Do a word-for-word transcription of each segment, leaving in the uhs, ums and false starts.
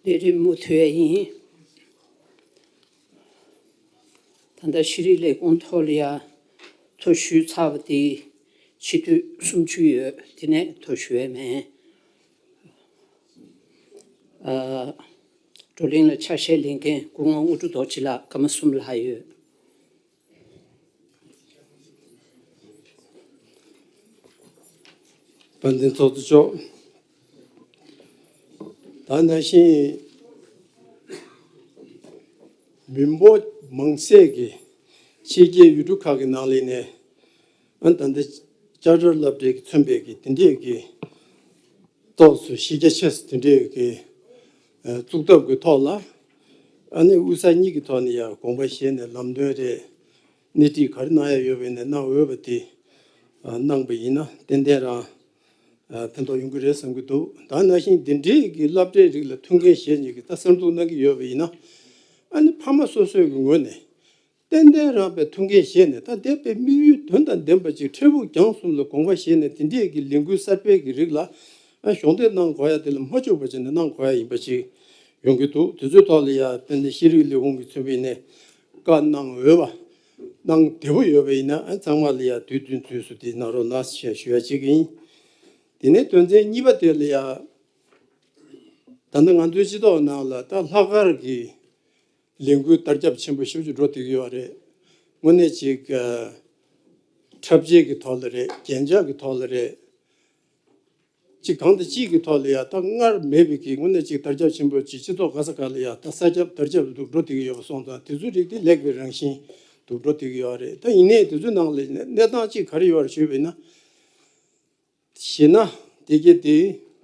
ལས་རིམ་མུ་མཐུད་ཡིན། ད་ལྟ་ཤེས་རིག་ལས་ཁུངས་ཐོག་ལ་ཡ་ཐོ་ཞུས་ཚར་བ་དེ་ཕྱི་དུས་སུམ་ཅུ་ཡོད། དེ་ནས་ཐོ་ཞུ་ཡས་མེད། ཨ། བགྲོ་གླེང་ལ་ཆ་ཤས་ལེན་མཁན་སྐུ་ངོ་དངོས་གྲུབ་རྡོ་རྗེ་ལགས་སྐར་མ་གསུམ་ལྷག་ཡོད། དཔལ་ལྡན་ཚོགས་གཙོ་མཆོག་ད་ནང་བཞིན་མི་འབོར་མང་ཚད་ཀྱི་ཕྱི་རྒྱལ་ཡུལ་གྲུ་ཁག་གི་ནང་ལ་ནས་ཨ་ད་ལྟ་ཅར་ཊར་སློབ་གྲྭའི་གི་མཚོན་པའི་གི་དེ་འདྲས་ཀྱི་ཏོག་ཙམ་གཞི་རྒྱ་ཆེ་ས་དེ་འདྲས་ཀྱི་ཨ་གཙུག་ཐབས་ཀྱི་ཐོག་ལ་ཨ་ནི་དབུས་ས་གཉིས་ཀྱི་ཐོག་ནས་ཡང་དགོངས་པ་བཞེས་ནས་ལམ་སྟོན་རེད། སྣེ་ཁྲིད་ག་རེ་གནང་ཡ་ཡོད་པ་ཡིན་ན་གནང་འོས་པ་དེ་ཨ་གནང་པ་ཡིན་ན་ཏན་ཏན་རང་ཨ་ཕན་ཐོགས་ཡོང་གི་རེད་བསམ་གྱི་འདུག་ད་ནང་བཞིན་འདི་འདྲའི་གི་སློབ་གྲྭའི་རིགས་ལ་ཐུགས་འགན་བཞེས་མཁན་གྱི་ད་གསར་འཛུགས་གནང་གི་ཡོད་པ་ཡིན་ན་ཨ་ནི་ཕ་མ་སོ་སོའི་གི་ངོས་ནས་ཏན་ཏན་རང་པའི་ཐུགས་འགན་བཞེས་ནས་ད་འདས་པའི་དམིགས་ཡུལ་དོན་དང་ལྡན་པ་ཅིག་འཕྲལ་ཕུགས་རྒྱང་གསུམ་ལ་དགོངས་པ་བཞེས་ནས་དེ་འདྲའི་གི་ལས་འགུལ་གསར་སྤེལ་གྱི་རིགས་ལ་ཨ་གཞོགས་འདེགས་གནང་དགོས་ཡ་དེ་ལ་མ་བཅུག་པ་བྱས་ནས་གནང་དགོས་ཡ་ཡིན་པ་ཅིག་ཡོང་གི་འདུག་དེ་ཚོའི་ཐོག་ལ་ཡ་དཔལ་ལྡན་ཤེས་རིག་ལས་ཁུངས་ཀྱི་མཚོན་པའི་ནས་བཀའ་གནང་འོས་པ་གནང་བདེ་པོ་ཡོད་པ་ཡིན་ན་ཨ་ཚང་མ་ལ་ཡ་དུས་རྒྱུན་དུས་སུ་དེ་གནང་རོགས་གནང་ཞེས་ཞུ་ཡ་གཅིག་ཡིན། དེ་ནས་དོན་ཚན་གཉིས་པ་དེ་ལ་ཡ་ད་ལྟ་ང་ཚོའི་སྤྱི་ཚོགས་ནང་ལ་ད་ལྷག་དཀར་གྱི་ལས་འགུལ་དར་ཁྱབ་ཆེན་པོ་ཞེ་པོ་ཅིག་འགྲོ་བསྡད་ཀྱི་ཡོད་རེད། དངོས་གནས་ཅིག་ཨ་འཁྲབ་ཆས་ཀྱི་ཐོག་ལ་རེད། རྒྱན་ཆ་གི་ཐོག་ལ་རེད། ཅིག་གང་དང་ཅིག་གི་ཐོག་ལ་ཡ་ད་སྔར་མེད་པའི་གི་དངོས་གནས་ཅིག་དར་ཁྱབ་ཆེན་པོ་ཅིག་སྤྱི་ཚོགས་ག་ས་ག་ལ་ཡ་ད་ས་ཁྱབ་དར་ཁྱབ་ཏུ་འགྲོ་བསྡད་ཀྱི་ཡོད་པ་སོང་ཙང་དེ་ཚོའི་རིགས་དེ་ལེགས་པའི་རང་བཞིན་དུ་འགྲོ་བསྡད་ཀྱི་ཡོད་རེད། ད་ཡིན་ནའི་དེ་ཚོའི་ནང་ལ་གནས་སྟངས་ཅིག་ག་རེ་ཡོད་རེད་ཞུས་པ་ཡིན་ན། ཞེ་ན། དེ་གས་དེ་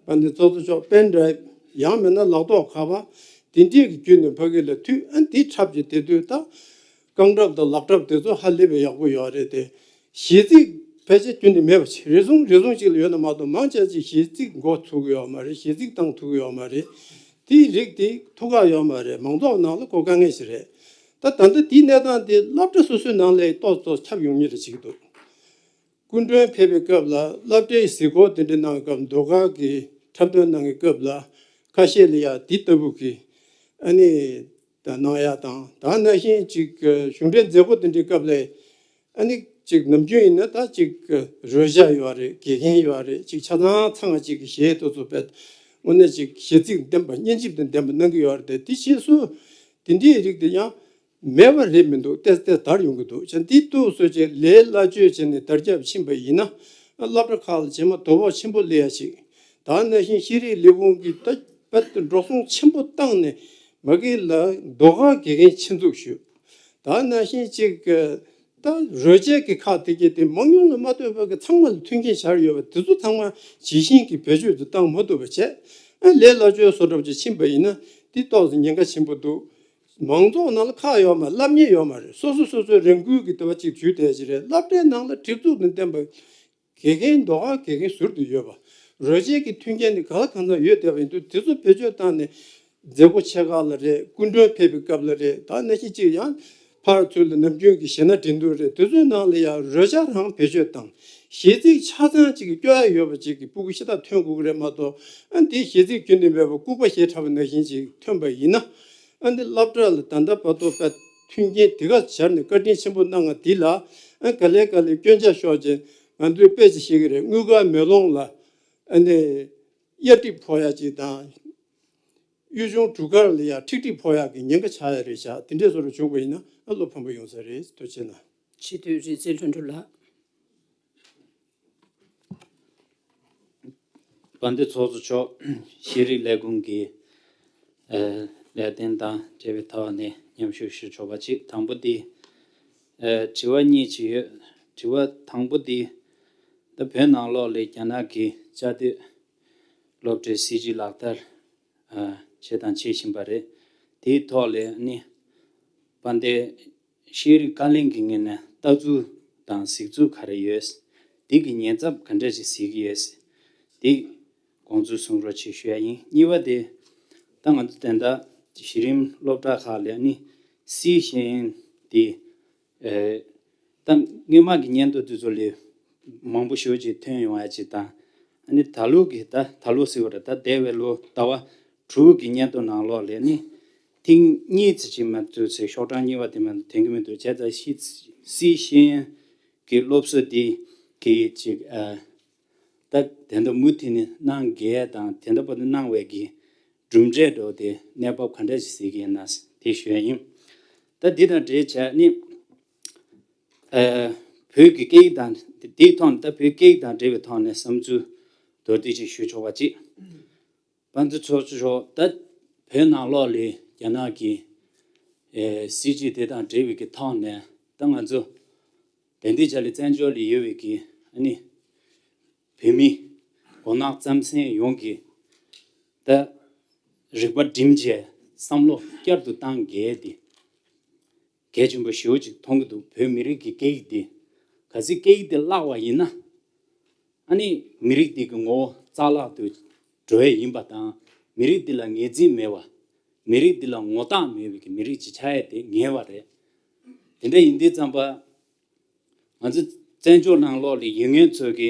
དཔལ་ལྡན་ཚོགས་གཙོ་མཆོག་པེན་ཌ་རའིབ་ཡང་མིན་ན་ལག་ཐོགས་ཁ་པར་དེ་འདྲས་ཀྱི་བརྒྱུད་ནས་ཕ་གི་ལ་མཐུད་ཨ་འདི་འཁྲབ་ཀྱི་དེ་དུས་ད་རྐང་འཁྲབ་དང་ལག་འཁྲབ་དེ་ཚོ་ཧ་ལས་པའི་ཡག་པོ་ཡོད་རེད་དེ། གཞས་ཚིག་ཕལ་ཆེར་རྒྱུན་ནས་མེད་པ་ཅིག་རེ་ཟུང་རེ་ཟུང་ཅིག་ལ་ཡོད་ན་མ་གཏོགས་མང་ཆེ་ཅིག་གཞས་ཚིག་འགོ་ཚུགས་ཀྱི་ཡོད་མ་རེད། གཞས་ཚིག་བཏང་ཐུབ་ཀྱི་ཡོད་མ་རེད། དེའི་རིགས་དེ་ཐུགས་ཁག་ཡོད་མ་རེད། མང་ཚོགས་ནང་ལ་གོ་དཀའ་ངལ་ཞིག་རེད། ད་ད་ལྟ་དེའི་གནས་སྟངས་དེ་སློབ་གྲྭ་སོ་སོའི་ནང་ལ་ཏོག་ཙམ་ཁྱབ་ཡོང་ཉེན་རེ་བྱེད་ཀྱི་འདུག་སྐུ་མགྲོན་ཕེབས་པའི་སྐབས་ལ་སློབ་གྲྭའི་གཟིགས་སྐོར་དེ་འདྲ་གནང་བའི་སྐབས་ཟློས་གར་གྱི་འཁྲབ་སྟོན་གནང་བའི་སྐབས་ལ་ཁ་ཤས་ལ་ཡང་འདི་ལྟ་བུ་གི་ཨ་ནི་ད་གནང་ཡག་དང་ད་ནང་བཞིན་ཅིག་གཞུང་འབྲེལ་མཛད་སྒོ་དེ་འདྲའི་སྐབས་ལ་ཨ་ནི་ཅིག་ནམ་རྒྱུན་ཡིན་ན་ད་ཅིག་རོལ་ཆ་ཡོད་རེད། དགེ་རྒན་ཡོད་རེད། ཅིག་ཆ་ཚང་ཚང་ཅིག་གི་གཞས་དེ་ཚོ་དཔེ་དངོས་གནས་ཅིག་གཞས་ཚིག་ལྡན་པ་སྙན་འཇེབས་དང་ལྡན་པ་གནང་གི་ཡོད་རེད་དེ། དེ་ཕྱིས་སུ་དེ་འདྲའི་རིགས་དེ་ཡང་མེད་པ་རེད་མི་འདུག་ཏེ་ཏེ་དར་ཡོང་གི་འདུག་བྱས་འདི་ཏོག་ཙམ་ཅིག་ལས་སླ་བཅོས་བྱས་ནས་དར་ཁྱབ་ཕྱིན་པ་ཡིན་ན་སློབ་གྲྭ་ཁག་ལ་རྗེས་མ་དོ་ཕོག་ཆེན་པོ་སླེབས་ཡ་ཅིག་ད་ནང་བཞིན་ཤེས་རིག་ལས་ཁུངས་ཀྱིས་ད་དཔེ་འགྲོ་སོང་ཆེན་པོ་བཏང་ནས་མ་གི་ལ་ཟློས་གར་དགེ་རྒན་ཆེད་འཛུགས་ཞུས། ད་ནང་བཞིན་ཅིག་ད་རོལ་ཆས་ཀྱི་ཁག་དེ་གས་དེ་མང་ཉུང་ལ་མ་ལྟོས་པར་གི་ཚང་མ་ལ་མཐུན་རྐྱེན་སྦྱར་ཡོད་པ་དེ་ཚོ་ཚང་མ་ཇི་བཞིན་གྱི་བེད་སྤྱོད་དུ་བཏང་མ་ཐུབ་པ་བྱས། ཨ་ལས་སླ་བཅོས་བཟོ་འདྲ་ཅིག་ཕྱིན་པ་ཡིན་ན་འདི་ཏོག་ཙམ་ཉེན་ཁ་ཆེན་པོ་འདུག་མང་ཚོགས་ནང་ལ་ཁག་ཡོད་མ་རེད། སློབ་གཉེར་ཡོད་མ་རེད། སོ་སོ་སོ་སོའི་རང་འགུལ་གྱི་ལྟ་བ་ཅིག་ཇུས་དེ་ཅིག་རེད། སློབ་གྲྭའི་ནང་ལ་སྒྲིག་འཛུགས་དང་ལྡན་པ་དགེ་རྒན་ཟློས་གར་དགེ་རྒན་ཟུར་དུ་ཡོད་པ། རོལ་ཆས་ཀྱི་མཐུན་རྐྱེན་དེ་ག་ལ་གང་འཚམ་ཡོད་བསྡད་པ་ཡིན་དུས་དེ་ཚོ་བེད་སྤྱོད་བཏང་ནས་མཛད་སྒོ་ཆེ་ཁག་ལ་རེད། སྐུ་མགྲོན་ཕེབས་པའི་སྐབས་ལ་རེད། ད་ནང་བཞིན་ཅིག་ཡང་ཕར་ཚུར་ལ་ནམ་རྒྱུན་གྱི་གཞས་སྣ་འགྲན་བསྡུར་རེད། དེ་ཚོའི་ནང་ལ་ཡང་རོལ་ཆ་རང་བེད་སྤྱོད་བཏང་། གཞས་ཚིག་ཆ་ཚང་ཅིག་གི་སྐྱོ་ཡ་ཡོད་པ་ཅིག་གི་སྤུ་གུ་ཤ་སྟག་ཐོན་དགོས་ཀྱི་རེད་མ་གཏོགས། ཨ་འདི་གཞས་ཚིག་རྒྱུན་ནས་མེད་པ་ལྐུགས་པ་གཞས་འཁྲབ་པ་ནང་བཞིན་ཅིག་ཐོན་པ་ཡིན་ན། ཨ་འདི་སློབ་གྲྭ་ལ་ད་ལྟ་བར་དུ་དཔེ་མཐུན་རྐྱེན་དེ་ག་སྦྱར་ནས་བཀའ་དྲིན་ཆེན་པོ་གནང་བ་འདི་ལ་ཨ་ག་ལེ་ག་ལེ་སྐྱོན་ཆ་ཤོར་བྱས་ང་ཚོས་དཔེ་ཅིག་བཤད་ཀྱི་རེད། དངུལ་དཀར་མེ་ལོང་ལ་ཨ་ནི་གཡའ་གྲིབ་ཕོག་ཡ་ཅིག་དང་གཡུ་ཆུང་གྲུ་ཁར་ལ་ཡ་ཁྲིག་ཁྲིག་ཕོག་ཡ་གི་ཉེན་ཁ་ཆགས་ཡ་རེད་བཞག་དེ་འདྲས་བཟོ་འདྲ་བྱུང་བ་ཡིན་ན་ཨ་བློ་ཕམ་པོ་ཡོང་ས་རེད། ཐུགས་རྗེ་གནང་། སྤྱི་འཐུས་རིག་འཛིན་ལྷུན་གྲུབ་ལགས། དཔལ་ལྡན་ཚོགས་གཙོ་མཆོག་ཤེས་རིག་ལས་ཁུངས་ཀྱི་ཨ་ལས་དོན་དང་འབྲེལ་བའི་ཐོག་ནས་མཉམ་ཞུགས་ཞུ་ཆོག་པ་ཅིག་དང་པོ་དེ་ཨ་དྲི་བ་གཉིས་ཅིག་ཡོད། དྲི་བ་དང་པོ་དེ་ད་བོད་ནང་ལོགས་ལ་རྒྱ་ནག་གི་བཅའ་སྡོད་སློབ་གྲྭའི་སྲིད་ཇུས་ལག་བསྟར་ཨ་བྱས་དང་བྱེད་བཞིན་པ་རེད། དེའི་ཐོག་ལ་ནི་དཔལ་ལྡན་ཤེས་རིག་བཀའ་བློན་གྱི་ངོས་ནས་ལྟ་ཚུལ་དང་གཟིགས་ཚུལ་ག་རེ་ཡོད། འདི་གི་ཉེན་ཚབས་ག་འདྲ་ཞིག་གཟིགས་ཀྱི་ཡོད། འདི་དགོངས་ཚུལ་གསུང་རོགས་བྱེད་ཞུ་ཡ་ཡིན། གཉིས་པ་དེ་ད་ང་ཚོ་དེ་འདྲ་གཞི་རིམ་སློབ་གྲྭ་ཁག་ལ་ནི་སི་ཤེས་ཡོན་འདི་ཨེ་ད་སྔོན་མ་གི་སྙན་ཐོ་དེ་ཚོ་ལས་མང་པོ་ཞེ་པོ་ཅིག་ཐོན་ཡོང་ཡ་ཅིག་དང་། ཨ་ནི་ད་ལོ་གི་ད་ད་ལོ་ཟེར་བ་རེད། ད་འདས་པའི་ལོ་ཟླ་བ་ དྲུག་གི་སྙན་ཐོ་ནང་ལོགས་ལས་ནི་ཐེངས་གཉིས་ཙམ་ཅིག་མ་གཏོགས་ཚེ་ཤོག་གྲངས་གཉིས་པ་དེ་མ་གཏོགས་ཐོན་གྱི་མི་འདུག་བྱས་ཙང་སི་སི་ཤེས་ཡོན་གྱི་སློབ་གསོ་འདི་གི་ཅིག་ཨ་ད་དེ་འདྲ་མུ་མཐུད་ནས་གནང་གལ་དང་དེ་འདྲ་བར་དུ་གནང་བའི་གི་གྲུབ་འབྲས་འགྲོ་དེ་གནས་བབ་ག་འདྲ་ཞིག་གཟིགས་ཀྱི་ཡིན་ན་དེ་ཞུ་ཡ་ཡིན། ད་འདི་དང་འབྲེལ་བྱས་ནི་ཨ་བོད་ཀྱི་སྐད་ཡིག་དང་དེའི་ཐོག་ནས་ད་བོད་སྐད་ཡིག་དང་འབྲེལ་བའི་ཐོག་ནས་བསམ་ཚུལ་མདོར་བསྡུས་ཅིག་ཞུ་ཆོག་པ་ཅིག་དཔལ་ལྡན་ཚོགས་གཙོ་མཆོག་ད་བོད་ནང་ལོགས་ལ་རྒྱ་ནག་གི་ཨེ་སྲིད་བྱུས་དེ་དང་འབྲེལ་བའི་གི་ཐོག་ནས་ད་ང་ཚོ་དེ་འདི་ཆ་ལ་བཙན་བྱོལ་ལ་ཡོད་པའི་གི་ཨ་ནི་བོད་མི་མགོ་ནག་རྩམ་ཟན་ཡོངས་ཀྱི་ད་རིག་པ་བསྒྲིམས་བྱས་བསམ་བློ་བསྐྱར་དུ་བཏང་གལ་ཏེ། གལ་ཆེན་པོ་ཞེ་པོ་ཅིག་མཐོང་གི་འདུག་བོད་མི་རིགས་ཀྱི་སྐད་ཡིག་འདི་གལ་སྲིད་སྐད་ཡིག་འདི་བརླག་པ་ཡིན་ན། ཨ་ནི་མི་རིགས་འདི་གི་ངོ་བོ་རྩ་བརླག་ཏུ་འགྲོ་ཡས་ཡིན་པ་དང་། མི་རིགས་འདི་ལ་ངོས་འཛིན་མེད་པ། མི་རིགས་འདི་ལ་ངོ་རྟགས་མེད་པའི་གི་མི་རིགས་ཅིག་ཆགས་ཡས་དེ་ངེས་པ་རེད། དེ་འདྲ་ཡིན་དུས་ཙམ་པ། ང་ཚོ་བཙན་བྱོལ་ནང་ལོགས་ལ་ཡོད་མཁན་ཚོ་གི་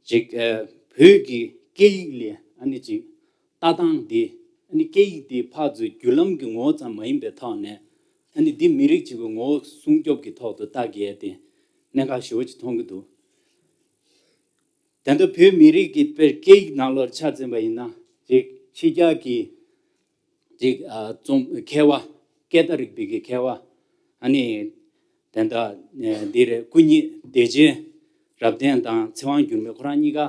ཅིག་ཨ་བོད་ཀྱི་སྐད་ཡིག་ལ་ཨ་ནི་ཅིག་ལྟ་སྟངས་འདི་ཨ་ནི་སྐད་ཡིག་འདི་ཕར་ཚུར་བརྒྱུད་ལམ་གྱི་ངོ་བོ་ཙམ་མ་ཡིན་པའི་ཐོག་ནས་ཨ་ནི་འདི་མི་རིགས་གཅིག་གི་ངོ་བོ་སྲུང་སྐྱོབ་ཀྱི་ཐོག་ཏུ་ལྟ་གལ་ཏེ་གནད་འགག་ཞེ་པོ་ཅིག་མཐོང་གི་འདུག་དེ་འདྲ་བོད་མི་རིགས་ཀྱི་དཔེར་སྐད་ཡིག་ནང་ལོགས་ཆ་འཛིན་པ་ཡིན་ན་ཅིག་ཕྱི་རྒྱལ་གྱི་ཅིག་ཨ་རྩོམ་མཁས་པ་སྐད་བརྡ་རིག་པའི་གི་མཁས་པ་ཨ་ནི་དེ་འདྲ་ཨ་འདི་རེད། སྐུ་ཉིད་བདེ་ཆེན་རབ་བརྟན་དང་ཚེ་དབང་འགྱུར་མེད་ཁོ་རང་གཉིས་ཀ་ཨ་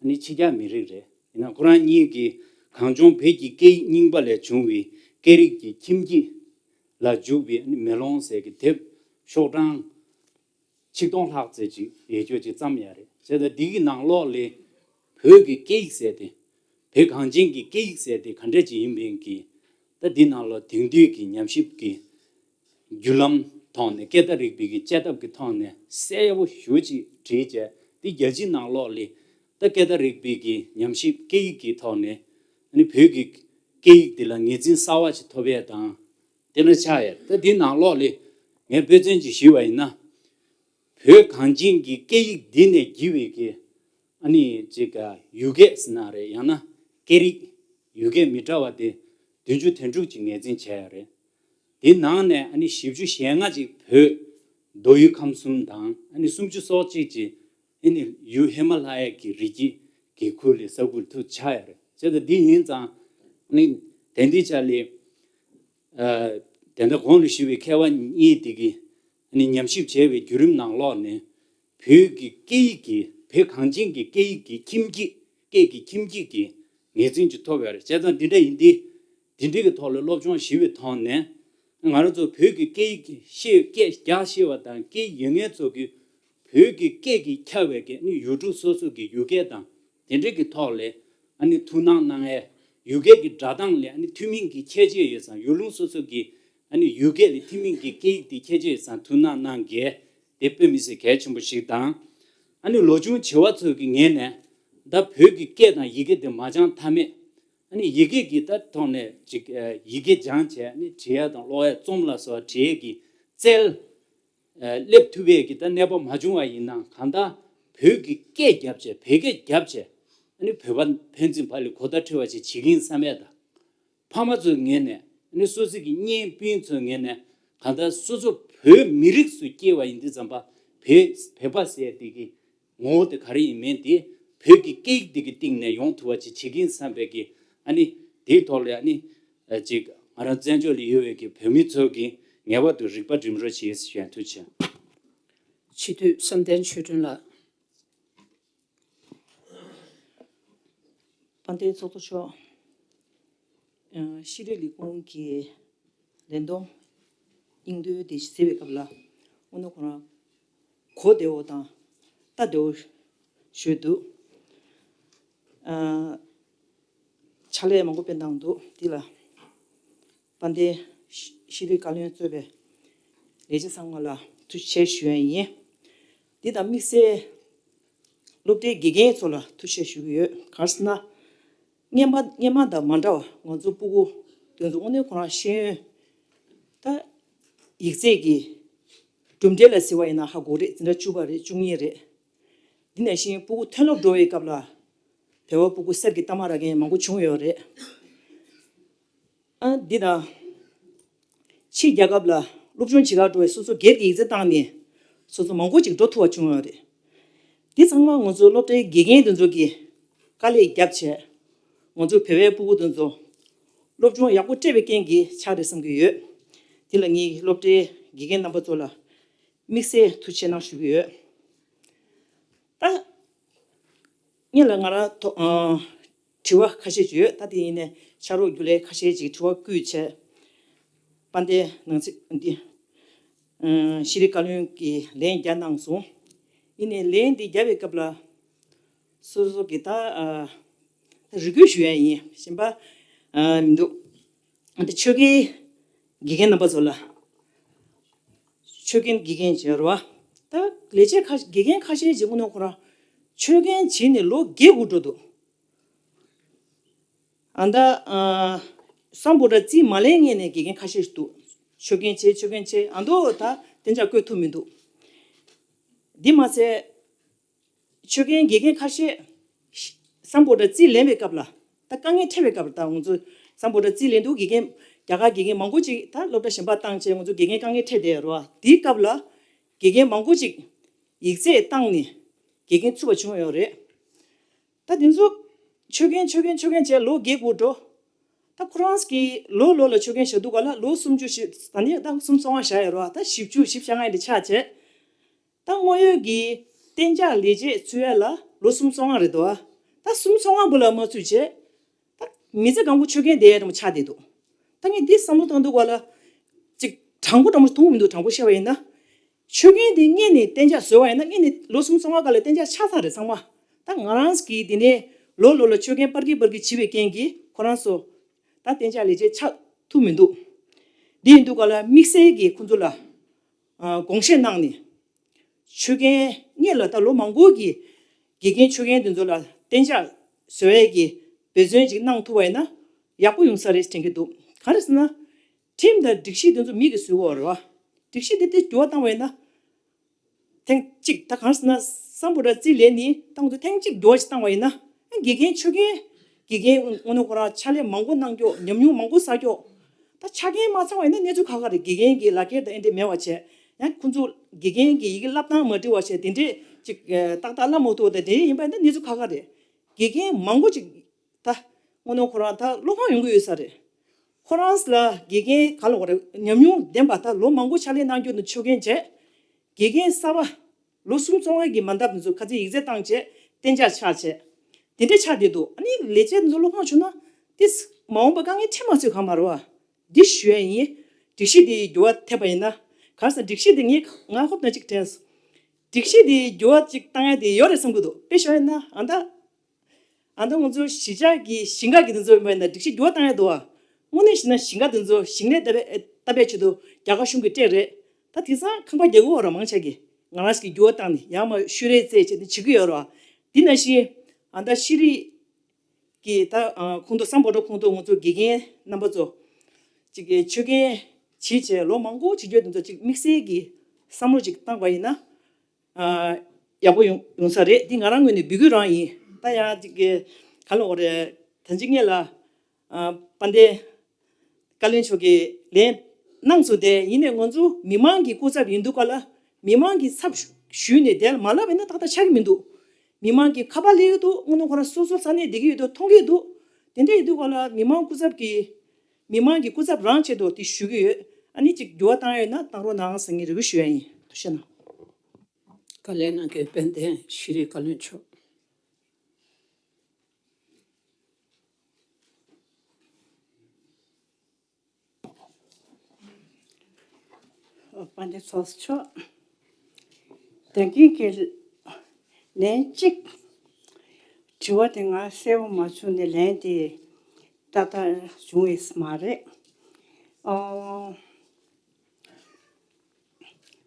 ནི་ཕྱི་རྒྱལ་མི་རིགས་རེད། ཡིན་ན་ཁོ་རང་གཉིས་ཀྱིས་གངས་ལྗོངས་བོད་ཀྱི་སྐད་ཡིག་རྙིང་པ་ལས་བྱུང་བའི་སྐད་རིགས་ཀྱི་ཁྱིམ་གྱི་ལ་འཇུག་པའི་ཨ་ནི་མེ་ལོང་ཟེར་གྱི་དེབ་ཤོག་གྲངས་ཆིག་སྟོང་ལྷག་ཙམ་ཅིག་ཡོད་རྒྱུ་ཅིག་བརྩམས་ཡ་རེད། བྱས་ཙང་འདི་གི་ནང་ལོགས་ལས་བོད་ཀྱི་སྐད་ཡིག་ཟེར་ཏེ། བོད་གངས་ཅན་གྱི་སྐད་ཡིག་ཟེར་ཏེ་ག་འདྲ་ཅིག་ཡིན་པའི་གི། ད་འདི་ནང་ལོགས་དེང་དུས་ཀྱི་ཉམས་ཞིབ་ཀྱི་བརྒྱུད་ལམ་ཐོག་ནས་སྐད་བརྡ་རིག་པའི་གི་དཔྱད་ཐབས་ཀྱི་ཐོག་ནས་གསལ་པོ་ཞེ་པོ་ཅིག་བྲིས་བྱས། འདི་རྒྱལ་སྤྱིའི་ནང་ལོགས་ལས་ད་སྐད་བརྡ་རིག་པའི་གི་ཉམས་ཞིབ་སྐད་ཡིག་གི་ཐོག་ནས་ཨ་ནི་བོད་ཀྱི་སྐད་ཡིག་འདི་ལ་ངོས་འཛིན་གསར་བ་ཅིག་ཐོབ་ཡས་དང་། དེ་ལ་ཆགས་ཡོད། ད་འདི་ནང་ལོགས་ལས་ངས་དཔེ་མཚོན་ཅིག་ཞུས་པ་ཡིན་ན། བོད་གངས་ཅན་གྱི་སྐད་ཡིག་འདི་ནས་བརྒྱུད་པའི་གི་ཨ་ནི་ཅིག་ཡུལ་སྐད་ཟེར་ན་རེད། ཡང་ན་སྐད་རིགས་ཡུལ་སྐད་མི་འདྲ་བ་དེ་བདུན་ཅུ་དོན་དྲུག་ཅིག་ངོས་འཛིན་བྱས་ཡོད་རེད། དེ་ནང་ནས་ཨ་ནི་བཞི་བཅུ་ཞེ་ལྔ་ཅིག་བོད་མདོ་དབུས་ཁམས་གསུམ་དང་། ཨ་ནི་སུམ་ཅུ་སོ་གཅིག་ཅིག་ཨ་ནི་ཡུལ་ཧི་མ་ལ་ཡ་གི་རི་རྒྱུད་ཀྱི་ཁུལ་ལ་ས་ཁུལ་དུ་ཆགས་ཡོད་རེད། བྱས་ཙང་འདི་ཡིན་ཙང་ཨ་ནི་དེ་འདི་ཆ་ལས། ཨ་དེ་འདྲ་གོང་ལ་ཞུས་པའི་མཁས་པ་གཉིས་དེ་གིས་ཨ་ནི་ཉམས་ཞིབ་བྱས་པའི་བརྒྱུད་རིམ་ནང་ལོགས་ནས་བོད་ཀྱི་སྐད་ཡིག་གི་བོད་གངས་ཅན་གྱི་སྐད་ཡིག་གི་ཁྱིམ་གྱི་སྐད་ཀྱི་ཁྱིམ་གྱི་གི་ངོས་འཛིན་ཅིག་ཐོབ་ཡོད་རེད། བྱས་ཙང་འདི་འདྲ་ཡིན་དུས་འདི་འདྲ་གི་ཐོག་ལ་སློབ་སྦྱོང་ཞུས་པའི་ཐོག་ནས་ང་རང་ཚོ་བོད་ཀྱི་སྐད་ཡིག་ཤེས་སྐད་རྒྱག་ཤེས་པ་དང་སྐད་ཡོད་མཁན་ཚོ་གིས་བོད་ཀྱི་སྐད་ཀྱིས་ཁྱབ་པའི་གི་ཨ་ནི་ཡུལ་གྲུ་སོ་སོ་གི་ཡུལ་སྐད་དང་དེ་འདྲ་གི་ཐོག་ལ་ཨ་ནི་ཐུགས་སྣང་གནང་ཡས། ཡུལ་སྐད་ཀྱི་སྒྲ་གདངས་ལ་ཨ་ནི་ཐུན་མིན་གྱི་ཁྱད་ཆོས་ཡོད་ཙང་། ཡུལ་ལུང་སོ་སོ་གི་ཨ་ནི་ཡུལ་སྐད་ལ་ཐུན་མིན་གྱི་སྐད་ཡིག་དེ་ཁྱད་ཆོས་ཡོད་ཙང་ཐུགས་སྣང་གནང་གལ་དེ་དཔེ་མི་སྲིད་གལ་ཆེན་པོ་ཞིག་དང་། ཨ་ནི་ལོ་ཆུང་བྱིས་པ་ཚོ་གི་ངོས་ནས་ད་བོད་ཀྱི་སྐད་དང་ཡི་གེ་དེ་མ་སྦྱང་ཐབས་མེད། ཨ་ནི་ཡི་གེ་གི་ད་ཐོག་ནས་ཅིག་ཨ་ཡི་གེ་སྦྱངས་བྱས་ཨ་ནི་བྲིས་ཡ་དང་ཀློག་ཡ་རྩོམ་ལ་སོགས་བྲིས་ཡ་གི་རྩལ་ཨ་སླེབས་ཐུབ་པའི་གི་ད་གནས་བབ་མ་བྱུང་བ་ཡིན་ན། གང་ལྟར་བོད་ཀྱི་སྐད་རྒྱབ་བྱས་བོད་སྐད་རྒྱབ་བྱས་ཨ་ནི་བོད་པ་ཕན་ཚུན་བར་ལ་གོ་བརྡ་འཕྲོད་པ་ཞིག་བྱེད་ཀྱི་ཡིན་བསམ་ཡས་དང་། ཕ་མ་ཚོའི་ངོས་ནས་ཨ་ནི་སོ་སོ་གི་གཉེན་སྤུན་ཚོའི་ངོས་ནས་གང་ལྟར་སོ་སོ་བོད་མི་རིགས་སུ་སྐྱེས་པ་ཡིན་དུས་ཙམ་པ་བོད་བོད་པ་ཟེར་དེ་གི་ངོ་བོ་དེ་ག་རེ་ཡིན་མིན་དེ་བོད་ཀྱི་སྐད་ཡིག་དེ་གི་སྟེང་ནས་ཡོང་ཐུབ་པ་ཅིག་བྱེད་ཀྱི་ཡིན་བསམ་པའི་གི་ཨ་ནི་དེའི་ཐོག་ལ་ཨ་ནི་ཨ་ཅིག་ང་རང་བཙན་བྱོལ་ལ་ཡོད་པའི་གི་བོད་མི་ཚོ་གིས་ངེས་པར་དུ་རིག་པ་སྒྲིམ་རོགས་བྱེད་ཞེས་ཐུགས་རྗེ་ཆེ། སྤྱི་འཐུས་བསམ་གཏན་ཆོས་སྒྲོན་ལགས། དཔལ་ལྡན་ཚོགས་གཙོ་མཆོག་ཨ་ཤེས་རིག་ལས་ཁུངས་ཀྱི་ལས་བསྡོམས་སྙིང་བསྡུས་དེ་གཟིགས་པའི་སྐབས་ལ་དངོས་གནས་ཁོ་རང་གོ་བདེ་བོ་དང་ལྟ་བདེ་བོ་ཞིག་འདུག་ཨ་ཕྱག་ལས་མང་པོ་སྤེལ་གནང་འདུག་འདི་ལ་དཔལ་ལྡན་ཤེས་རིག་བཀའ་བློན་གཙོས་པའི་ལས་བྱེད་ཚང་མ་ལ་ཐུགས་རྗེ་ཆེ་ཞུ་ཡ་ཡིན། འདི་དང་དམིགས་བསལ་སློབ་གྲྭའི་དགེ་རྒན་ཚོ་ལ་ཐུགས་རྗེ་ཆེ་ཞུ་གི་ཡོད། ག་རེ་ཟེར་ན། སྔོན་མ་སྔོན་མ་དང་མ་འདྲ་བ་ང་ཚོ་སྤུ་གུ་དེ་ཚོ་དངོས་གནས་ཁོ་རང་ཤེས་ཡོན་ད་ཡིག་ཚད་ཀྱི་གྲུབ་འབྲས་ལ་གཟིགས་པ་ཡིན་ན་ཧ་གོ་རེད། འཛིན་གྲྭ་བཅུ་པ་རེད། བཅུ་གཉིས་རེད། འདི་ནང་བཞིན་སྤུ་གུ་ཐོན་སློབ་འགྲོ་བའི་སྐབས་ལ་བོད་པ་སྤུ་གུ་གསེར་གྱི་གཏའ་མ་རག་མཁན་མང་པོ་བྱུང་ཡོད་རེད། ཨ་འདི་དང་། ཕྱིའི་རྒྱལ་ཁབ་ལ་སློབ་སྦྱོང་བྱེད་གར་འགྲོ་བའི་སོ་སོ་སྒེར་གྱི་ཡིག་ཚད་བཏང་ནས་སོ་སོ་མང་པོ་ཅིག་འགྲོ་ཐུབ་པ་བྱུང་ཡོད་རེད། འདི་ཚང་མ་ང་ཚོ་སློབ་གྲྭའི་དགེ་རྒན་དེ་ཚོ་གིས་དཀའ་ལས་བརྒྱབ་བྱས། ང་ཚོ་བོད་པའི་སྤུ་གུ་དེ་ཚོ་སློབ་སྦྱོང་ཡག་པོ་སྤྲད་པའི་རྐྱེན་གྱིས་ཆགས་རེད་བསམ་གྱི་ཡོད། དེ་ལ་ངས་སློབ་གྲྭའི་དགེ་རྒན་རྣམ་པ་ཚོ་ལ་དམིགས་བསལ་ཐུགས་རྗེ་ཆེ་གནང་ཞུ་གི་ཡོད། ད། སྔོན་ལ་ང་རང་ཐོ་ཨ། དྲི་བ་ཁ་ཤས་ཅིག་ཡོད། ད་དེ་ཡིན་ནའི་ཕྱག་རོགས་རྒྱུན་ལས་ཁ་ཤས་ཅིག་དྲི་བ་བསྐུལ་བྱས། དཔལ་ལྡན་ནང་སྲིད་འདི། ཨ། ཤེས་རིག་བཀའ་བློན་གྱིས་ལན་བརྒྱབ་གནང་སོང་། ཡིན་ནའི་ལན་འདི་བརྒྱབ་པའི་སྐབས་ལ། སོ་སོ་གི་ད་ཨ། རེ་སྐུལ་ཞུ་ཡ་ཡིན། གཞན་པ་ཨ། མི་འདུག་ཨ། འདི་ཆོས་རྒྱལ་དགེ་རྒན་རྣམ་པ་ཚོ་ལ། ཆོས་རྒྱལ་དགེ་རྒན་བྱས་རོ། ད་ལས་བྱེད་ཁ་དགེ་རྒན་ཁ་ཤས་ཅིག་དངོས་གནས་ཁོ་རང་ཆོས་རྒན་བྱས་ནས་ལོ་བརྒྱད་དགུ་འགྲོ་འདུག་ཨ་ད། ཨ། སམ་བྷོ་ཊ་རྩིས་མ་ལེན་སྔོན་ནས་དགེ་རྒན་ཁ་ཤས་ཤིག་འདུག་ཆོས་རྒན་བྱས་ཆོས་རྒན་བྱས་ཨ་མདོ་ད་གཏན་འཇགས་བསྐོ་ཐུབ་མི་འདུག་འདི་མ་ཟད། ཆོས་རྒན་དགེ་རྒན་ཁ་ཤས་སམ་བྷོ་ཊ་རྩིས་ལེན་པའི་སྐབས་ལ་ད་དཀའ་ངལ་འཕྲད་པའི་སྐབས་ལ། ད་ང་ཚོ་སམ་བྷོ་ཊ་རྩིས་ལེན་དུས་དགེ་རྒན་རྒྱ་གར་དགེ་རྒན་མང་པོ་ཅིག་ད་སློབ་གྲྭ་གཞན་པ་བཏང་བྱས་ང་ཚོ་དགེ་རྒན་དཀའ་ངལ་འཕྲད་བསྡད་ཡོད་རེད་བ། དེའི་སྐབས་ལ་དགེ་རྒན་མང་པོ་ཅིག་ཡིག་ཚད་བཏང་ནས་དགེ་རྒན་ཚུད་པ་བྱུང་ཡོད་རེད། ད་དེ་ཚོ་ཆོས་རྒན་ཆོས་རྒན་ཆོས་རྒན་བྱས་ལོ་བརྒྱད་དགུ་འགྲོ། ད་ཁོ་རང་གི་ལོ་ལོ་ལ་ཆོས་རྒན་བཞག་དུས་ག་ལ་ལོ་སུམ་ཅུ་ཞིག་ད་ནི་ད་སུམ་ཅུ་སོ་ལྔ་བཞག་ཡོད་རེད་བ། ད་བཞི་བཅུ་བཞི་བཅུ་ཞེ་ལྔ་ཡིན་དེ་ཆགས་བྱས། ད་དངོས་ཡོད་ཀྱི་གཏན་འཇགས་ལས་བྱེད་ཚུད་ཡ་ལ་ལོ་སུམ་ཅུ་སོ་ལྔ་རེད་འདུག་ཨ། ད་སུམ་ཅུ་སོ་ལྔ་བུ་ལ་མ་ཚུད་བྱས། ད་མི་ཚེ་གང་པོ་ཆོས་རྒན་བསྡད་ཡ་འདྲ་མོ་ཆགས་བསྡད་འདུག་ད་ངས་འདི་བསམ་བློ་བཏང་དུས་ག་ལ། ཅིག་དྲང་པོ་དྲང་པོ་མཐོང་གི་མི་འདུག་དྲང་པོ་བཤད་པ་ཡིན་ན། ཆོས་རྒན་དེ་སྔོན་ནས་གཏན་འཇགས་བཟོས་པ་ཡིན་ན་སྔོན་ནས་ལོ་སུམ་ཅུ་སོ་ལྔ་ག་ལ་གཏན་འཇགས་ཆགས་ཚར་རེད་ཚང་མ། ད་ང་རང་གིས་དེ་ནས་ལོ་ལོ་ལ་ཆོས་རྒན་སྤར་གི་སྤར་གི་བྱས་པའི་རྐྱེན་གྱིས་ཁོ་རང་ཚོ་ད་གཏན་འཇགས་ལས་བྱེད་ཆགས་ཐུབ་མི་འདུག་འདི་ཡིན་དུས་ག་ལ་དམིགས་བསལ་གྱིས་ཁོང་ཚོ་ལ་ཨ། དགོངས་བཞེས་གནང་ནས། ཆོས་རྒན་སྔོན་ལ་ད་ལོ་མང་པོ་གི་དགེ་རྒན་ཆོས་རྒན་དེ་ཚོ་ལ་གཏན་འཇགས་བཟོ་ཡས་ཀྱི་འབད་བརྩོན་ཅིག་གནང་ཐུབ་པ་ཡིན་ན་ཡག་པོ་ཡོང་ས་རེད་དྲན་གྱི་འདུག་གང་རེད་ཟེར་ན། ཁྲིམས་དང་སྒྲིག་གཞི་དེ་ཚོ་མི་གིས་བཟོས་ཡོད་རེད་བ། སྒྲིག་གཞི་དེ་དེ་འགྱུར་བ་བཏང་བ་ཡིན་ན། ཐེངས་གཅིག་ད་གང་ཟེར་ན་སམ་བྷོ་ཊ་རྩིས་ལེན་ནི་ད་ང་ཚོ་ཐེངས་གཅིག་འགྱུར་བ་ཞིག་བཏང་བ་ཡིན་ན། དགེ་རྒན་ཆོས་རྒན་དགེ་རྒན་དངོས་གནས་ཁོ་རང་ཕྱག་ལས་མང་པོ་གནང་ཀྱོག་ཉམས་མྱོང་མང་པོ་བསགས་ཀྱོག་ད་ཆ་རྐྱེན་མ་ཚང་བ་ཡིན་ན་གནས་ཚུལ་ཁག་ཁག་རེད། དགེ་རྒན་གྱི་ལག་འཁྱེར་དང་ཨེ་འདྲ་མེད་པ་བྱས། ཡང་ཁོང་ཚོ་དགེ་རྒན་གྱི་ཡི་གེ་བསླབ་སྟངས་མ་འགྲིག་པ་བྱས་དེ་འདྲས་ཅིག་ཏག་ཏག་བསླབ་མ་ཐུབ་པ་དང་དེ་ཡིན་པ་ཡིན་ན་གནས་ཚུལ་ཁག་ཁག་རེད། དགེ་རྒན་མང་པོ་ཅིག་ད་དངོས་གནས་ཁོ་རང་ད་བློ་ཕམ་ཡོང་གི་ཡོད་ས་རེད། ཁོ་རང་ལ་དགེ་རྒན་ག་ལ་བ་རེད། ཉམས་མྱོང་ལྡན་པ་ད་ལོ་མང་པོ་ཕྱག་ལས་གནང་རྒྱུ་ནི་ཆོས་རྒན་བྱས། དགེ་རྒན་གསར་པ་ལོ་གསུམ་ཚོགས་ངེས་ཀྱི་མ་འདབ་འདི་ཚོ་ཁ་ཚིག་ཡིག་ཚད་བཏང་བྱས་གཏན་འཇགས་ཆགས་བྱས། དེ་འདྲས་ཆགས་བསྡད་འདུག་ཨ་ནི་ལས་བྱེད་འདི་ཚོ་བློ་ཕམ་བྱུང་ན་དེ་མ་འོངས་པ་དཀའ་ངལ་འཕྲད་མ་ཚུད་གང་མ་རེད་བ། འདི་ཞུ་ཡ་ཡིན། སྒྲིག་གཞི་འདི་འགྱུར་བ་ཐེབས་པ་ཡིན་ན། གང་ཟེར་སྒྲིག་གཞི་འདི་ངས་ང་ཧོབ་ན་གཅིག་དྲན་སོང་། སྒྲིག་གཞི་འདི་འགྱུར་བ་གཅིག་བཏང་ཡ་དེ་ཡོད་རེད་བསམ་གྱི་འདུག་དཔེ་བཞག་ཡིན་ན་ཨ་ད། ཨ་ད་ང་ཚོ་གཞིས་ཆགས་ཀྱི་ཞིང་ཁ་གི་དེ་ཚོ་མེད་ན་སྒྲིག་གཞི་འགྱུར་བ་བཏང་ཡ་འདུག་ཨ། དངོས་གནས་བྱས་ན་ཞིང་ཁ་དེ་ཚོ་ཞིང་ལས་བཏབ་པའི་བཏབ་པའི་ཆེད་དུ་རྒྱ་གར་གཞུང་གིས་སྤྲད་རེད། ད་དེང་སང་ཁང་པ་རྒྱག་གི་ཡོད་ར་མང་ཆེ་གིས་ང་རང་ཚོ་གི་འགྱུར་བ་བཏང་ནས་ཡང་མ་ཤུལ་རས་རྩེད་བྱས་ནས་བྱེད་ཀྱི་ཡོད་ར། འདི་ནང་བཞིན་ཨ་ད་ཤེས་རིག་གི་ད་ཁོང་ཚོ་སམ་བྷོ་ཊ་ཁོང་ཚོ་ང་ཚོ་དགེ་རྒན་རྣམ་པ་ཚོ་ཅིག་གི་ཆོས་རྒན་བྱེད་བྱས་ལོ་མང་པོ་བྱེད་རྒྱུ་དེ་ཚོ་ཅིག་དམིགས་བསལ་གྱི་བསམ་བློ་ཅིག་བཏང་པ་ཡིན་ན། ཨ། ཡག་པོ་ཡོང་ཡོང་ས་རེད། འདི་ང་རང་ངོས་ནས་འབོད་སྐུལ་རང་ཡིན། ད་ཡང་ཅིག་གི་ག་ལ་འོ་རེད། ད་ཅི་ངས་ལ་ཨ་དཔལ་ལྡན་བཀའ་བློན་མཆོག་གིས་ལན་གནང་སོང་སྟེ་ཡིན་ནའི་ང་ཚོ་མི་མང་གི་སྐུ་ཚབ་ཡིན་དུས་ག་ལ་མི་མང་གི་ཚབ་ཞུས་ནས་དེ་ལ་མ་ལབ་ཡིན་ན་ཏག་ཏག་ཆགས་ཀྱི་མི་འདུག་མི་མང་གི་ཁ་པར་སླེབས་ཀྱི་འདུག་དངོས་གནས་ཁོ་རང་སོ་སོ་ས་གནས་བསྡད་ཀྱི་ཡོད་དུས་མཐོང་གི་འདུག་དེ་འདྲ་ཡིན་དུས་ག་ལ་མི་མང་སྐུ་ཚབ་ཀྱི་མི་མང་གི་སྐུ་ཚབ་རང་ཆེད་དུ་དེ་ཞུ་གི་ཡོད། ཨ་ནི་ཅིག་འགྱུར་བ་བཏང་ཡོད་ན་བཏང་རོགས་གནང་ཟེར་ངས་རེ་སྐུལ་ཞུ་ཡ་ཡིན། ཐུགས་རྗེ་གནང་། བཀའ་ལན་གནང་མཁན་དཔལ་ལྡན་ཤེས་རིག་བཀའ་བློན་མཆོག་དཔལ་ལྡན་ཚོགས་གཙོ་མཆོག་དོན་རྐྱེན་གྱི་ལན་གཅིག་དྲི་བ་དེ་ང་གསལ་པོ་མ་བྱུང་ནས་ལན་དེ་ཏག་ཏག་བྱུང་ཡོད་ས་མ་རེད། ཨོ།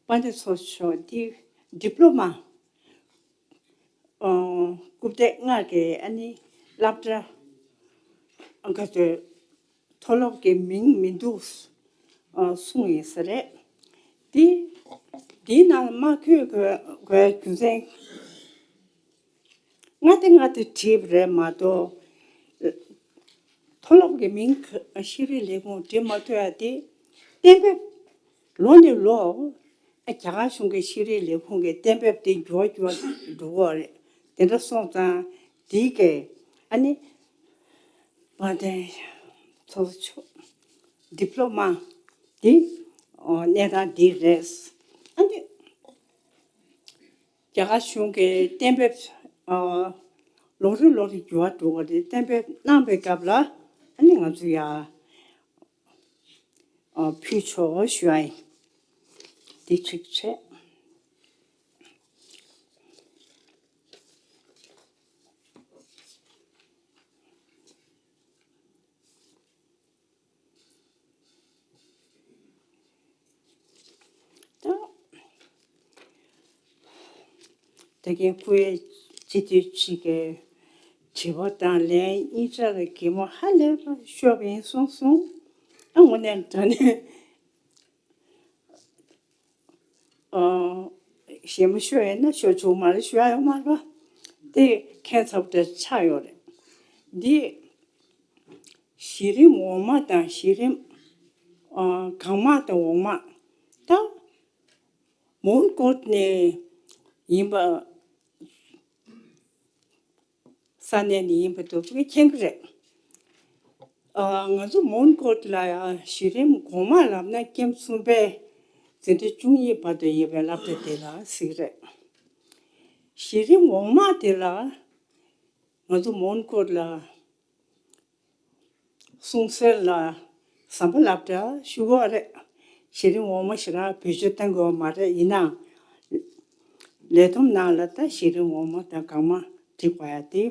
དཔལ་ལྡན་ཚོགས་གཙོ་མཆོག་འདི་ཌི་པི་ལོ་མ། ཨོ། རྐུབ་སྟེགས་ལྔ་གི་ཨ་ནི་སློབ་གྲྭ་ག་ཚོད་མཐོ་སློབ་ཀྱི་མིང་མི་འདུག་ཨོ། གསུངས་ཡིན་ས་རེད། འདི་འདིའི་ནང་མ་འཁོད་དགོས་དགོས་རྒྱུ་མཚན། ང་དེ་ང་དེ་བྲིས་པ་རེད་མ་གཏོགས། མཐོ་སློབ་ཀྱི་མིང་ག- ཤེས་རིག་ལས་ཁུངས་འབྲི་མ་ཐུབ་ཡ་དེ། གཏན་འབེབས་ལོ་ནས་ལོ་རྒྱ་གར་གཞུང་གི་ཤེས་རིག་ལས་ཁུངས་ཀྱི་གཏན་འབེབས་དེ་འགྱུར་བ་འགྱུར་བ་འགྲོ་གི་རེད། དེ་འདྲ་སོང་ཙང་དེའི་གི་ཨ་ནི་མ་དེ་ཚོགས་ཆུང་ཌི་པི་ལོ་མ་དེ་གནས་སྟངས་འདི་རེད། ཨ་ནི། རྒྱ་གར་གཞུང་གིས་གཏན་འབེབས། ཨ། ལོ་རེ་ལོ་རེ་འགྱུར་བ་འགྲོ་གི་རེད། གཏན་འབེབས་གནང་བའི་སྐབས་ལ་ཨ་ནི་ང་ཚོ་ཡ། ཨ། ཕུལ་ཆོག་ཞུ་ཡ་ཡིན། འདི་གཅིག་བྱས། ད་ད་གིན་སྐུ་ཡི་སྤྱི་འཐུས་གཅིག་གིས་དྲི་བ་དང་ལན་གཉིས་ཆ་ལ་གད་མོ་ཧ་ལས་པ་ཤོར་བ་ཡིན་གསུངས་སོང་། ཨ། དངོས་གནས་དྲང་གནས། ཨ། ཞེ་མོ་ཤོར་ཡིན་ན་ཤོར་བྱུང་མ་རེད། ཤོར་ཡོད་མ་རེད། དེ་ཁྱད་མཚར་པོ་འདྲ་ཆགས་ཡོད་རེད། འདི་གཞི་རིམ་འོག་མ་དང་གཞི་རིམ། ཨ། གོང་མ་དང་འོག་མ། ད་མོན་གྷོ་ནས་ཡིན་པ། ས་གནས་ནས་ཡིན་པ་དེ་ཚོ་མཁྱེན་གྱི་རེད། ཨ། ང་ཚོ་མོན་གྷོ་ལ་ཡང་གཞི་རིམ་གོང་མ་ལབ་ན་ཀེམ་གསུམ་པའི་འཛིན་གྲྭ་བཅུ་གཉིས་བར་དུ་ཡོད་པའི་སློབ་གྲྭ་དེ་ལ་ཟེར་གྱི་རེད། གཞི་རིམ་འོག་མ་དེ་ལ་ང་ཚོ་མོན་གྷོ་ལ་གསུང་སྲོལ་ལ་ཟམ་པ་སློབ་གྲྭ་ཞུ་གི་རེད། གཞི་རིམ་འོག་མ་ཞེ་དྲག་བེད་སྤྱོད་གཏོང་དགོས་པ་མ་རེད། ཡིན་ནའང་ལས་བསྡོམས་ནང་ལ་ད་གཞི་རིམ་འོག་མ་དང་གོང་མ་བྲིས་དགོས་ཡ་དེ་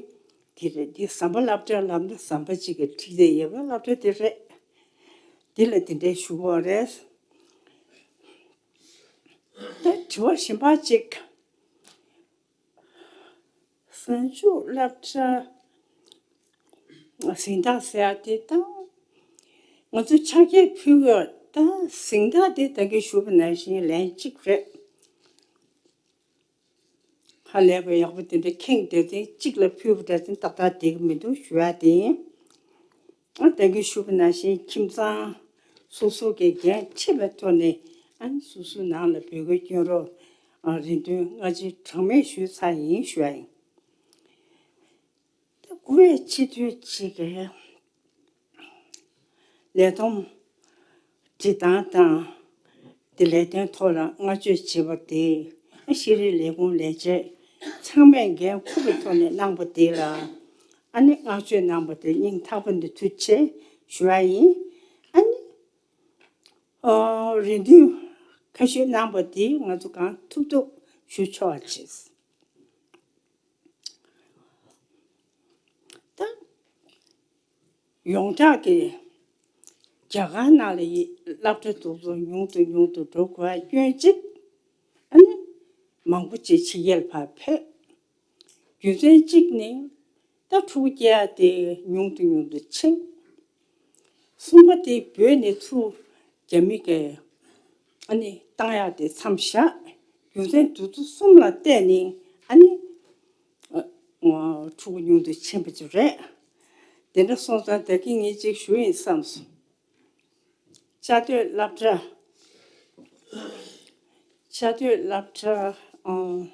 དེ་རེད། འདི་ཟམ་པ་སློབ་གྲྭ་ལབ་ན་ཟམ་པ་གཅིག་གིས་བྲིས་ཏེ་ཡོད་པའི་སློབ་གྲྭ་དེ་རེད། འདི་ལ་དེ་འདྲའི་ཞུ་གི་རེད། ད་དྲི་བ་གཞན་པ་གཅིག་གཟའ་མཇུག་སློབ་གྲྭ་གཟེངས་རྟགས་ཟེར་ཡ་དེ་ད་ང་ཚོ་ཕྱག་འཁྱེར་ཕུལ་ཡོད། ད་གཟེངས་རྟགས་དེ་ད་གིན་ཞུས་པ་ནང་བཞིན་ལན་གཅིག་རེད། ཧ་ལས་པ་ཡག་པོ་དེ་འདྲ་ཁེངས་བསྡད་དེ་གཅིག་ལ་ཕུལ་བ་འདྲ་ཅིག་ཏག་ཏག་བསྡད་ཀྱི་མི་འདུག་ཞུ་ཡ་དེ་ཡིན། ཨ། ད་གིན་ཞུས་པ་ནང་བཞིན་ཁྱིམ་ཚང་སོ་སོ་གི་འགན་འཁྲི་བའི་ཐོག་ནས་ཨ་ནི་སོ་སོའི་ནང་ལ་བོད་སྐད་སྐྱོན་རོགས། ཨ། རེ་འདུན་སྔ་ཕྱི་གྲངས་མེད་ཞུས་ཚར་ཡིན་ཞུ་ཡ་ཡིན། ད་དགུ་པའི་སྤྱི་འཐུས་གཅིག་གིས་ལས་བསྡོམས་འབྲི་སྟངས་དང་དེ་ལས་དོན་ཐོག་ལ་བསྔགས་བརྗོད་བྱས་པ་དེ་ཤེས་རིག་ལས་ཁུངས་ལས་བྱེད་ཚང་མས་འགན་འཁུར་བའི་ཐོག་ནས་གནང་པ་དེ་ལ་ཨ་ནི་བསྔགས་བརྗོད་གནང་པ་དེ་སྙིང་ཐག་པ་ནས་ཐུགས་རྗེ་ཆེ་ཞུ་བ་ཡིན། ཨ་ནི། ཨོ། རེ་འདུན་ཁ་ཤས་གནང་པ་དེ་ང་ཚོ་གང་ཐུབ་ཐུབ་ཞུ་ཆོག་པ་བྱས། ད་ཡོངས་གྲགས་ཀྱི་རྒྱ་གར་ནང་ལ་ཡི་སློབ་གྲྭ་དེ་ཚོ་ཉུང་དུ་ཉུང་དུ་འགྲོ་དགོས་སྐྱོན་གཅིག་ཨ་ནི་མང་པོ་ཅིག་ཕྱི་རྒྱལ་ཕར་ཕེབས། རྒྱུ་མཚན་གཅིག་ནི་ད་ཕྲུ་གུ་སྐྱེ་ཡ་དེ་ཉུང་དུ་ཉུང་དུ་ཕྱིན། གསུམ་པ་དེ་བོད་ནས་ཚུར་རྒྱ་མི་གིས་ཨ་ནི་བཏང་ཡག་དེ་མཚམས་བཞག་རྒྱུ་མཚན་དེ་ཚོ་གསུམ་ལ་བལྟས་ནས་ཨ་ནི་ཨ་ཕྲུ་གུ་ཉུང་དུ་ཕྱིན་པ་ཅིག་རེད། དེ་འདྲ་སོང་ཙང་ད་གིན་ངས་ཅིག་ཞུ་ཡིན་བསམས་སོང་། བཅའ་སྡོད་སློབ་གྲྭ། བཅའ་སྡོད་སློབ་གྲྭ། ཨང་།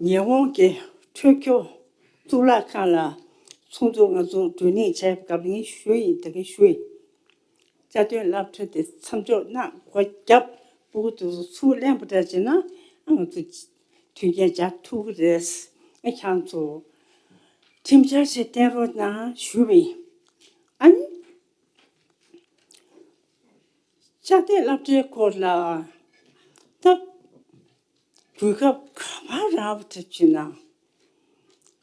ཉེ་འོང་གི་འཕྲོད་སྐྱོར་གཙུག་ལག་ཁང་ལ་ཚོགས་འདུ་ང་ཚོ་བགྲོ་གླེང་བྱས་སྐབས་ངས་ཞུས་ཡིན། ད་གིན་ཞུས་ཡིན། བཅའ་སྡོད་སློབ་གྲྭ་དེ་མཚམས་འཇོག་གནང་སྒོ་བརྒྱབ་སྤུ་གུ་དེ་ཚོ་ཚུར་ལེན་པ་འདྲ་བྱས་ན་ང་ཚོ་མཐུན་རྐྱེན་སྦྱར་ཐུབ་ཀྱི་རེད། ཨ། ཁྱེད་ཚོ་ཁྲིམས་འཆར་ཞིག་བཏིང་རོགས་གནང་ཞུས་པ་ཡིན། ཨ་ནི། བཅའ་སྡོད་སློབ་གྲྭའི་སྐོར་ལ་ད་གོ་སྐབས་ག་པར་རག་པ་ཐུབ་ཅེ་ན།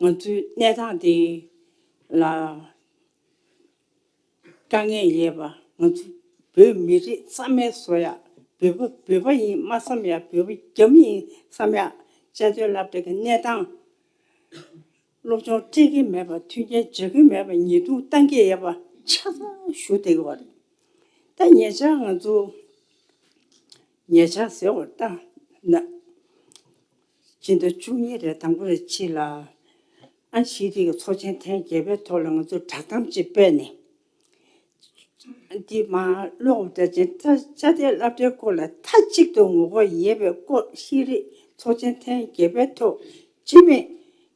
ང་ཚོའི་གནས་སྟངས་འདི་ལ་དཀའ་ངལ་ཡོད་པ། ང་ཚོ་བོད་མི་རིགས་རྩ་མེད་བཟོ་ཡག་བོད་པ་བོད་པ་ཡིན་མ་བསམ་ཡག་བོད་པ་རྒྱ་མི་ཡིན་བསམ་ཡག་བཅའ་སྡོད་སློབ་གྲྭ་གི་གནས་སྟངས། སློབ་སྦྱོང་སྤྲད་ཀྱི་མེད་པ། མཐུན་རྐྱེན་སྦྱར་གྱི་མེད་པ། ཉེས་རྡུང་བཏང་གི་ཡོད་པ་ཆ་ཚང་ཞུ་བསྡད་ཀྱི་ཡོད་རེད། ད་ཉེ་ཆར་ང་ཚོ་ཉེ་ཆར་ཟེར་བ་ད་ན་སྤྱི་ཟླ་བཅུ་གཉིས་རེད། དང་པོ་རེད། ཕྱི་ལ་ ཨ་ཤེས་རིག་གི་ཚོགས་ཆེན་ཐེངས་བརྒྱད་པའི་ཐོག་ལ་ང་ཚོས་བསྒྲགས་གཏམ་ཅིག་སྤེལ་ནས། འདི་མ་ཀློག་པ་འདྲ་ཅན་ད་ཅ་དེ་སློབ་གྲྭའི་སྐོར་ལ་མཐའ་གཅིག་ཏུ་ངོ་རྒོལ་ཡོད་པའི་སྐོར་ཤེས་རིག་ཚོགས་ཆེན་ཐེངས་བརྒྱད་པའི་ཐོག་སྤྱི་མོས་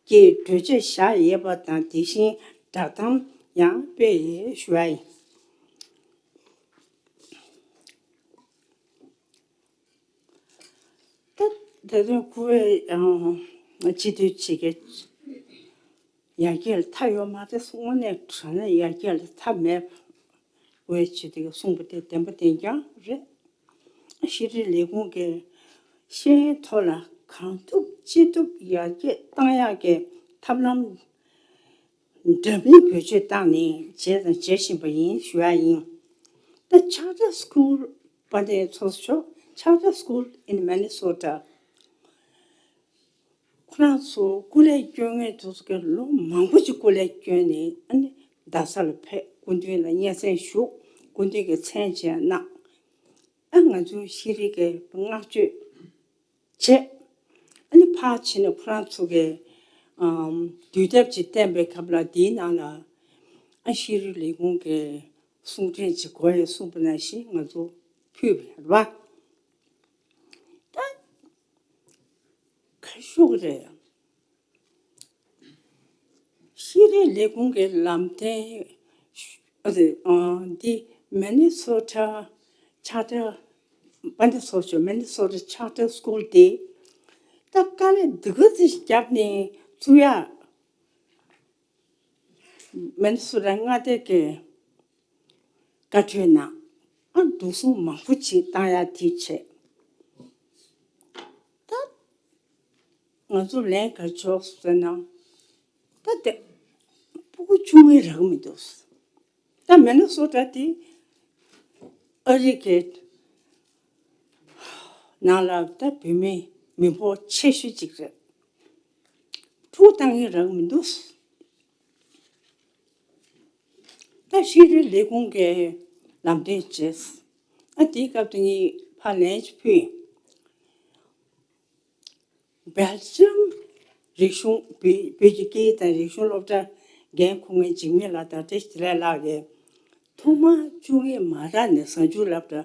ཀྱིས་གྲོས་ཆོད་བཞག་ཡོད་པ་དང་། དེ་བཞིན་བསྒྲགས་གཏམ་ཡང་སྤེལ་ཡོད་ཞུ་བ་ཡིན། ད་ད་དུང་ཀུ་ཝེ་སྤྱི་འཐུས་ཆེད་ཀྱི་ཡར་རྒྱས་ལ་མཐའ་ཡོད་མ་རེད། དངོས་གནས་དྲང་གནས་ཡར་རྒྱས་ལ་མཐའ་མེད་པ། ཀུ་ཝེ་སྤྱི་འཐུས་ཀྱིས་གསུངས་པ་དེ་བདེན་པ་བདེན་རྐྱང་རེད། ཤེས་རིག་ལས་ཁུངས་ཀྱི་ཤེས་ཡོན་ཐོག་ལ་གང་ཐུབ་ཅི་ཐུབ་ཡར་རྒྱས་གཏང་ཡག་གི་ཐབས་ལམ་འདྲ་མིན་བེད་སྤྱོད་བཏང་ནས་བྱས་དང་བྱེད་བཞིན་པ་ཡིན་ཞུ་ཡ་ཡིན། ད་Charter School པ་དེ་ཚོ་ཆོག Charter School in Minnesota ཁོ་རང་ཚོ་སྐུ་ལས་སྐྱོན་མཁན་དེ་ཚོ་གིས་ལོ་མང་པོ་ཅིག་སྐུ་ལས་སྐྱོན་ནས། ཨ་ནི་རྡ་ས་ལ་ཕེབས། སྐུ་མདུན་ལ་སྙན་སེང་ཞུ། སྐུ་མདུན་གྱིས་མཚན་བཅས་གནང་། ཨ་ང་ཚོའི་ཤེས་རིག་གི་བསྔགས་བརྗོད་བྱས། ཨ་ནི་ཕར་ཕྱིན་ནས་ཁོ་རང་ཚོ་གིས་ཨམ་དུས་དེབ་ཅིག་བསྟན་པའི་སྐབས་ལ། དེའི་ནང་ལ་ཨ་ཤེས་རིག་ལས་ཁུངས་ཀྱི་གསུང་འཕྲིན་ཅིག་དགོས་ཡོད་གསུངས་པ་ནང་བཞིན་ང་ཚོ་ཕུལ་བ་རེད་པ། ད་ག་ཤོག་རེད། ཤེས་རིག་ལས་ཁུངས་ཀྱི་ལམ་སྟོན་ཨ་རེད། ཨ་འདི་Minnesota Charter པ་འདི་སོགས་ཆོག Minnesota Charter School དེ་ད་དཀའ་ལས་འདི་ག་ཚོད་བརྒྱབ་ནས་བཙུགས་ཡ། Minnesota མངའ་སྡེ་གི་བཀའ་འཁྲོལ་ནང་ཨ་འདུ་སྲུང་མང་པོ་ཅིག་བཏང་ཡ་དེ་བྱས། ད་ང་ཚོ་ལན་ག་རེ་ཕྱོགས་ཟེར་ན། ད་དེ་སྤུ་གུ་བཅུ་ལྔ་རག་མི་འདུག་ད་Minnesota དེ་ཨ་རི་གི་ནང་ལ་ད་བུད་མེད་མི་འབོར་ཆེ་ཤོས་ཅིག་རེད། ཕྲུ་གུ་བཏང་མཁན་རག་མི་འདུག་ད་ཤེས་རིག་ལས་ཁུངས་ཀྱིས་ལམ་སྟོན་བྱས། ཨ་དེའི་སྐབས་དུ་ངས་ཕར་ལན་ཅིག་ཕུལ། སྦེལ་ཇམ་རིག་གཞུང་བོད་བོད་ཀྱི་སྐད་ཡིག་དང་རིག་གཞུང་སློབ་གྲྭ་འགན་འཁུར་མཁན་འཇིགས་མེད་ལགས་དང་བཀྲ་ཤིས་བདེ་ལེགས་ལགས་ཀྱིས་ཐོག་མར་བཅོ་ལྔ་མ་རག་ནས་གཟའ་མཇུག་སློབ་གྲྭ།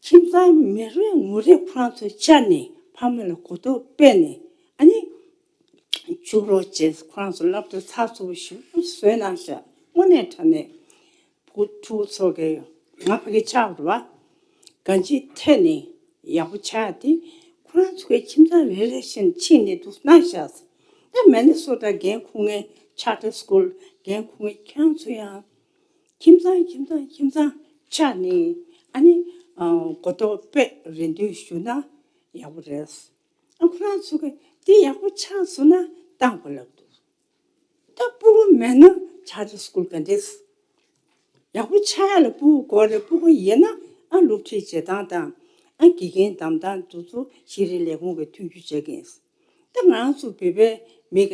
ཁྱིམ་ཚང་མི་རེ་ངོ་རེ་ཁོ་རང་ཚོའི་ཆ་ནས་ཕ་མ་ལ་གོ་རྟོགས་སྤེལ་ནས། ཨ་ནི་བཅུག་རོགས་བྱས། ཁོ་རང་ཚོ་སློབ་གྲྭ་ཚགས་ཚུད་པོ་ཞིག་བཟོས་གནང་ཤག་དངོས་གནས་དྲང་གནས་ཕྲུ་གུ་ཚོ་གི་ང་ཕ་གི་ཆགས་པ་རེད་པ། གང་ཅིའི་ཐད་ནས་ཡག་པོ་ཆགས་ཏེ། ཁོ་རང་ཚོ་གི་ཁྱིམ་ཚང་རེ་རེ་བཞིན་ཕྱིན་ནས་འདུག་གནང་ཤག་ད་མི་ནི་སོ་ཊ་འགན་འཁུར་མཁན་Charter School འགན་འཁུར་མཁན་ཁྱེད་རང་ཚོ་ཡང་ཁྱིམ་ཚང་ཁྱིམ་ཚང་ཁྱིམ་ཚང་ཆ་ནས་ཨ་ནི་ཨ་གོ་རྟོགས་སྤེལ་རེ་འདུན་ཞུ་ན་ཡག་པོ་རེད། ཨ་ཁོ་རང་ཚོ་གི་དེ་ཡག་པོ་ཆགས་སོང་ན་བཏང་དགོས་ལབ་འདུག་ད་སྤུ་གུ་མེད་ན་Charter School ག་འདྲས། ཡག་པོ་ཆགས་ཡ་ལ་སྤུ་གུ་དགོས་རེད། སྤུ་གུ་ཡོད་ན་ཨ་སློབ་ཁྲིད་བྱེད་སྟངས་དང་། ཨ་དགེ་རྒན་བདམས་སྟངས་དེ་ཚོ་ཤེས་རིག་ལས་ཁུངས་ཀྱིས་མཐུན་འགྱུར་བྱེད་ཀྱི་ཡིན། ད་ང་རང་ཚོ་བོད་པའི་མི་ག་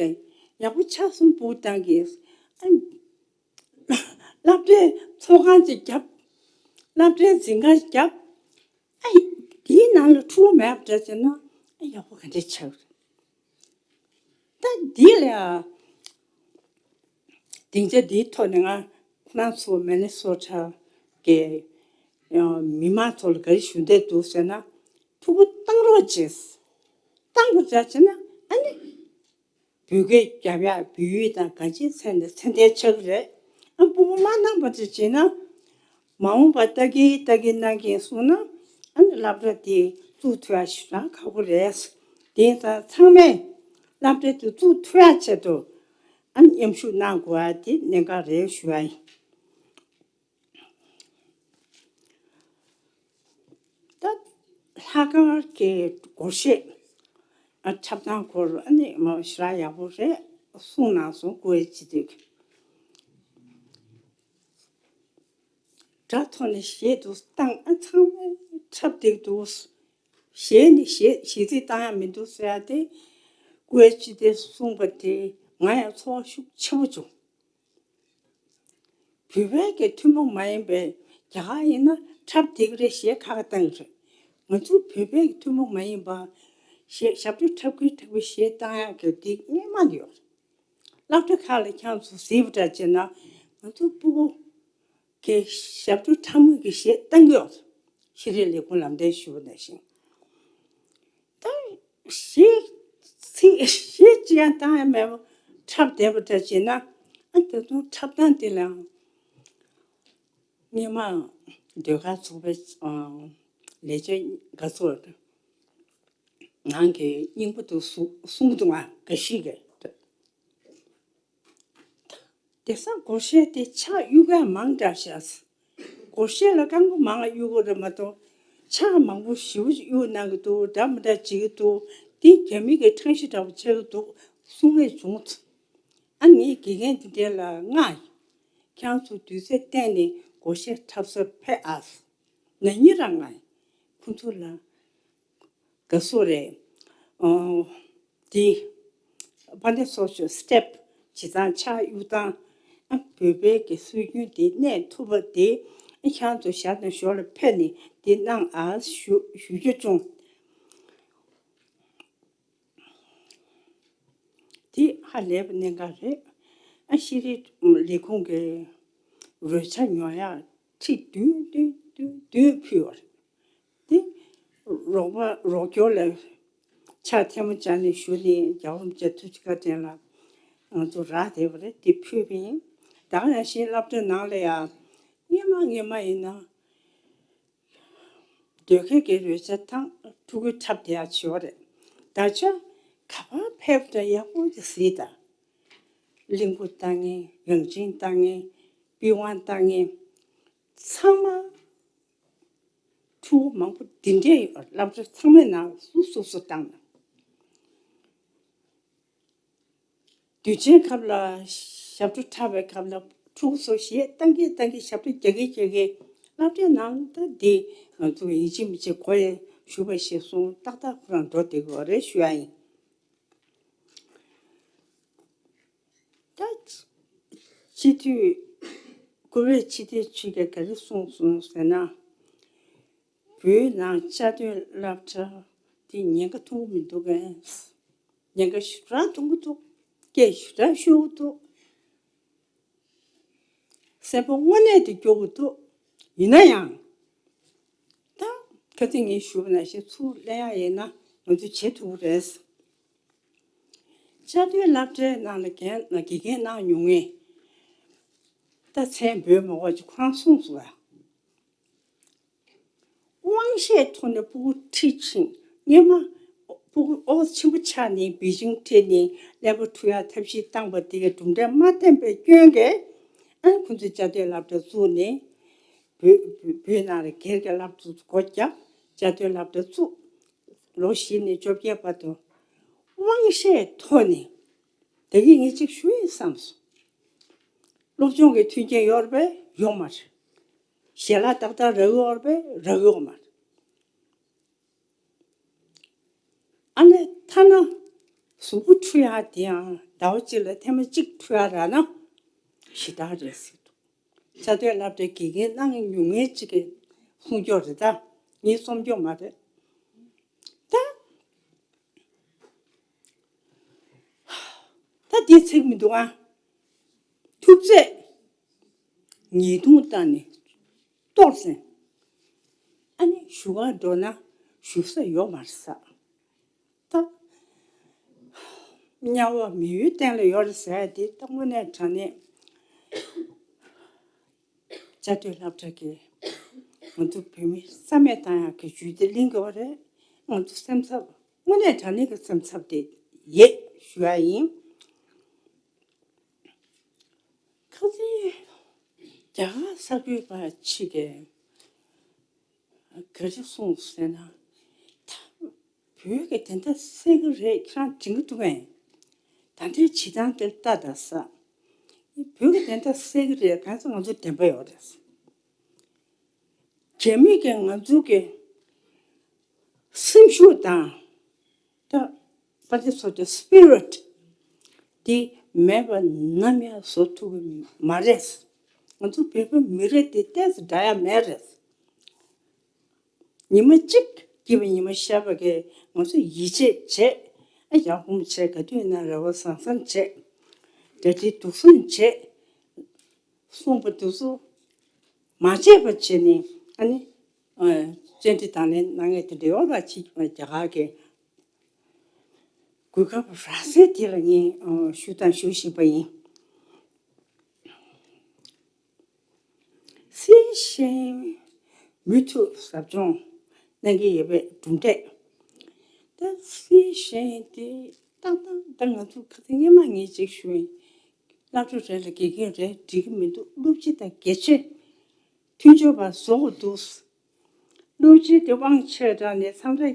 ཡག་པོ་ཆགས་སོང་སྤུ་གུ་བཏང་གི་ཡིན། ཨ་སློབ་གྲྭའི་ཚོགས་ཁང་ཅིག་བརྒྱབ། སློབ་གྲྭའི་འཛིན་ཁང་ཞིག་བརྒྱབ། ཨ་དེའི་ནང་ལ་ཕྲུ་གུ་མེད་པ་འདྲ་བྱས་ན་ཨ་ཡག་པོ་ག་འདྲས་ཆགས་རེད། ད་འདི་ལ་ཡ་སྡིངས་ཆ་འདིའི་ཐོག་ནས་ང་ཁོ་རང་ཚོ་མི་ནི་སོ་ཊ་གི་ཨ་མི་མང་ཚོ་ལ་ག་རེ་ཞུ་འདོད་འདུག་ཟེར་ན། ཕྲུ་གུ་བཏང་རོགས་བྱེད། བཏང་པ་འདྲ་བྱས་ན་ཨ་ནི་བོད་སྐད་རྒྱབ་ཡག་བོད་ཡིག་དང་གང་ཅིའི་ཐད་ནས་ཚད་ལྡན་ཆགས་ཀྱི་རེད། ཨ་སྤུ་གུ་མ་གནང་པ་ཅིག་བྱས་ན། མ་འོངས་པ་ལྟ་གིན་ལྟ་གིན་གནང་གིན་སོང་ན་ཨ་ནི་སློབ་གྲྭ་དེ་བཙུགས་ཐུབ་ཡག་ཞེ་དྲག་ཁག་པོ་རེད། དེ་ཡིན་ཙང་ཚང་མས་སློབ་གྲྭ་དེ་བཙུགས་ཐུབ་ཡག་ཆེད་དུ་ཨ་ནི་མཉམ་ཞུགས་གནང་དགོས་པ་དེ་གནད་འགག་རེད་ཞུ་ཡ་ཡིན། ད་ལྷག་དཀར་གྱི་སྒོར་གཞས་ཨ་འཁྲབ་སྟངས་སྐོར་ཨ་ནི་མ་ཞེ་དྲག་ཡག་པོ་རེད་གསུངས་གནང་སོང་། ཀུ་ཝེ་སྤྱི་འཐུས་ཀྱིས་སྒྲ་ཐོག་ནས་གཞས་འདུག་བཏང་། ཨ་ཚང་མས་འཁྲབ་བསྡད་འདུག་གཞས་ནི་གཞས་གཞས་ཚིག་བཏང་ཡག་མི་འདུག་ཟེར་ཡག་དེ་ཀུ་ཝེ་སྤྱི་འཐུས་གསུངས་པ་དེ་ང་ཡང་ཚོར་བ་ཤུགས་ཆེ་པོ་བྱུང་། བོད་པའི་གི་ཐུན་མོང་མ་ཡིན་པའི། རྒྱ་གར་ཡིན་ན་འཁྲབ་བསྡད་ཀྱི་རེད། གཞས་ཁག་ཁག་བཏང་གི་རེད། ང་ཚོ་བོད་པའི་གི་ཐུན་མོང་མ་ཡིན་པ་གཞས་ཞབས་བྲོ་འཁྲབ་ཀྱི་འཁྲབ་ཀྱི་གཞས་བཏང་ཡག་གི་དེ་སྔོན་མ་ནས་ཡོད། སློབ་གྲྭ་ཁག་ལ་ཁྱེད་ཚོ་གཟིགས་པ་འདྲ་བྱས་ན། ང་ཚོ་སྤུ་གུ་གི་ཞབས་བྲོ་འཁྲབ་མཁན་གྱི་གཞས་བཏང་གི་ཡོད། ཤེས་རིག་ལས་ཁུངས་ལམ་སྟོན་ཞུ་བ་ནང་བཞིན། ད་གཞས་ཚིག་གཞས་ཅི་ཡང་བཏང་ཡ་མེད་པ་འཁྲབ་བསྡད་པ་འདྲ་བྱས་ན། ཨ་ད་དུང་འཁྲབ་སྟངས་དེ་ལའང་སྔོན་མ་ཟློས་གར་ཚོགས་པའི་ཨ་ལས་བྱེད་འགའ་ཚོ་ནང་གི་རྙིང་པ་དུ་གསུང་གསུང་གི་འདུག་ང་། འགའ་ཞིག་གིས། དེང་སང་སྒོར་གཞས་དེ་ཕྱག་གཡུག་མཁན་མང་དྲགས་ཤག་སྒོར་གཞས་ལ་རྐང་པ་མང་གཡུག་གི་རེད་མ་གཏོགས། ཕྱག་མང་པོ་ཞེ་པོ་ཅིག་གཡུག་གནང་གི་འདུག་འདྲ་མི་འདྲ་བྱེད་ཀྱི་འདུག་འདི་རྒྱ་མི་གི་ཕྲེང་ཞེ་འདྲ་པོ་ཆགས་ཀྱི་འདུག་གསུང་མཁན་བྱུང་། ཨ་ནི་དགེ་རྒན་དེ་འདྲ་ལ་མངགས་ཡིན། ཁྱེད་རང་ཚོ་དུས་ཚོད་བཏོན་ནས་སྒོར་གཞས་འཁྲབ་སར་ཕེབས་ཨ། ང་གཉིས་རང་མངགས་ཡིན། ཁོང་ཚོ་ལ་དགའ་བསུ་རེད། ཨོ། འདི་པཱ་ལེ་སོ་ཤལ་སི་ཊེབ་བྱེད་སྟངས་ཕྱག་གཡུག་སྟངས། ཨ་བོད་པའི་གི་སྲོལ་རྒྱུན་དེ་གནས་ཐུབ་པ་དེ། ཨ་ཁྱེད་རང་ཚོ་ཞར་དང་ཞོར་ལ་ཕེབས་ནས་འདི་གནང་ཨ་ཞུ་ཞུ་རྒྱུ་བྱུང་། དེ་ཧ་ལས་པ་གནད་འགག་རེད། ཨ་ཤེས་རིག་ལས་ཁུངས་ཀྱི་རོལ་ཆ་ཉོ་ཡག་ཁྲི་བདུན་བདུན་བདུན་བདུན་ཕུལ་བ་རེད། དེ་རོགས་པ་རོགས་སྐྱོར་ལ་ཕྱག་ཐལ་མོ་སྦྱར་ནས་ཞུ་ནས། རྒྱལ་བ་རིན་པོ་ཆེ་ཐུགས་རྗེ་བཀའ་དྲིན་ལ་ང་ཚོ་རག་བསྡད་པ་རེད། དེ་ཕུལ་བ་ཡིན། ད་ག་ནང་བཞིན་སློབ་གྲྭ་ནང་ལ་ཡང་སྔོན་མ་སྔོན་མ་ཡིན་ན། ཟློས་གར་གྱི་རོལ་ཆ་དང་ཕྲུ་གུ་འཁྲབ་བསྡད་ཡག་བྱེད་པ་རེད། ད་ཆ་ག་པར་ཕེབས་དང་ཡག་པོ་ཅིག་གཟིགས་དང་། གླིང་བུ་བཏང་མཁན། རང་བྱན་བཏང་མཁན། པི་ཝང་བཏང་མཁན། ཚང་མ་ཕྲུ་གུ་མང་པོ་འདི་འདྲས་ཡོད། སློབ་གྲྭ་ཚང་མའི་ནང་སུ་སོ་སོ་བཏང་ན། དུས་ཆེན་སྐབས་ལ་ཞབས་བྲོ་འཁྲབ་པའི་སྐབས་ལ་ཕྲུ་གུ་ཚོ་གཞས་བཏང་གི་བཏང་གི་ཞབས་བྲོ་རྒྱག་གི་རྒྱག་གི། སློབ་གྲྭའི་ནང་ད་འདི་ང་ཚོ་ཡིན་གཅིག་མིན་གཅིག་གོ་ཡ་ཞུ་བ་ཞེས་གསུངས། ཏག་ཏག་ཁོ་རང་འགྲོ་བསྡད་དགོས་རེད་ཞུ་ཡ་ཡིན། ད་སྤྱི་འཐུས་བཀུར་འོས་སྤྱི་འཐུས་ཆོས་ཀྱིས་ག་རེ་གསུངས་སོང་ཟེར་ན། བོད་ནང་བཅའ་སྡོད་སློབ་གྲྭ་དེ་ཉེན་ཁ་ཐོན་གྱི་མི་འདུག་གས། ཉེན་ཁ་ཞེ་དྲག་ཐོན་གྱི་འདུག་སྐད་ཞེ་དྲག་ཤོར་གྱི་འདུག་སེམས་པ་དངོས་གནས་དེ་སྐྱོ་གི་འདུག་ཡིན་ན་ཡང་། ད་ཁ་སང་ངས་ཞུས་པ་ནང་བཞིན་ཚུར་གླེང་ཡག་ཡིན་ན་ང་ཚོས་བྱེད་ཐུབ་ཀྱི་རེད། བཅའ་སྡོད་སློབ་གྲྭའི་ནང་ལ་རྒན་དགེ་རྒན་གནང་མྱོང་མཁན། ད་མཚན་འབོད་མ་དགོས་ཀྱི་ཁོ་རང་གསུངས་སོང་ཨ། དབང་ཤེད་ཐོག་ནས་སྤུ་གུ་ཁྲིད་ཕྱིན། སྔོན་མ་སྤུ་གུ་ཨོ་ཆེན་པོ་ཆགས་ནས་པེ་ཅིང་ཁྲིད་ནས་ཀླད་པ་འཁྲུ་ཡག་ཐབས་ཤེས་བཏང་པ་དེ་གའི་གྲུབ་འབྲས་མ་ཐོན་པའི་སྐྱོན་གྱིས། ཨ་ཁོང་ཚོས་བཅའ་སྡོད་སློབ་གྲྭ་བཙུགས་ནས། བོད་བོད་ནང་ལ་སྒེར་གྱི་སློབ་གྲྭ་སྒོ་བརྒྱབ། བཅའ་སྡོད་སློབ་གྲྭ་བཙུགས། ལོ་བཞི་ནས་བཅོ་བརྒྱད་བར་དུ་དབང་ཤེད་ཐོག་ནས། དེ་གིས་ངས་གཅིག་ཞུ་ཡིན་བསམ་སོང་། སློབ་སྦྱོང་གི་མཐུན་རྐྱེན་ཡོད་རེད་པས། ཡོད་མ་རེད། ཞལ་ལག་ཏག་ཏག་རག་ཡོད་རེད་པས། རག་ཡོད་མ་རེད། ཨ་ནི་ཐ་ན་གཟུགས་པོ་འཁྲུ་ཡག་དེ་ཡང་ཟླ་བ་གཅིག་ལ་ཐེངས་མ་གཅིག་འཁྲུ་ཡག་རག་ན་ཞེ་དྲག་རེད་ཟེར་འདུག་བཅའ་སྡོད་སློབ་གྲྭའི་དགེ་རྒན་གནང་མྱོང་མཁན་གཅིག་གིས་གསུང་སྐྱོར་རེད་ད། ངས་རྩོམ་སྐྱོར་མ་རེད་ད། ད་འདི་ཚིག་མི་འདུག་ཨ། ཐུབ་ཚད་ཉེས་རྡུང་བཏང་ནས་གཏོར་ཟིན། ཨ་ནི་བཞུགས་སྒར་འགྲོ་ན་བཞུགས་ས་ཡོད་མ་རེད་ས། ད་དམྱལ་བ་མི་ཡུལ་སྟེང་ལ་ཡོད་རེད་ཟེར་ཡ་དེ་ད་དངོས་གནས་དྲང་གནས། བཅའ་སྡོད་སློབ་གྲྭ་གིས་ང་ཚོ་བོད་མི་རྩ་མེད་བཏང་ཡག་གི་ཇུས་དེ་ལེན་དགོས་པ་རེད། ང་ཚོ་སེམས་འཚབ་དངོས་གནས་དྲང་གནས་ཀྱི་སེམས་འཚབ་དེ་ཡོད་ཞུ་ཡག་ཡིན། ཁ་སང་རྒྱ་གར་གསར་འགོད་པ་གཅིག་གིས་ག་རེ་གསུངས་ཟེར་ན། ད་བོད་ཀྱི་བདེན་མཐའ་གསལ་གྱི་རེད། ཁྱེད་རང་དྲན་གྱི་འདུག་གས། ད་ལྟའི་བྱེད་སྟངས་དེ་ལྟ་དང་ས། བོད་ཀྱི་བདེན་མཐའ་གསལ་གྱི་རེད། གང་ཟེར་ང་ཚོ་བདེན་པ་ཡོད་རེད། རྒྱ་མི་གིས་ང་ཚོ་གི་སེམས་ཤུགས་དང་། ད་པ་ཏི་སོ་ཏི་སི་པི་རི་ཊི་དེ་མེད་པ་ནམ་ཡང་བཟོ་ཐུབ་ཀྱི་མ་རེད། ང་ཚོ་བོད་པ་མི་རིགས་དེ་ཏོག་ཙམ་འདྲ་ཡ་མེད་རེད། ཉི་མ་གཅིག་སྐྱིད་པ་ཉི་མ་ཤར་བ་གི་ང་ཚོ་ཡིད་ཆེས་བྱེད། ཨ་ཡག་པོ་བྱེད། ག་དུས་ཡིན་ན་རེ་བ་བཟང་བཟང་བྱེད། གྲ་སྒྲིག་འདུག་སེ་བྱས། གསུངས་པ་དེ་ཚོ་མ་བརྗེད་པ་བྱས་ནས། ཨ་ནི་ཨ་བཅར་འདྲི་དང་ལེན་གནང་ཡས་དེ་འདྲ་ཡོད་ལ། ཕྱི་རྒྱ་གར་གྱི་གོ་སྐབས་རག་སའི་དེ་ལ་ངས་ཨ་ཞུ་དང་ཞུ་བཞིན་པ་ཡིན། སྲིད་གཞུང་མུ་མཐུད་ཟབ་སྦྱོང་གནང་གི་ཡོད་པའི་གྲུབ་འབྲས། ད་སྲིད་གཞུང་དེ་ཏག་ཏག་ད་ང་ཚོ་ཁ་སང་སྔོན་མ་ངས་ཅིག་ཞུས་ཡིན། སློབ་གྲྭ་རེ་ལ་དགེ་རྒན་རེ་འགྲིག་གི་མི་འདུག། སློབ་སྤྱི་དང་དགེ་ཆེ་མཐུན་སྦྱོར་བ་བཟོ་དགོས་འདུག། སློབ་སྤྱི་དེ་དབང་ཆེ་དྲགས་ནས་མཚམས་རེ།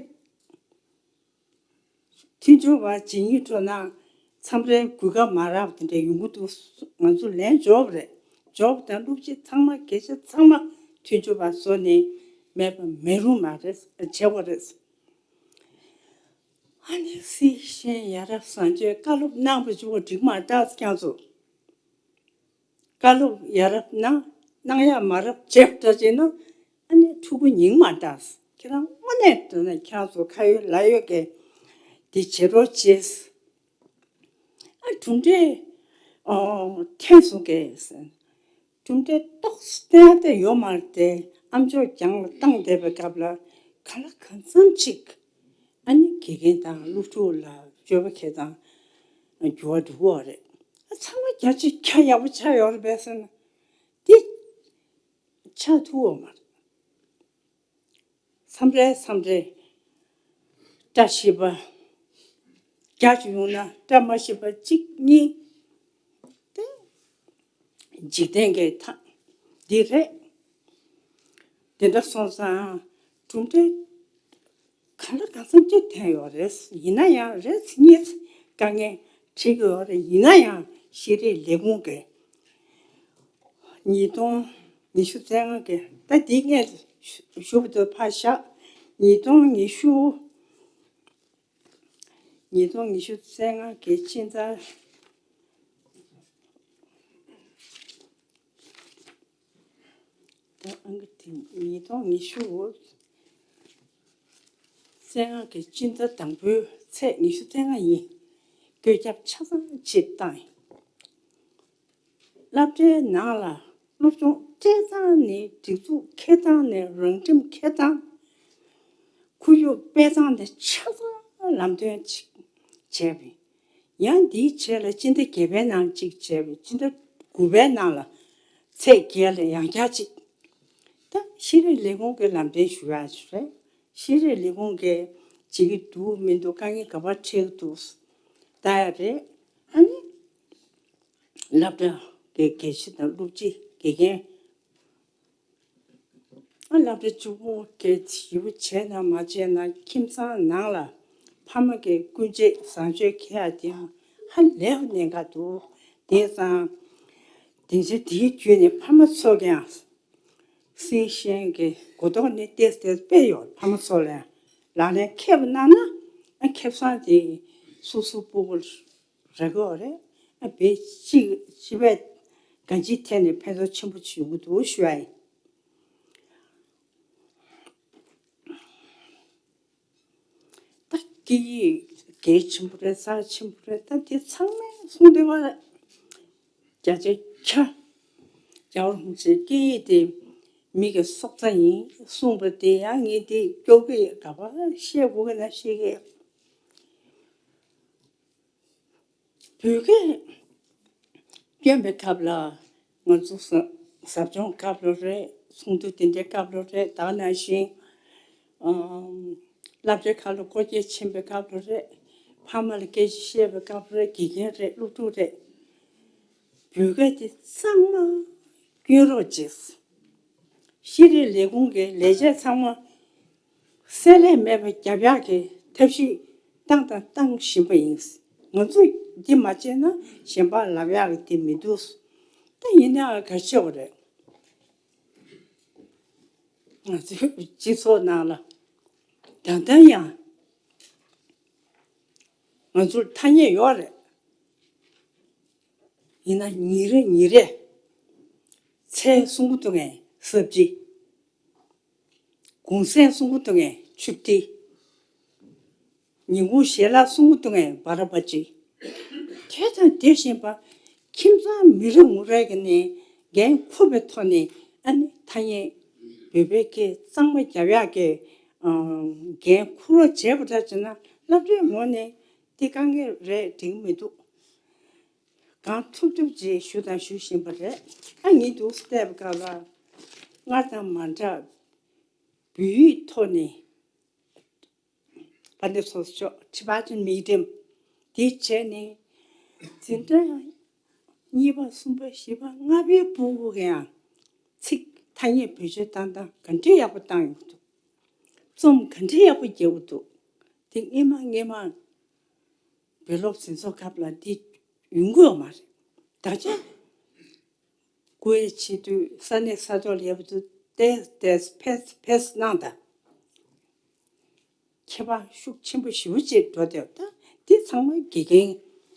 མཐུན་སྦྱོར་བ་བྱེད་སྙིང་འདོད་ན་མཚམས་རེ་གོ་སྐབས་མ་རག་པ་དེ་འདྲ་ཡོང་གི་འདུག། ང་ཚོ་ལན་འབྱོར་བ་རེད། འབྱོར་བ་དང་སློབ་སྤྱི་ཚང་མ་དགེ་ཆེ་ཚང་མ་མཐུན་སྦྱོར་བ་བཟོ་ནས་མེད་པ་མེད་རུང་མ་རེད་བྱེད་དགོས་རེད། ཨ་ནི་སྲིད་གཞུང་ཡ་རབས་བཟང་སྤྱོད་བཀའ་སློབ་གནང་བ་བཅུག་པ་འགྲིག་མ་རེད་ད་ཁྱེད་ཚོ། བཀའ་སློབ་ཡ་རབས་གནང་གནང་ཡ་མ་རབས་བྱས་པ་འདྲ་བྱས་ན། ཨ་ནི་ཕྲུ་གུ་རྙིང་མ་འདྲ། ཁྱེད་རང་དངོས་གནས་དྲང་གནས་ཁྱེད་རང་ཚོ་ཁ་ཡོད་ལག་ཡོད་ཀྱི་དེ་བྱེད་རོགས་བྱེད། ཨ་གྲུབ་འབྲས་ཨོ་ཐོན་སོང་གི། གྲུབ་འབྲས་ཏོག་ཙམ་བསྟན་ཏེ་ཡོད་མ་རེད་དེ། ཨ་མཆོག་གྱང་ལ་བཏང་བསྡད་པའི་སྐབས་ལ་གང་ལ་གང་འཚམ་ཅིག་ཨ་ནི་དགེ་རྒན་དང་སློབ་ཕྲུག་ལ་སྤྱོད་པ་ཁྱེད་དང་འགྱུར་བ་འགྲོ་གི་ཡོད་རེད། ཨ་ཚང་མ་རྒྱ་ཆེ་ཁྱ་ཡག་པོ་ཆགས་ཡོད་རེད་པས་ཟེར་ན། འདི་ཆགས་ཐུབ་ཡོད་མ་རེད། མཚམས་རེ་མཚམས་རེ་བཀྲ་ཤིས་པ་རྒྱ་ཆེ་ཡོང་ན་བཀྲ་མ་ཤིས་པ་གཅིག་གཉིས་དེ་འཇིག་རྟེན་གྱི་ཐ་འདི་རེད། དེ་འདྲ་སོང་ཙང་གྲུབ་འབྲས་གང་ལ་གང་འཚམ་ཅིག་ཐོན་ཡོད་རེད། ཡིན་ན་ཡང་རེ་གཉིས་དཀའ་ངལ་འཕྲད་ཀྱི་ཡོད་རེད། ཡིན་ན་ཡང་ཤེས་རིག་ལས་ཁུངས་ཀྱི་ཉིས་སྟོང་ཉི་ཤུ་རྩ་ལྔ་གི་ད་འདི་ངས་ཞུ་བ་དེ་ཕར་བཞག། ཉིས་སྟོང་ཉི་ཤུ། ཉིས་སྟོང་ཉི་ཤུ་རྩ་ལྔ་གི་སྤྱི་ཟླ། ད་ཨང་ཀི་དེ་ཉིས་སྟོང་ཉི་ཤུ་རྩ་ལྔ་གི་སྤྱི་ཟླ་དང་པོའི་ཚེས་ཉི་ཤུ་རྩ་ལྔ་ཡིན། བཀོད་ཁྱབ་ཆ་ཚང་ཅིག་བཏང་ཡིན། སློབ་གྲྭའི་ནང་ལ་སློབ་སྦྱོང་སྤྲད་སྟངས་ནས་སྒྲིག་འཛུགས་འཁྱེར་སྟངས་ནས་རང་ཁྲིམས་འཁྱེར་སྟངས། ཁོར་ཡུག་སྤེལ་སྟངས་དེ་ཆ་ཚང་ལམ་སྟོན་ཅིག་བྱས་པས། ཡང་འདིའི་རྗེས་ལ་སྤྱི་ཟླ་བརྒྱད་པའི་ནང་གཅིག་བྱས་པས། སྤྱི་ཟླ་དགུ་པའི་ནང་ལ་ཚེས་བརྒྱད་ལ་ཡང་བསྐྱར་ཅིག། ད་ཤེས་རིག་ལས་ཁུངས་ཀྱི་ལམ་སྟོན་ཞུ་ཡག་ཅིག་རེད། ཤེས་རིག་ལས་ཁུངས་ཀྱིས་བྱེད་ཀྱི་འདུག་མི་འདུག་དཀའ་ངལ་ག་པར་འཕྲད་ཀྱི་འདུག་ལྟ་ཡག་རེད། ཨ་ནི་སློབ་གྲྭ་གི་དགེ་ཆེ་དང་སློབ་སྤྱི་དགེ་རྒན། ཨ་སློབ་གྲྭ་གཅིག་པོ་གི་ཞེ་པོ་བྱས་ན་མ་བྱས་ན་ཁྱིམ་ཚང་ནང་ལ་ཕ་མ་གི་སྐུ་འབྱེད་བཟང་སྤྱོད་འཁྱེར་ཡག་དེའང་ཧ་ལས་པ་གནད་འགག་འདུག། དེ་ཙང་སྡིངས་ཆ་དེའི་བརྒྱུད་ནས་ཕ་མ་ཚོ་གིའང་སྲིད་གཞུང་གི་གོ་རྟོགས་ནི་ཏོག་ཙམ་སྤེལ་ཡོད། ཕ་མ་ཚོ་ལ་ལག་ལེན་འཁེལ་བ་གནང་ན་ཨ་ཁེ་བཟང་དེ་སོ་སོ་སྤོ་བོ་རག་གི་ཡོད་རེད། ཨ་བེད་སྤྱི་སྤྱི་པའི་གང་ཅིའི་ཐད་ནས་ཕན་ཐོགས་ཆེན་པོ་ཅིག་ཡོང་གི་འདུག་ཞུ་ཡ་ཡིན། ད་སྐད་ཡིག་གལ་ཆེན་པོ་རེད། རྩ་ཆེན་པོ་རེད། ད་དེ་ཚང་མས་གསུངས་བསྡད་པ་རེད། བརྒྱ་ཆ་བརྒྱ། རྒྱལ་བ་རིན་པོ་ཆེའི་སྐད་ཡིག་དེ་མི་གི་སྲོག་རྩ་ཡིན་གསུངས་པ་དེ་ཡང་ངས་དེ་སྐྱོར་གི་ཡོད། ག་པར་བཤད་དགོས་ཀྱི་ན་བཤད་གི་ཡོད། བོད་སྐད་སྐྱོན་པའི་སྐབས་ལ་ང་ཚོ་ཟབ་ཟབ་སྦྱོང་སྐབས་ལ་རེད། ཚོགས་འདུ་དེ་འདྲའི་སྐབས་ལ་རེད། ད་ག་ནང་བཞིན་ཨམ་སློབ་གྲྭའི་ཁག་ལ་སྐོར་སྐྱོད་ཕྱིན་པའི་སྐབས་ལ་རེད། ཕ་མ་ལ་སྐད་ཆ་བཤད་པའི་སྐབས་ལ་རེད། དགེ་རྒན་རེད། སློབ་ཕྲུག་རེད། བོད་སྐད་དེ་གཙང་མ་སྐྱོན་རོགས་བྱེད། ཤེས་རིག་ལས་ཁུངས་ཀྱི་ལས་བྱེད་ཚང་མ་བསྲེ་ལྷད་མེད་པ་རྒྱབ་ཡག་གི་ཐབས་ཤེས་བཏང་དང་བཏང་བཞིན་པ་ཡིན། ང་ཚོས་འདི་མ་བྱས་ན་གཞན་པར་ལབ་ཡག་གི་དེ་མི་འདུག། ད་ཡིན་ནའང་ག་རེ་བྱེད་དགོས་རེད། ང་ཚོའི་སྤྱི་ཚོགས་ནང་ལ་ད་ལྟ་ཡང་ང་ཚོར་ཐ་སྙད་ཡོད་རེད། ཡིན་ན་ཉིན་རེ་ཉིན་རེ་ཚལ་གསུང་གི་འདུག་གས་སབ་ཇི། གུང་སེང་གསུང་གི་འདུག་གས་ཆུ་ཏི། ཉིན་གུང་ཞལ་ལག་གསུང་གི་འདུག་གས་བ་ར་བ་ཅི། དེ་དང་དེ་བཞིན་པ་ ཁྱིམ་ཚང་མི་རེ་ངོ་རེ་གི་ནས་འགན་འཁུར་བའི་ཐོག་ནས་ཨ་ནི་ཐ་སྙད་བོད་པའི་སྐད་གཙང་མ་རྒྱབ་ཡག་གི་འགན་འཁུར་རོགས་བྱས་པ་འདྲ་བྱས་ན་སློབ་གྲྭའི་ངོས་ནས་དེ་དཀའ་ངལ་རེད་འགྲིག་མི་འདུག་གང་ཐུབ་ཐུབ་ཅིག་ཞུ་དང་ཞུ་བཞིན་པ་རེད། ཨ་ངས་འདུག་བལྟས་པ་སྐབས་ལ་སྔར་དང་མ་འདྲ་བོད་ཡིག་ཐོག་ནས་དཔལ་ལྡན་ཚོགས་གཙོ་མཆོག་Tibetan Medium་དེ་བྱས་ནས་འཛིན་གྲྭ་གཉིས་པ་གསུམ་པ་བཞི་པ་ལྔ་པའི་ཕྲུ་གུ་གི་ཡང་ཚིག་ཐ་སྙད་བེད་སྤྱོད་བཏང་སྟངས་ག་འདྲའི་ཡག་པོ་བཏང་ཡོད་འདུག་རྩོམ་ག་འདྲའི་ཡག་པོ་རྒྱག་གི་འདུག་དེ་སྔས་མ་སྔས་མ་བོད་སློབ་འཛིན་ཚོགས་སྐབས་ལ་འདི་ཡོང་གི་ཡོད་མ་རེད། ད་ཆ་སྐུ་ངལ་བྱེད་དུས་ས་གནས་ས་ཐོག་ལ་ཡོད་པ་དུས་ཏོག་ཙམ་ཕེབས་ཕེབས་ཕེབས་གནང་དང་། ཁྱད་པར་ཤུགས་ཆེན་པོ་ཞེ་པོ་ཅིག་འགྲོ་བསྡད་པ་དང་འདི་ཚང་མ་དགེ་རྒན་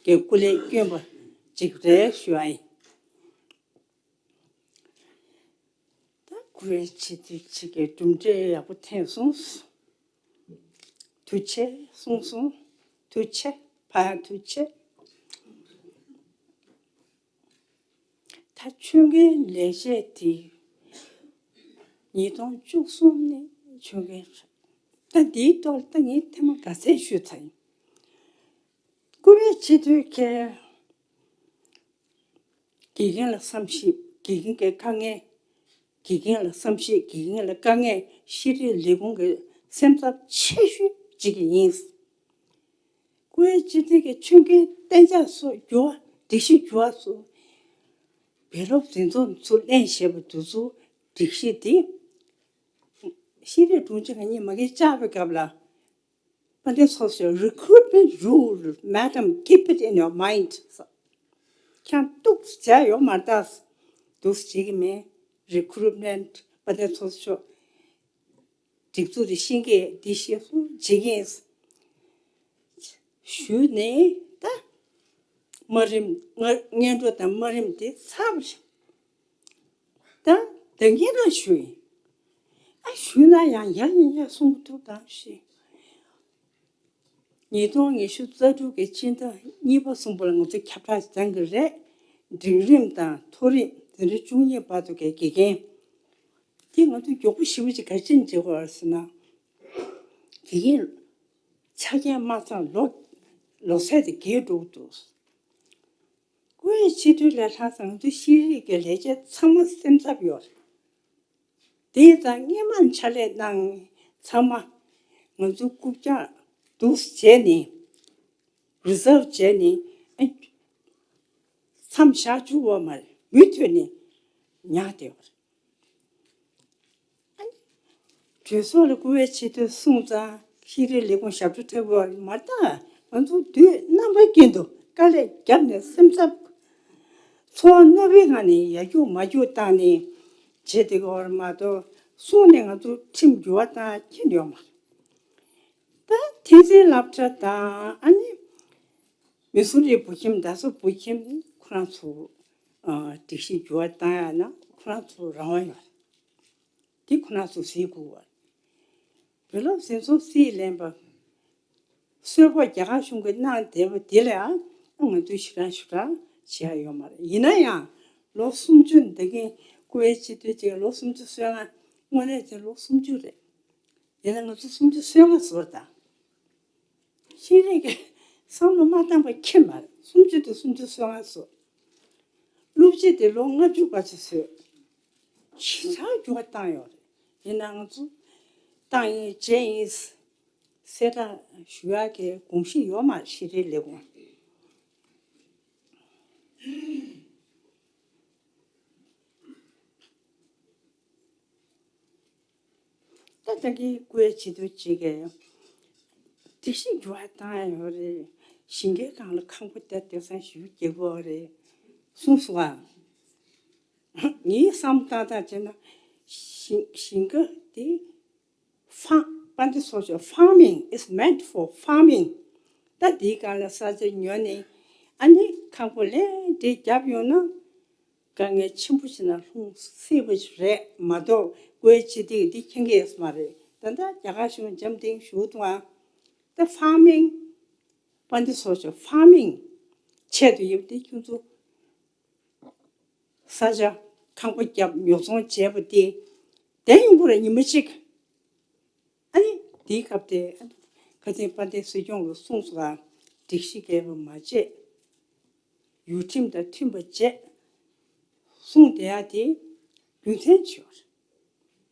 གྱི་སྐུ་ལས་བསྐྱོན་པ་ཅིག་རེད་ཞུ་བ་ཡིན། ད་སྐུ་ངལ་བྱེད་དུས་ཅིག་གི་གྲུབ་འབྲས་ཡག་པོ་ཐོན་སོང་། ཐུགས་རྗེ་ཆེ་གསུངས་སོང་། ཐུགས་རྗེ་ཆེ། ཕ་ཡ་ཐུགས་རྗེ་ཆེ། ད་ཆོས་རྒན་ལས་བྱེད་དེ་ཉིས་སྟོང་བཅུ་གསུམ་ནས་ཆོས་རྒན་རེད། ད་འདིའི་ཐོག་ལ་ད་ངས་ཐེངས་མ་ག་ཚད་ཞུས་ཚར་ཡིན། སྐུ་ངལ་བྱེད་དུས་ཁྱེད་དགེ་རྒན་ལ་བསམ་ཤེས། དགེ་རྒན་གྱི་དཀའ་ངལ། དགེ་རྒན་ལ་བསམ་ཤེས། དགེ་རྒན་ལ་དཀའ་ངལ་ཤེས་རིག་ལས་ཁུངས་ཀྱི་སེམས་འཚབ་ཆེ་ཤོས་གཅིག་ཡིན། སྐུ་ངལ་བྱེད་དུས་ཀྱི་ཆོས་རྒན་གཏན་འཇགས་སོགས་འགྱུར་བ་སྒྲིག་གཞི་འགྱུར་བ་སོགས་བོད་སློབ་འཛིན་ཚོགས་ཚུར་གླེང་བཞིན་པ་དེ་ཚོ་སྒྲིག་གཞི་དེ་ཤེས་རིག་དྲུང་ཆེ་ང་གཉིས་མ་གིར་བཅར་བའི་སྐབས་ལ། དཔལ་ལྡན་ཚོགས་གཙོས་Recruitment rule, madam, keep it in your mind. ཁྱེད་རང་གཏུགས་བྱས་ཡོད་མ་རེད་ད། འདུག་སེ་བྱེད་ཀྱི་མེད། Recruitment དཔལ་ལྡན་ཚོགས་གཙོས་སྒྲིག་འཛུགས་དེ་ཤེས་ཀྱི་འདི་ཤེས་སོང་བྱེད་ཀྱི་ཞུས་ནས་ད་དམའ་རིམ་སྔ་སྔོན་འགྲོ་དང་དམའ་རིམ་དེ་ཚར་བ་རེད། ད་ད་གིན་རང་ཞུས་ཡིན། ཨ་ཞུས་ན་ཡང་ཡང་ཡང་ཡང་གསུང་གི་འདུག་ད་ཞེས། ཉིས་སྟོང་ཉི་ཤུ་རྩ་དྲུག་གི་སྤྱི་ཟླ་གཉིས་པ་གསུམ་པ་ལ་ང་ཚོ་ཁྱབ་བསྒྲགས་བཏང་གི་རེད། འབྲིང་རིམ་དང་མཐོ་རིམ་འཛིན་གྲྭ་བཅུ་གཉིས་བར་དུ་གི་དགེ་རྒན། དེ་ང་ཚོ་མགྱོགས་པོ་ཞེ་པོ་ཅིག་ག་རེ་བྱས་ནས་བྱེད་དགོས་རེད་ཟེར་ན། དགེ་རྒན་ཆ་རྐྱེན་མ་ཚང་ལོ་ལོ་ཚད་དེ་རྒས་འགྲོ་གི་འདུག་སྐུ་ངལ་བྱེད་དུས་ལས་ལྷག་ཙམ་ང་ཚོ་ཤེས་རིག་གི་ལས་བྱེད་ཚང་མ་སེམས་འཚབ་ཡོད་རེད། དེ་ཙང་སྔོན་མ་ཕྱག་ལས་གནང་ཚང་མ་ང་ཚོ་རྐུབ་བཀྱག་འདུག་བྱས་ནས་Reserve་བྱས་ནས་ཨ་མཚམས་བཞག་བཅུག་པ་མ་རེད། མུ་མཐུད་ནས་ཉར་བསྡད་པ་རེད། ཨ་ནི་གྲོས་ཚོགས་ལ་སྐུ་ངལ་བྱེད་དུས་གསུངས་ཙང་ཤེས་རིག་ལས་ཁུངས་ཞབས་བྲོ་འཁྲབ་དགོས་པ་མ་རེད་ད། ང་ཚོ་དུས་རྣམ་པ་ཀུན་ཏུ་དཀའ་ལས་བརྒྱབ་ནས་སེམས་འཚབ། འཚོ་བ་རྣོ་བའི་ངང་ནས་ཡར་རྒྱུག་མར་རྒྱུག་བཏང་ནས་བྱེད་བསྡད་ཀྱི་ཡོད་རེད་མ་གཏོགས་གསུངས་ནས་ང་ཚོ་ཁྲིམས་འགྱུར་བ་བཏང་མཁན་ཡོད་མ་རེད། ད་ཐེག་ཆེན་སློབ་གྲྭ་དང་ཨ་ནི་མི་སུ་རི་བོད་ཁྱིམ་རྡ་ས་བོད་ཁྱིམ་ཁོ་རང་ཚོ་ཨ་སྒྲིག་གཞི་འགྱུར་བ་བཏང་ཡག་ན་ཁོ་རང་ཚོ་རང་དབང་ཡོད་རེད། དེ་ཁོ་རང་ཚོ་གཟིགས་དགོས་པ་རེད། བོད་སློབ་འཛིན་ཚོགས་རྩིས་ལེན་པ། གསོལ་ཕོགས་རྒྱ་གར་གཞུང་གིས་གནང་བསྡད་པ་དེ་ལ་ཡང་ང་ཚོས་ཞེ་དྲག་ཞེ་དྲག་བྱེད་ཡ་ཡོད་མ་རེད། ཡིན་ན་ཡང་ལོ་སུམ་ཅུ་འདི་གིན་སྐུ་ངལ་བྱེད་དུས་ཅིག་ལོ་སུམ་ཅུ་སོ་ལྔ་དངོས་གནས་བྱས་ལོ་སུམ་ཅུ་རེད། ཡིན་ན་ང་ཚོ་སུམ་ཅུ་སོ་ལྔ་བཟོ་དང་། ཤེས་རིག་གི་བསམ་བློ་མ་བཏང་པ་ཁྱེད་མ་རེད། སུམ་ཅུ་དང་སུམ་ཅུ་སོ་ལྔ་བཟོ། སློབ་སྤྱི་དེ་ལོ་ལྔ་བཅུ་བར་དུ་བཟོས། ཞེ་དྲག་འགྱུར་བ་བཏང་ཡོད་རེད། ཡིན་ནའང་ཚོ་བཏང་ཡིན་བྱས་ཡིན་གསལ་བསྒྲགས་ཞུ་ཡག་གི་དགོངས་གཞི་ཡོད་མ་རེད། ཤེས་རིག་ལས་ཁུངས། ད་ལྟ་གི་སྐུ་ངལ་བྱེད་དུས་ཅིག་གི་སྒྲིག་གཞི་འགྱུར་བ་བཏང་ཡོད་རེད། ཞིང་ཁའི་སྒང་ལ་ཁང་པ་དེ་དེང་སང་ཞེ་པོ་རྒྱག་གི་ཡོད་རེད་གསུངས་སོང་ཨ། ངའི་བསམ་བློ་བཏང་སྟངས་བྱས་ན་ཞིང་ཞིང་ཁ་དེ་ཧྥང་དཔལ་ལྡན་ཚོགས་གཙོས་farming is meant for farming། ད་དེའི་སྒང་ལ་ས་ཆ་ཉོས་ནས་ཨ་ནི་ཁང་པ་ལས་འདྲེ་བརྒྱབ་ཡོང་ན་དཀའ་ངལ་ཆེན་པོ་ཞིག་ནང་ལྷུང་སྲིད་པ་ཞིག་རེད་མ་གཏོགས་སྐུ་ངལ་བྱེད་དུས་འདི་མཁྱེན་གྱི་ཡོད་མ་རེད། ད་ལྟ་རྒྱ་གར་གཞུང་འཇམ་ཐིང་ཞུ་འདུག་ཨ། ད་farming དཔལ་ལྡན་ཚོགས་གཙོས་farming ཆེད་དུ་ཡོད་དེ་ཁྱོད་ཚོ། ས་ཆ་ཁང་པ་བརྒྱབ་ཉོ་ཚོང་བྱས་པ་དེ་བསྡད་ཡོང་གི་རེད། ཉི་མ་གཅིག་ཨ་ནི་དེའི་སྐབས་དེ་ཁ་སང་དཔལ་ལྡན་སྲིད་སྐྱོང་ལ་གསུངས་སོང་ཨ། སྒྲིག་གཞི་འགལ་བ་མ་བྱེད། ཡུལ་ཁྲིམས་དང་མཐུན་པ་བྱེད། གསུངས་བསྡད་ཡ་དེ་རྒྱུ་མཚན་ཅིག་ཡོད་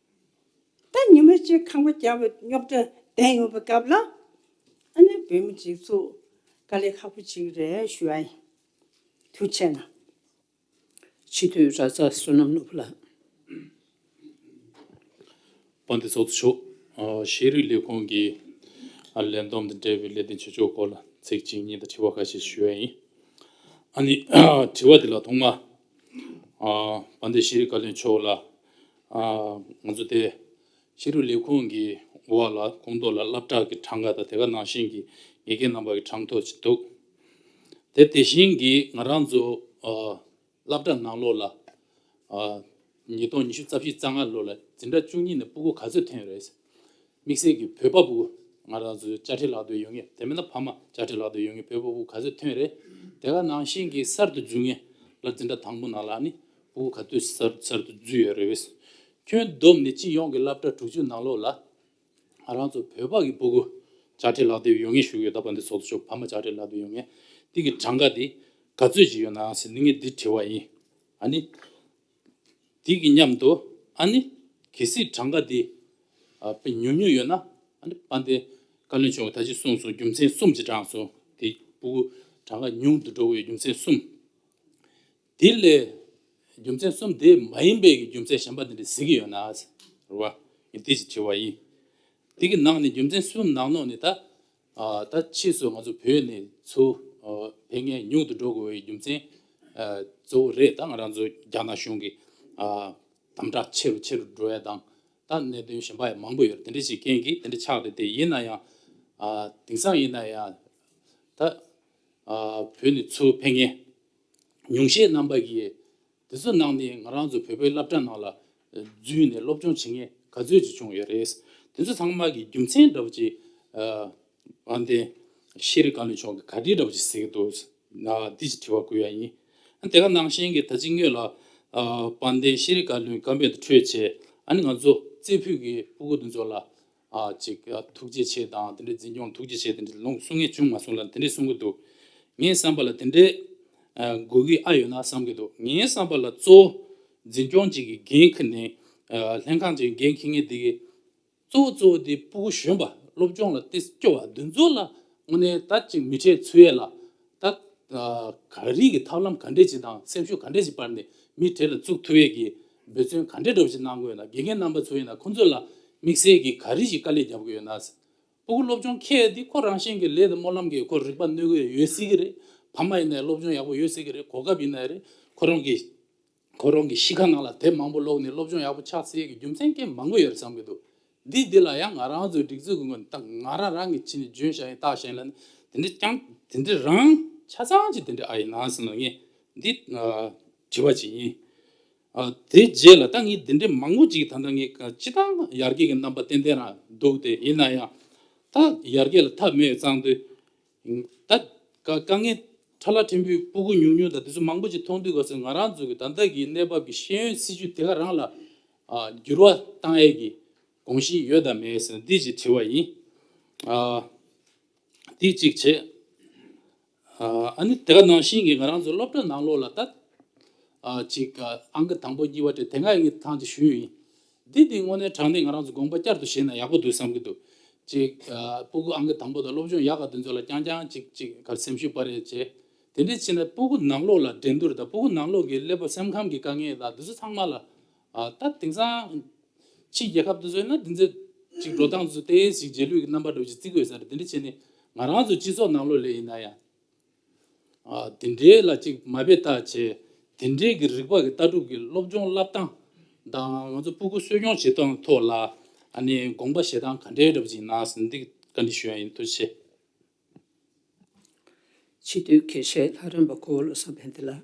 རེད། ད་ཉི་མ་གཅིག་ཁང་པ་བརྒྱབ་པ་རྙོག་དྲ་བསྡད་ཡོང་བའི་སྐབས་ལ་ཨ་ནི་བོད་མི་སྒྲིག་འཛུགས་དཀའ་ལས་ཁག་པོ་ཅིག་རེད་ཞུ་ཡ་ཡིན། ཐུགས་རྗེ་གནང་། སྤྱི་འཐུས་ར་ས་བསོད་ནམས་ནོར་བུ་ལགས། དཔལ་ལྡན་ཚོགས་གཙོ་མཆོག་ཨ། ཤེས་རིག་ལས་ཁུངས་ཀྱི་ཨ། ལས་བསྡོམས་དང་འབྲེལ་བའི་ལས་དོན་བྱེད་ཕྱོགས་སྐོར་ལ་ཚིག་གཅིག་གཉིས་དང་དྲི་བ་ཁ་ཤས་ཞུ་ཡ་ཡིན། ཨ་ནི་དྲི་བ་འདི་ལ་ཐོག་མ་ཨ། དཔལ་ལྡན་ཤེས་རིག་བཀའ་བློན་མཆོག་ལ་ཨ། ང་ཚོ་དེ་ཤེས་རིག་ལས་ཁུངས་ཀྱི་འོག་ལ་ཁོངས་གཏོགས་ལ་སློབ་གྲྭ་གི་གྲངས་ཀ་དང་དེ་ག་ནང་བཞིན་གྱི་དགེ་རྒན་རྣམ་པ་གི་གྲངས་ཐོ་ཅིག་འདུག་དེ་དེ་བཞིན་གྱི་ང་རང་ཚོ་ཨ། སློབ་གྲྭ་ནང་ལོགས་ལ་ཨ། ཉིས་སྟོང་ཉི་ཤུ་རྩ་བཞི་རྩ་ལྔ་ལོ་ལ་འཛིན་གྲྭ་བཅུ་གཉིས་ནས་སྤུ་གུ་ག་ཚོད་ཐོན་རེད། དམིགས་བསལ་གྱི་བོད་པ་སྤུ་གུ་ང་རང་ཚོའི་དཔྱ་ཁྲལ་ལག་དུ་ཡོད་མཁན་དེ་མིན་ན་ཕ་མ་དཔྱ་ཁྲལ་ལག་དུ་ཡོད་མཁན་བོད་པ་སྤུ་གུ་ག་ཚོད་ཐོན་རེད། དེ་ག་ནང་བཞིན་གྱི་གསར་དུ་འཛུལ་མཁན་ལ་འཛིན་གྲྭ་དང་པོ་ནང་ལ་ནི་སྤུ་གུ་ག་ཚོད་གསར་གསར་དུ་འཛུལ་ཡོད་རེད། ཁྱོན་བསྡོམས་ནས་སྤྱི་ཡོངས་ཀྱི་སློབ་གྲྭ་དྲུག་ཅུ་ནང་ལོགས་ལ་ང་རང་ཚོ་བོད་པ་གི་སྤུ་གུ་དཔྱ་ཁྲལ་ལག་དེབ་ཡོད་མཁན་ཞུ་གི་ཡོད། ད་བར་འདི་ཚོགས་གཙོ་མཆོག་ཕ་མ་དཔྱ་ཁྲལ་ལག་དེབ་ཡོད་མཁན་དེ་གི་གྲངས་ཀ་དེ་ག་ཚོད་ཅིག་ཡོད་ན་ཟེར་ནི་ངས་འདི་དྲི་བ་ཡིན། ཨ་ནི་དེ་གི་མཉམ་དུ་ཨ་ནི་གལ་སྲིད་གྲངས་ཀ་དེ་ཨ་དཔེ་ཉུང་ཉུང་ཡོད་ན་ཨ་ནི་དཔལ་ལྡན་བཀའ་བློན་མཆོག་གིས་ད་ཅི་གསུངས་སོང་། རྒྱུ་མཚན་གསུམ་གྱིས་དྲངས་སོང་། དེ་སྤུ་གུ་གྲངས་ཀ་ཉུང་དུ་འགྲོ་བའི་རྒྱུ་མཚན་གསུམ། དེ་ལས་རྒྱུ་མཚན་གསུམ་དེ་མ་ཡིན་པའི་རྒྱུ་མཚན་གཞན་པ་དེ་འདྲ་གཟིགས་ཀྱི་ཡོད་ན་རེད་བ། ངས་དེ་ཅིག་དྲི་བ་ཡིན། དེ་གི་ནང་ནས་རྒྱུ་མཚན་གསུམ་ནང་ལོགས་ནས་ད་ཨ་ད་ཕྱིས་སུ་ང་ཚོ་བོད་ནས་ཚུར་ཨ་ཕེབས་མཁན་ཉུང་དུ་འགྲོ་དགོས་པའི་རྒྱུ་མཚན་ཨ་གཙོ་བོ་རེད། ད་ང་རང་ཚོ་རྒྱ་ནག་གཞུང་གི་ཨ་དམ་དྲག་ཆེ་རུ་ཆེ་རུ་འགྲོ་ཡ་དང་ད་གནད་དོན་གཞན་པ་ཡང་མང་པོ་ཡོད་རེད། དེ་འདྲ་ཞིག་རྐྱེན་གྱིས་དེ་འདྲ་ཆགས་རེད། དེ་ཡིན་ན་ཡང་ཨ་དེང་སང་ཡིན་ན་ཡང་ད་ཨ་བོད་ནས་ཚུར་ཕེབས་མཁན་ཉུང་ཤས་རྣམ་པ་གིས་དེ་ཚོ་ནང་ནས་ང་རང་ཚོ་བོད་པའི་སློབ་གྲྭ་ནང་ལ་འཛུལ་ནས་སློབ་སྦྱོང་བྱེད་མཁན་ག་ཚོད་ཅིག་བྱུང་ཡོད་རེད། དེ་ཚོ་ཚང་མ་གི་རྒྱུ་མཚན་འདྲ་བོ་ཅིག་ཨ་དཔལ་ལྡན་ཤེས་རིག་བཀའ་བློན་མཆོག་གིས་ག་འདྲའི་འདྲ་བོ་ཅིག་གཟིགས་ཀྱི་འདུག་ན་འདི་ཅིག་དྲི་བ་བསྐུར་ཡ་ཡིན། དེ་ག་ནང་བཞིན་གྱི་ད་ཅི་སྔོན་ལ་ཨ་དཔལ་ལྡན་ཤེས་རིག་བཀའ་བློན་བཀའ་འབོད་དུ་འཕྲོད་བྱས་ཨ་ནི་ང་ཚོ་རྩེ་ཕུད་ཀྱི་སྤུ་གུ་དེ་ཚོ་ལ། ཨ་ཅིག་ཨ་ཐུགས་རྗེ་ཆེ་དང་དེ་འདྲའི་འཛིན་སྐྱོང་ཐུགས་རྗེ་ཆེ་དེ་འདྲའི་ལུང་གསུང་མཁན་བྱུང་མ་སོང་ལ་དེ་འདྲའི་གསུང་གི་འདུག་ངའི་བསམ་པ་ལ་དེ་འདྲའི་ཨ་དགོས་ཀྱི་ཨ་ཡོད་ན་བསམ་གྱི་འདུག་ངའི་བསམ་པ་ལ་གཙོ་བོ་འཛིན་སྐྱོང་ཅིག་གི་འགན་འཁྱེར་ནས་ཨ་ལྷན་ཁང་ཅིག་གི་འགན་འཁྱེར་མཁན་དེ་གི་གཙོ་བོ་གཙོ་བོ་དེ་སྤུ་གུ་གཞོན་པ་སློབ་སྦྱོང་ལ་ཏོག་ཙམ་སྐྱོ་བ་དེ་ཚོ་ལ་དངོས་གནས་ད་ཅིག་མི་ཁྲེལ་ཚུལ་ཡས་ལ་ད། ཨ་ག་རེ་གི་ཐབས་ལམ་ག་འདྲས་ཅིག་དང་སེམས་ཤུགས་ག་འདྲས་ཅིག་སྤར་ནས་མི་གྲལ་ལ་བཙུགས་ཐུབ་ཡས་ཀྱི་འབད་བརྩོན་ག་འདྲས་འདྲ་བོ་ཅིག་གནང་དགོས་ན། དགེ་རྒན་རྣམ་པ་ཚོ་ཡིན་ན་ཁོང་ཚོ་ལ་དམིགས་བསལ་གྱི་ག་རེ་ཞིག་དཀའ་ལས་རྒྱབ་དགོས་ཡོད་ན། སྤུ་གུ་སློབ་སྦྱོང་འཁྱེར་ཡས་འདི་ཁོ་རང་བཞིན་གྱི་ལས་དང་སྨོན་ལམ་གྱིས་ཁོ་རིག་པ་གནོད་ཀྱི་ཡོད་སྲིད་ཀྱི་རེད། ཕ་མ་ཡིན་ན་ཡང་སློབ་སྦྱོང་ཡག་པོ་ཡོད་སྲིད་ཀྱི་རེད། གོ་སྐབས་ཡིན་ན་ཡང་རེད། ཁོ་རང་གི་ཁོ་རང་གི་གཤིས་ཀ་ནང་ལ་དེབ་མང་པོ་ཀློག་ནས་སློབ་སྦྱོང་ཡག་པོ་ཆགས་སྲིད་ཀྱི་རྒྱུ་མཚན་རྐྱེན་མང་པོ་ཡོད་རེད་བསམ་གྱི་འདུག་འདི་འདི་ལ་ཡང་ང་རང་ཚོའི་སྒྲིག་འཛུགས་ཀྱི་ངོས་ནས་ད་ང་རང་རང་གི་ཆ་ནས་འཇོན་བྱ་ཡིན་བལྟ་བྱ་ཡིན་ལ་ནི་དེ་འདྲ་ཀྱང་དེ་འདྲ་རང་ཆ་ཚང་ཅིག་དེ་འདྲ་ཨ་ཡིན་ན་ཟེར་ན་ངས་འདི་ཨ་དྲི་བ་ཅིག་ཡིན། ཨ་དེ་རྗེས་ལ་ད་ངས་འདི་འདྲ་མང་པོ་ཅིག་ད་ལྟ་ངས་སྤྱི་བཏང་ཡར་རྒྱས་ཀྱི་རྣམ་པ་ཏན་ཏན་རང་འདུག་དེ་ཡིན་ན་ཡང་ད་ཡར་རྒྱས་ལ་མཐའ་མེད་ཙང་དུས། ད་དཀའ་དཀའ་ངལ་ཕྲ་ལ་ཕྲན་བུའི་སྤུ་གུ་ཉུང་ཉུང་དང་དེ་ཚོ་མང་པོ་ཅིག་མཐོང་དུས་སྐབས་སུ་ང་རང་ཚོ་གི་ད་ལྟ་གི་གནས་བབ་ཀྱི་ཤེས་ཡོན་སྲིད་བྱུས་དེ་ག་རང་ལ་ཨ་འགྱུར་བ་བཏང་ཡས་ཀྱི་དགོངས་གཞི་ཡོད་དམ་མེད་ཟེར་ན་འདི་ཅིག་དྲི་བ་ཡིན། ཨ་འདི་གཅིག་བྱས། ཨ་ཨ་ནི་དེ་ག་ནང་བཞིན་གྱི་ང་རང་ཚོ་སློབ་གྲྭ་ནང་ལོགས་ལ་ད་ཨ་ཅིག་ཨ་ཨང་ཀི་དང་པོ་གཉིས་པ་དེ་དེ་སྔ་ངས་ཐེངས་གཅིག་ཞུས་ཡིན། འདི་འདི་དངོས་གནས་དྲང་གནས་ང་རང་ཚོ་དགོངས་པ་བསྐྱར་དུ་བཞེས་ན་ཡག་པོ་འདུག་བསམ་གྱི་འདུག་ཅིག་ཨ་སྤུ་གུ་ཨང་ཀི་དང་པོ་དང་སློབ་སྦྱོང་ཡག་ག་དེ་ཚོ་ལ་རྐྱང་རྐྱང་ཅིག་ཅིག་ག་སེམས་ཤུགས་སྤར་ཡས་བྱས། དེ་འདྲས་བྱས་ན་སྤུ་གུ་ནང་ལོགས་ལ་འགྲན་བསྡུར་དང་སྤུ་གུ་ནང་ལོགས་ཀྱི་ཀླད་པ་སེམས་ཁམས་ཀྱི་དཀའ་ངལ་དང་དེ་ཚོ་ཚང་མ་ལ་ཨ་ད་དེང་སང་ཕྱི་རྒྱལ་ཁབ་དེ་ཚོ་ཡིན་ན་དེ་ཚོ་ཅིག་འགྲོ་སྟངས་དེ་ཚོ་ཏོག་ཙམ་རྗེས་ལུས་ཀྱི་རྣམ་པ་འདྲ་བོ་ཅིག་བརྩི་དགོས་ས་རེད། དེ་འདྲས་བྱས་ནས་ང་རང་ཚོ་སྤྱི་ཚོགས་ནང་ལོགས་ལ་ཡིན་ན་ཡང་། ཨ་དེ་འདྲའི་ལ་ཅིག་མ་དཔེ་བལྟ་བྱས། དེ་འདྲའི་གི་རིག་པ་གི་ལྟ་གྲུབ་ཀྱི་སློབ་སྦྱོང་བསླབ་སྟངས་དང་ང་ཚོ་སྤུ་གུ་གསོ་སྐྱོང་བྱེད་སྟངས་ཐོག་ལ་ཨ་ནི་དགོངས་པ་བཞེས་སྟངས་ག་འདྲའི་འདྲ་པོ་ཅིག་ཡིན་ན་ཟེར་འདི་བཀའ་འདྲི་ཞུ་ཡ་ཡིན། ཐུགས་རྗེ་ཆེ། སྤྱི་འཐུས་དགེ་བཤེས་ལྷ་རམས་པ་གོ་བོ་བློ་བཟང་བན་དེ་ལགས།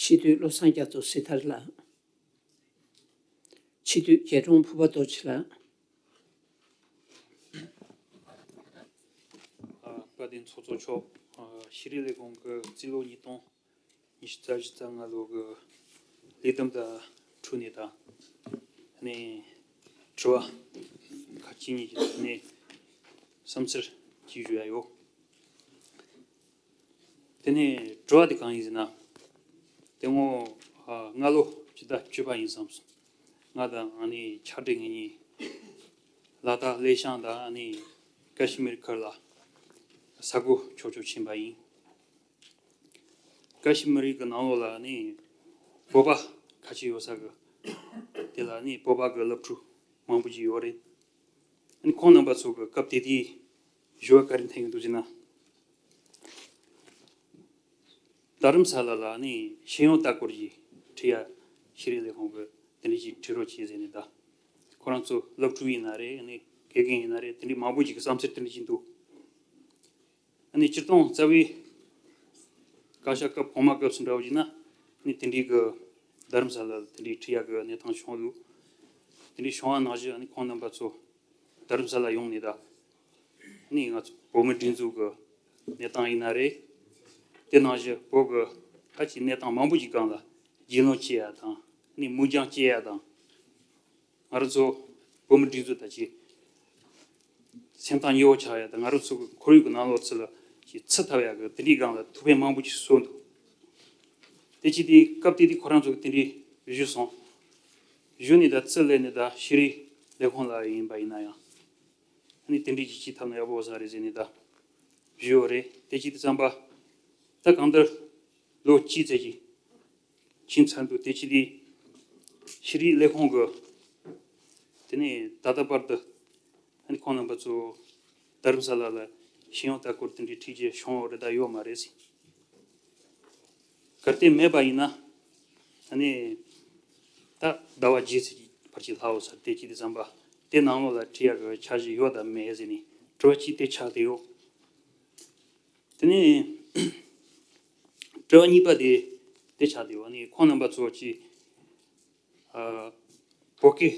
སྤྱི་འཐུས་བློ་བཟང་རྒྱ་མཚོ་སྲི་ཐར་ལགས། སྤྱི་འཐུས་རྒྱལ་དྲུང་ཕུར་པ་རྡོ་རྗེ་ལགས། ཨ་བཀའ་བསྟན་ཚོགས་གཙོ་མཆོག་ཤེས་རིག་ལས་ཁུངས་ཀྱི་རྩིས་ལོ་ཉིས་སྟོང་ཉི་ཤུ་རྩ་བཞི་རྩ་ལྔ་ལོ་གི་ལས་བསྡོམས་དང་འཁྲིལ་ནས་དང་ནས་དྲི་བ་ཁག་ཅིག་གཉིས་ཀྱི་ཐོག་ནས་བསམ་ཚུལ་ཅིག་ཞུ་ཡ་ཡོད། དེ་ནས་དྲི་བ་དེ་གང་ཡིན་ཟེར་ན། དེ་སྔོན་སྔ་ལོ་ཕྱི་ཟླ་བཅུ་པ་ཡིན་བསམ་སོང་། ང་དང་ཨ་ནི་ཕྱག་སྦྲེལ་ངེད་གཉིས་ལ་དྭགས་ལེ་ཤང་དང་ཨ་ནི་ཀ་ཤི་མིར་ཁུལ་ལ་ས་གོ་ཕྱོགས་ཕྱོགས་ཕྱིན་པ་ཡིན། ཀ་ཤི་མིར་གྱི་ནང་ལོགས་ལ་ནི་བོད་པ་ཁ་ཤས་ཡོད་ས་གི། དེ་ལ་ནི་བོད་པ་གི་སློབ་ཕྲུག་མང་པོ་ཅིག་ཡོད་རེད། ཨ་ནི་ཁོང་རྣམ་པ་ཚོ་གི་སྐབས་དེ་དུས་ཞུ་བ་ག་རེ་འཐེན་ཡོང་འདུག་ཟེར་ན། རྡ་རམ་ས་ལ་ལ་ནི་ཤེས་ཡོན་ལྟ་སྐོར་གྱི་ཁྲིད་ཡ་ཤེས་རིག་ལས་ཁུངས་གི་དེ་འདྲ་ཞིག་ཁྲིད་རོགས་བྱེད་ཟེར་ནས་ད། ཁོ་རང་ཚོ་སློབ་ཕྲུག་ཡིན་ན་རེད། ཨ་ནི་དགེ་རྒན་ཡིན་ན་རེད། དེ་འདྲའི་མང་པོ་ཞིག་གི་བསམ་ཚུལ་དེ་འདྲ་ཞིག་འདུག་ཨ་ནི་སྤྱིར་བཏང་རྩ་བའི་བཀའ་ཤག་སྐབས་གོང་མ་སྐབས་སུ་འདྲ་བོ་ཡིན་ན་ནི་དེ་འདྲའི་གི་རྡ་རམ་ས་ལ་དེ་འདྲའི་ཁྲིད་ཡ་གི་གནས་སྟངས་བྱུང་འདུག་དེ་འདྲའི་བྱུང་བ་ནང་བཞིན་ཨ་ནི་ཁོང་རྣམ་པ་ཚོ་རྡ་རམ་ས་ལ་ཡོང་ནས་ད་ནི་ང་ཚོ་བོད་མི་སྒྲིག་འཛུགས་ཀྱི་གནས་སྟངས་ཡིན་ན་རེད། དེ་ནང་བཞིན་བོད་ཀྱི་ཁ་ཅིག་གནས་སྟངས་མང་པོ་ཞིག་སྒང་ལ་རྒྱུས་ལོན་བྱེད་ཡ་དང་ནི་མིང་རྐྱང་སྐྱེལ་ཡ་དང་། ང་རང་ཚོ་བོད་མི་སྒྲིག་འཛུགས་དང་ཅིག་སེམས་ཐག་ཉེ་བོ་ཆགས་ཡ་དང་། ང་རང་ཚོ་གི་ཁོར་ཡུག་གི་ནང་ལོགས་ཚུར་ལ་ཅིག་ཚུད་ཐུབ་ཡ་གི་དེ་འདྲའི་སྒང་ལ་ཐུགས་ཕན་མང་པོ་ཅིག་གསོས་འདུག་དེ་ཅི་སྟེ་སྐབས་དེ་དུས་ཁོ་རང་ཚོ་གི་དེ་འདྲའི་ཞུས་སོང་། ཞུས་ནས་ད་ཚུར་སླེབས་ནས་ད་ཤེས་རིག་ལས་ཁུངས་ལ་ཡིན་པ་ཡིན་ན་ཡང་ཨ་ནི་དེ་འདྲའི་ཅིག་བྱེད་ཐུབ་ན་ཡག་པོ་ས་རེད་ཟེར་ནས་ད་ཞུས་ཡོད་རེད། དེ་ཅི་སྟེ་བསམ་པ་ད་གང་ལྟར་ལོ་གཅིག་ཙམ་ཅིག་ཕྱིན་ཚར་འདུག་དེ་ཅི་སྟེ་ཤེས་རིག་ལས་ཁུངས་ཀྱི་དེ་ནས་ད་ལྟ་བར་དུ་ཨ་ནི་ཁོང་རྣམ་པ་ཚོ་རྡ་རམ་ས་ལ་ལ་ཤེས་ཡོན་ལྟ་སྐོར་དེ་འདྲའི་ཁྲིད་རྒྱུ་བྱུང་ཡོད་རེད་ད་ཡོད་མ་རེད་ཟེར། གལ་ཏེ་མེད་པ་ཡིན་ན་ཨ་ནི་ད་ཟླ་བ་བརྒྱད་ཙམ་གྱི་བར་གྱི་ལྷག་ཡོད་ས་རེད། དེ་ཅི་སྟེ་བསམ་པ་དེ་ནང་ལོགས་ལ་ཁྲིད་ཡ་གི་འཆར་གཞི་ཡོད་དམ་མེད་ཟེར་ནས་དྲི་བ་གཅིག་དེ་ཆགས་བསྡད་ཡོད། དེ་ནས་དྲི་བ་གཉིས་པ་དེ་དེ་ཆགས་བསྡད་ཡོད། ཨ་ནི་ཁོང་རྣམ་པ་ཚོ་ཅིག་ཨ་བོད་སྐད་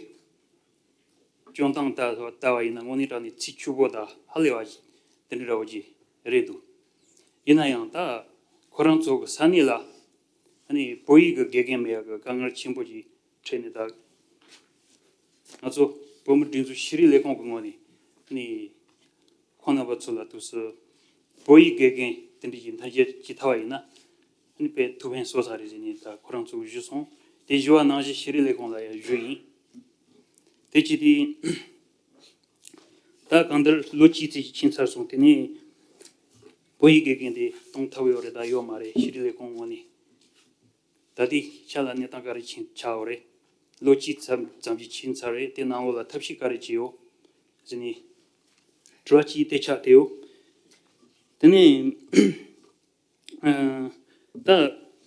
སྐྱོན་སྟངས་ལྟ་ལྟ་བ་ཡིན་ན་དངོས་གནས་དྲང་གནས་ཚིག་འཁྱུག་པོ་དང་ཧ་ལས་པ་ཅིག་དེ་འདྲ་འདྲ་བོ་ཅིག་རེད་འདུག་ཡིན་ན་ཡང་ད་ཁོ་རང་ཚོ་གི་ས་གནས་ལ་ཨ་ནི་བོད་ཡིག་གི་དགེ་རྒན་མེད་ཡ་གི་དཀའ་ངལ་ཆེན་པོ་ཅིག་འཕྲད་ནས་ད། ང་ཚོ་བོད་མི་སྒྲིག་འཛུགས་ཤེས་རིག་ལས་ཁུངས་ཀྱི་ངོས་ནས་ནི་ཁོང་རྣམ་པ་ཚོ་ལ་དུས་སུ་བོད་ཡིག་དགེ་རྒན་དེ་འདྲ་ཞིག་མཐུན་རྐྱེན་ཅིག་ཐོབ་པ་ཡིན་ན་ནི་དཔེ་ཐུགས་ཕན་གསོས་ས་རེད་ཟེར་ནས་ད་ཁོ་རང་ཚོ་ཞུས་སོང་། དེ་ཞུ་བ་ནང་བཞིན་ཤེས་རིག་ལས་ཁུངས་ལ་ཡང་ཞུས་ཡིན། དེ་ཅི་སྟེ་ད་གང་ལྟར་ལོ་གཅིག་ཙམ་ཞིག་ཕྱིན་ཚར་སོང་། དེ་ནས་བོད་ཡིག་དགེ་རྒན་དེ་གཏོང་ཐུབ་ཡོད་རེད་ད་ཡོད་མ་རེད། ཤེས་རིག་ལས་ཁུངས་ངོས་ནས། ད་ལྟའི་ཆ་ལ་གནས་སྟངས་ག་རེ་ཕྱིན་ཆགས་ཡོད་རེད། ལོ་གཅིག་ཙམ་ཙམ་ཞིག་ཕྱིན་ཚར་རེད། དེ་ནང་ལོགས་ལ་ཐབས་ཤེས་ག་རེ་བྱས་ཡོད་ཟེར་ནས་དྲི་བ་གཅིག་དེ་ཆགས་བསྡད་ཡོད། དེ་ནས་ཨ་ད་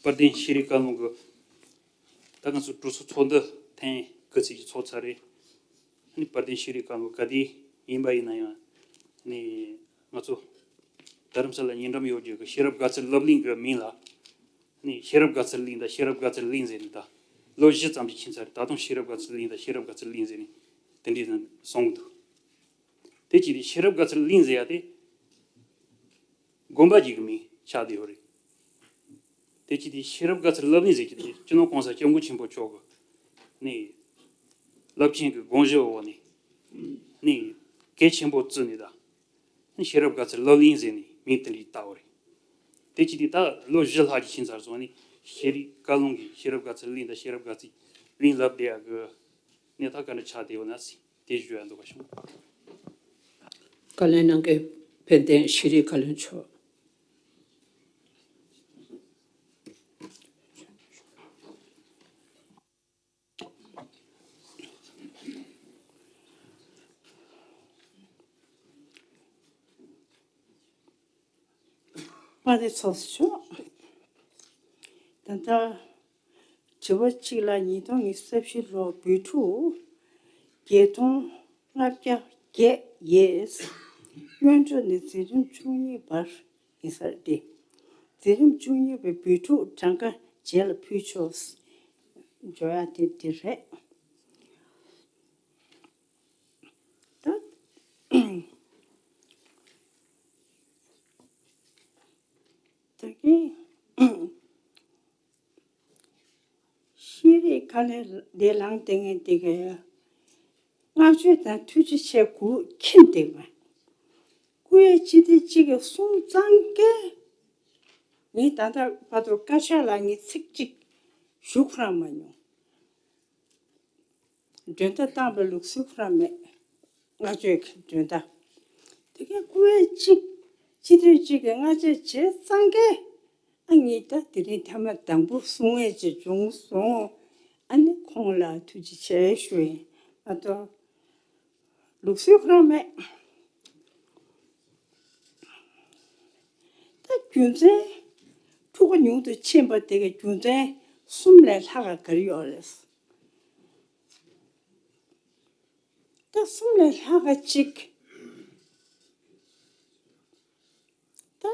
དཔལ་ལྡན་ཤེས་རིག་བཀའ་བློན་གྱི་ད་ང་ཚོ་གྲོས་ཚོགས་ཚོགས་འདུ་ཐེངས་དགུ་ཙམ་ཞིག་ཚོགས་ཚར་རེད། ཨ་ནི་དཔལ་ལྡན་ཤེས་རིག་བཀའ་བློན་ག་དུས་ཡིན་པ་ཡིན་ན་ཡང་ཨ་ནི་ང་ཚོ་རྡ་རམ་ས་ལ་ཉེ་འགྲམ་ཡོད་རྒྱུ་གི་ཤེས་རབ་དགའ་ཚལ་སློབ་གླིང་གི་མིང་ལ་ནི་ཤེས་རབ་དགའ་ཚལ་གླིང་དང་ཤེས་རབ་དགའ་ཚལ་གླིང་ཟེར་ནས་ད་ལོ་བཞི་ཙམ་ཞིག་ཕྱིན་ཚར། ད་དུང་ཤེས་རབ་དགའ་ཚལ་གླིང་དང་ཤེས་རབ་དགའ་ཚལ་གླིང་ཟེར་ནས་དེ་འདྲའི་གསུངས་འདུག་དེ་ཅི་སྟེ་ཤེས་རབ་དགའ་ཚལ་གླིང་ཟེར་ཡ་དེ་དགོན་པ་ཅིག་གི་མིང་ཆགས་བསྡད་ཡོད་རེད། དེ་ཅི་སྟེ་ཤེས་རབ་དགའ་ཚལ་སློབ་གླིང་ཟེར་གྱི་དེ་སྤྱི་ནོར་༸གོང་ས་༸སྐྱབས་མགོན་ཆེན་པོ་མཆོག་གི་ནི་རླབས་ཆེན་གྱི་དགོངས་བཞེད་འོག་ནས་ནི་གལ་ཆེན་པོ་བརྩིས་ནས་ད། ཤེས་རབ་དགའ་ཚལ་སློབ་གླིང་ཟེར་ནས་མིང་དེ་འདྲ་བཏགས་པ་རེད། དེ་ཅི་སྟེ་ད་ལོ་བཞི་ལྷག་ཅིག་ཕྱིན་ཚར་སོང་ནས་ཤེས་རིག་བཀའ་བློན་གྱིས་ཤེས་རབ་དགའ་ཚལ་གླིང་དང་ཤེས་རབ་དགའ་ཚལ་གླིང་ལབ་བསྡད་ཡ་གི་གནས་སྟངས་ག་འདྲ་ཆགས་བསྡད་ཡོད་ན་ཟེར་དེ་ཞུ་ཡ་འདུག་པ་བྱུང་། བཀའ་ལན་གནང་མཁན་དཔལ་ལྡན་ཤེས་རིག་བཀའ་བློན་མཆོག་པ་དེ་ཚོགས་ཤོག་ད་ལྟ་དྲི་བ་གཅིག་ལ་ཉིས་སྟོང་ཉི་ཤུ་རྩ་བཞི་ལོར་བོད་ཕྲུག་བརྒྱད་སྟོང་ལྔ་བརྒྱ་བརྒྱད་ཡས་སྔོན་འགྲོ་ནས་འཛིན་རིམ་བཅུ་གཉིས་བར་ཡིན་ས་རེད། འཛིན་རིམ་བཅུ་གཉིས་པའི་བོད་ཕྲུག་གྲངས་ཀ་རྗེས་ལ་ཕུལ་ཆོག་འཇོག་ཡ་དེ་འདི་རེད། ད་ དཀའ་ལས་འདི་ལངས་བསྡད་མཁན་དེ་གའི་བསྔགས་བརྗོད་དང་ཐུགས་རྗེ་ཆེ་དགུ་ཁྱིམ་བསྡད་པ། སྐུ་ཡ་སྤྱི་བདེ་སྤྱི་གི་གསུང་གཙང་གེ། ངས་ད་ལྟ་བར་དུ་བཀའ་ཤག་ལ་ངས་ཚིག་གཅིག་ཞུ་ཁོ་རང་མ་མྱོང་། མགྲོན་བརྡ་བཏང་བའི་ལུགས་སྲོལ་ཁོ་རང་མེད། བསྔགས་བརྗོད་ཀྱི་མགྲོན་བརྡ། དེ་གའི་སྐུ་ཡ་གཅིག་སྤྱི་འཐུས་གཅིག་གིས་བསྔགས་བརྗོད་བྱས་ཙང་གེ། ཨ་ངས་ད་དེ་རིང་ཐེངས་མ་དང་པོ་གསུང་ངེས་ཅིག་བྱུང་སོང་། ཨ་ནི་ཁོང་ལ་ཐུགས་རྗེ་ཆེ་ཞུ་ཡིན་མ་གཏོགས། ལུགས་སྲོལ་ཁོ་རང་མེད། ད་རྒྱུ་མཚན་ཕྲུ་གུ་ཉུང་དུ་ཕྱིན་པ་དེ་གའི་རྒྱུ་མཚན་གསུམ་ལས་ལྷག་ག་ག་རེ་ཡོད་རེད། ད་གསུམ་ལས་ལྷག་ག་གཅིག་ད་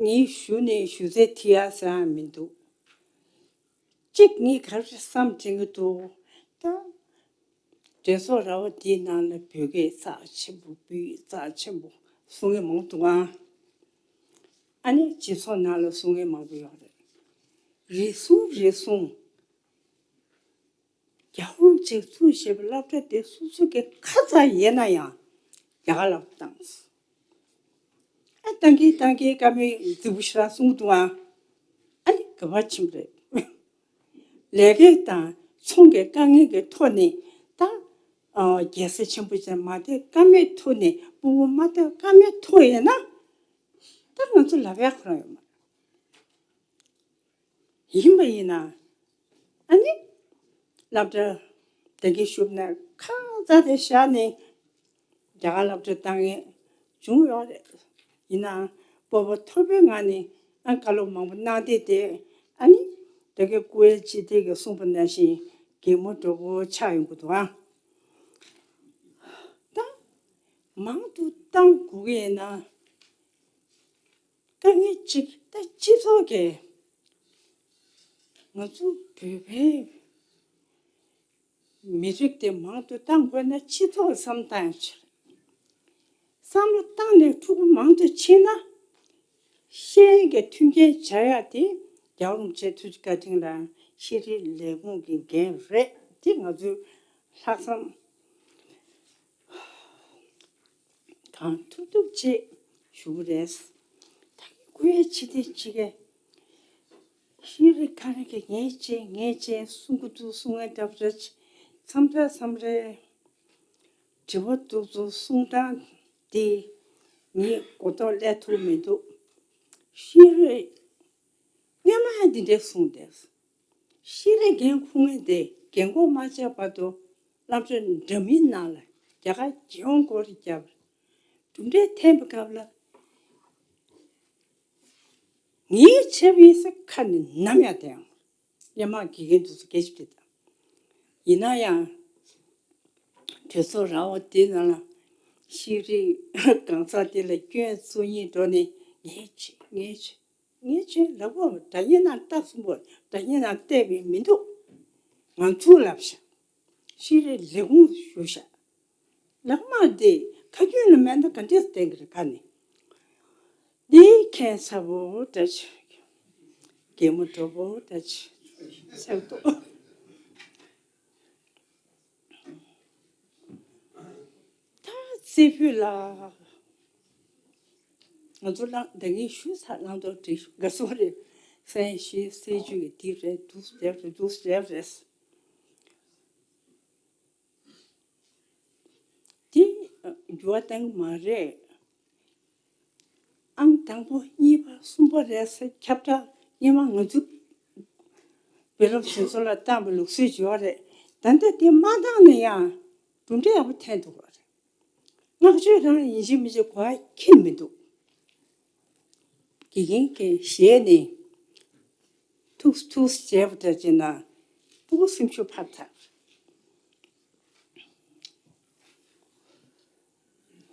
ངས་ཞུ་ནས་ཞུ་ཚད་ཐི་ཡ་ས་ཡང་མི་འདུག་གཅིག་ངས་ག་རེ་བསམ་དྲན་གྱི་འདུག་ད་དྲན་གསོ་ར་བ་དེའི་ནང་ལ་བོད་སྐད་རྩ་ཆེན་པོ། བོད་ཡིག་རྩ་ཆེན་པོ་གསུང་གི་མང་འདུག་ཨང་། ཨ་ནི་སྤྱི་ཚོགས་ནང་ལ་གསུང་གི་མང་པོ་ཡོད་རེད། རེ་ཟུང་རེ་ཟུང་རྒྱལ་བ་རིན་པོ་ཆེས་གཙོས་བྱས་པའི་སློབ་གྲྭ་དེ་སོ་སོ་གི་ཁ་ཚ་ཡིན་ན་ཡང་རྒྱ་གར་ལ་བཏང་། ཨ་བཏང་གིན་བཏང་གིན་བཀའ་མོལ་རྫིག་པོ་ཞིག་རང་གསུང་འདུག་ཨང་། ཨ་ནི་ག་པར་ཕྱིན་པ་རེད། ལས་ཀའི་དང་ཚོང་གི་དཀའ་ངལ་གྱི་ཐོག་ནས་ད་ཨ་རྒྱལ་སྲས་ཆེན་པོ་ཅན་མ་དེ་བཀའ་མོལ་ཐོག་ནས་སྤུ་གུ་མ་དེ་བཀའ་མོལ་ཐོག་ཡིན་ན་ད་ང་ཚོ་ལབ་ཡག་ཁོ་རང་ཡོད་མ་རེད། ཡིན་པ་ཡིན་ན། ཨ་ནི། སློབ་གྲྭ་དེ་གའི་ཞུགས་ནས་ཁ་ཚ་དེ་བཞག་ནས་རྒྱ་གར་སློབ་གྲྭ་བཏང་ཡས་བྱུང་ཡོད་རེད། ཡིན་ནའང་སྤོབས་པ་མཐོ་པོའི་ངང་ནས་ཨ་བཀའ་སློབ་མང་པོ་གནང་བསྡད་དེ། ཨ་ནི། དེ་གའི་སྐུ་ཡ་སྤྱི་འཐུས་ཀྱིས་གསུངས་པ་ནང་བཞིན་གད་མོ་དྲོ་པོ་ཆགས་ཡོང་གི་འདུག་ཨ། ད་མང་དུ་བཏང་དགོས་ཀྱི་ཡིན་ན། དཀའ་ངལ་གཅིག་ད་སྤྱི་ཚོགས་ཀྱི་ང་ཚོ་བོད་པའི་མི་རིགས་དེ་མང་དུ་བཏང་དགོས་ན་སྤྱི་ཚོགས་ལ་བསམ་བློ་བཏང་ཡག་ཆེད། བསམ་བློ་བཏང་ནས་ཕྲུ་གུ་མང་དུ་ཕྱིན་ན། ཤེས་ཡོན་གྱི་མཐུན་རྐྱེན་སྦྱར་ཡག་དེ་རྒྱལ་བ་རིན་པོ་ཆེའི་ཐུགས་རྗེ་བཀའ་དྲིན་ལ་ཤེས་རིག་ལས་ཁུངས་ཀྱི་འགན་རེད། དེ་ང་ཚོས་ལྷག་བསམ་གང་ཐུབ་ཐུབ་བྱེད་ཞུ་གི་རེད། ད་གི་སྐུ་ཡ་ཕྱི་དེ་ཅི་གེ་ཤེས་རིག་ཁ་རེ་གི་ངས་བྱས་ངས་བྱས་གསུང་གི་འདུག་གསུང་ངན་འདྲ་པོ་རེད། མཚམས་རེ་མཚམས་རེ་དྲི་བ་འདུག་ཚོ་གསུང་སྟངས་དེ་ངས་གོ་རྟོགས་སླེབས་ཐུབ་མི་འདུག་ཤེས་རིག་སྔོན་མ་ཡང་འདི་འདྲས་གསུངས་ཏེ། ཤེས་རིག་འགན་འཁུར་མཁན་དེ་རྒན་གོག་མ་ཆགས་བར་དུ་སློབ་གྲྭ་འདྲ་མིན་ནང་ལ་རྒྱ་གར་རྒྱལ་ཡོངས་སྐོར་རེ་བརྒྱབ། གྲུབ་འབྲས་ཐོན་པའི་སྐབས་ལ་ངའི་ཆབ་ཡིན་ཟེར་ཁ་ནས་ནམ་ཡང་བསྡད་ཡོང་། སྔོན་མ་དགེ་རྒན་དེ་ཚོ་སྐད་ཆ་དྲིས་དང་། ཡིན་ན་ཡང་གྲོས་ཚོགས་ར་བ་དེ་ནང་ལ་ཤེས་རིག་གང་ཟག་དེ་ལ་སྐྱོན་བཙུགས་སྙིང་འདོགས་ནས་ངས་བྱས་ངས་བྱས། ངས་བྱས་ལབ་གོ། སྒྲ་སྙན་ནང་ལྟ་གསུམ་པོ་སྒྲ་སྙན་ནང་བལྟས་པས་མི་འདུག་ང་ཚོས་ལབ་ཤག་ཤེས་རིག་ལས་ཁུངས་ཞུ་ཤག་ལག་དམར་དེ་ཁ་རྒྱུན་ལ་མེད་ན་ག་འདྲས་བསྟན་གི་རེད་ག་ནས། འདི་ཁྱད་མཚར་པོ་འདྲ་ཅིག་གད་མོ་དྲོ་པོ་འདྲ་ཅིག་ཟེར་འདུག་ད་རྩེ་ཕུད་ལ། ང་ཚོ་ལ་འདི་ངས་ཞུས་ཚར། ལང་དོ་འགྲིག་ཞུ་དགའ་སོ་རེད། སེམས་ཤེས་སེམས་ཆུ་གི་དེ་རེད་འདུག་ཟེར་རེད་འདུག་ཟེར་རེད། དེ་འགྱུར་བ་གཏང་གི་མ་རེད། ཨང་དང་པོ་གཉིས་པ་གསུམ་པ་རེད་ཟེར་ཁྱབ་བསྒྲགས་སྔོན་མ་ང་ཚོ་བོད་སློབ་སྦྱོང་ཚོགས་ལ་བཏང་བའི་ལུགས་སྲོལ་ཅིག་ཡོད་རེད། ད་ལྟ་དེ་མ་བཏང་ན་ཡང་གྲུབ་འབྲས་ཡག་པོ་ཐོན་འདུག་པ་རེད། བསྔགས་བརྗོད་རང་ཡིན་གཅིག་མིན་གཅིག་གོ་བ་ཁྱེར་མི་འདུག་དགེ་རྒན་གྱི་ཞལ་ནས་ཐུགས་ཐུགས་བྱས་པ་འདྲ་བྱས་ན་སྤུ་གུ་སེམས་ཤུགས་འཕར་ཚར།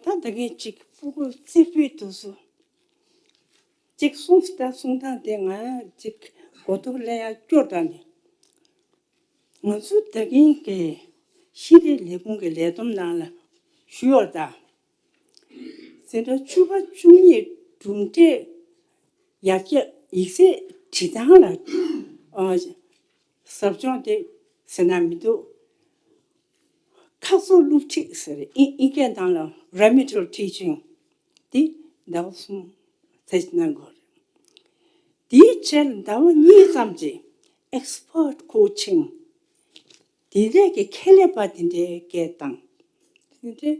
ད་ད་གིན་གཅིག་སྤུ་གུ་རྩེ་ཕུད་དུ་སུ་གཅིག་གསུངས་ད་གསུང་སྟངས་དེ་ང་གཅིག་གོ་རྟོགས་སླེབས་ཡག་སྐྱོ་དྲགས་ནས། ང་ཚོ་ད་གིན་གྱི་ཤེས་རིག་ལས་ཁུངས་ཀྱི་ལས་བསྡོམས་ནང་ལ་ཞུས་ཡོད་ད། འཛིན་གྲྭ་བཅུ་པ་བཅུ་གཉིས་གྲུབ་འབྲས་ཡར་རྒྱས་ཡིག་ཚད་འབྲི་སྟངས་ལ་ ཨ་ཟབ་སྦྱོང་དེ་ཟེར་ན་མི་འདུག་ཁ་སོ་སློབ་ཁྲིད་ཟེར། ཨིན་ཨིན་སྐད་ནང་ལ་remedial teaching དེ་ཟླ་བ་གསུམ་ཚད་གནང་དགོས་རེད། དེའི་ཕྱིར་ཟླ་བ་གཉིས་ཙམ་གྱི་expert coaching དེ་འདྲས་ཀྱི་ཁྱད་ལས་པ་དེ་འདྲའི་སྐད་བཏང་། དེ་འདྲས་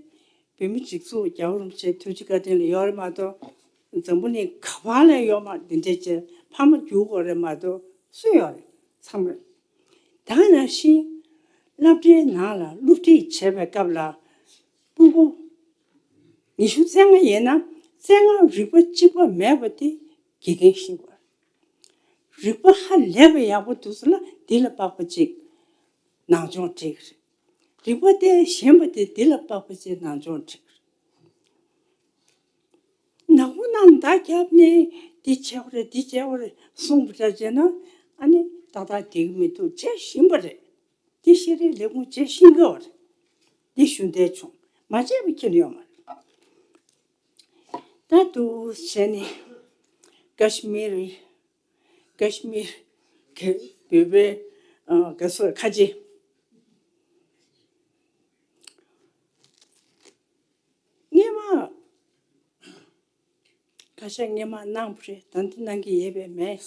བོད་མི་སྒྲིག་འཛུགས་རྒྱལ་བ་རིན་པོ་ཆེ་ཐུགས་རྗེ་བཀའ་དྲིན་ལ་ཡོད་རེད་མ་གཏོགས། འཛམ་བུ་གླིང་ག་བ་ལ་ཡོད་མ་དེ་འདྲས་ཀྱི་ཕ་མ་རྒྱུག་དགོས་རེད་མ་གཏོགས་སུ་ཡོད་རེད། ཚང་མ། ད་ནང་བཞིན་སློབ་གྲྭའི་ནང་ལ་སློབ་ཁྲིད་བྱེད་པའི་སྐབས་ལ་སྤུ་གུ་ཉི་ཤུ་རྩ་ལྔ་ཡིན་ན་རྩ་ལྔ་རིག་པ་གཅིག་པ་མེད་པ་དེ་དགེ་རྒན་ཤེས་དགོས། རིག་པ་ཧ་ལས་པ་ཡག་པོ་འདུག་ཟེར་ལ་དེ་ལ་དཔག་པ་གཅིག་ནང་སྦྱོང་འགྲིག་རེད། རིག་པ་དེ་ཞན་པ་དེ་དེ་ལ་དཔག་པ་གཅིག་ནང་སྦྱོང་འགྲིག་རེད། ནག་པོ་རྣམས་མདའ་བརྒྱབ་ནས་འདི་བྱེད་དགོས་རེད་འདི་བྱེད་དགོས་རེད་གསུངས་པ་འདྲ་བྱས་ན་ཨ་ནི་ཏག་ཏག་བསྡད་ཀྱི་མི་འདུག་བྱེད་བཞིན་པ་རེད། འདི་ཤེས་རིག་ལས་ཁུངས་བྱེད་བཞིན་གྱི་ཡོད་རེད། འདི་ཞུ་འདོད་བྱུང་། མ་བྱས་པ་ཁྱེར་ཡོད་མ་རེད། ད་འདུག་བྱས་ནས་ཀ་ཤི་མིར་ཀ་ཤི་མིར་གྱི་བོད་པའི་ཨ་ག་སོ་ཁ་ཆེ། སྔས་མ་བཀའ་ཤག་སྔས་མ་གནང་བ་རེད། ད་འདི་གནང་གི་ཡོད་པས་མེད།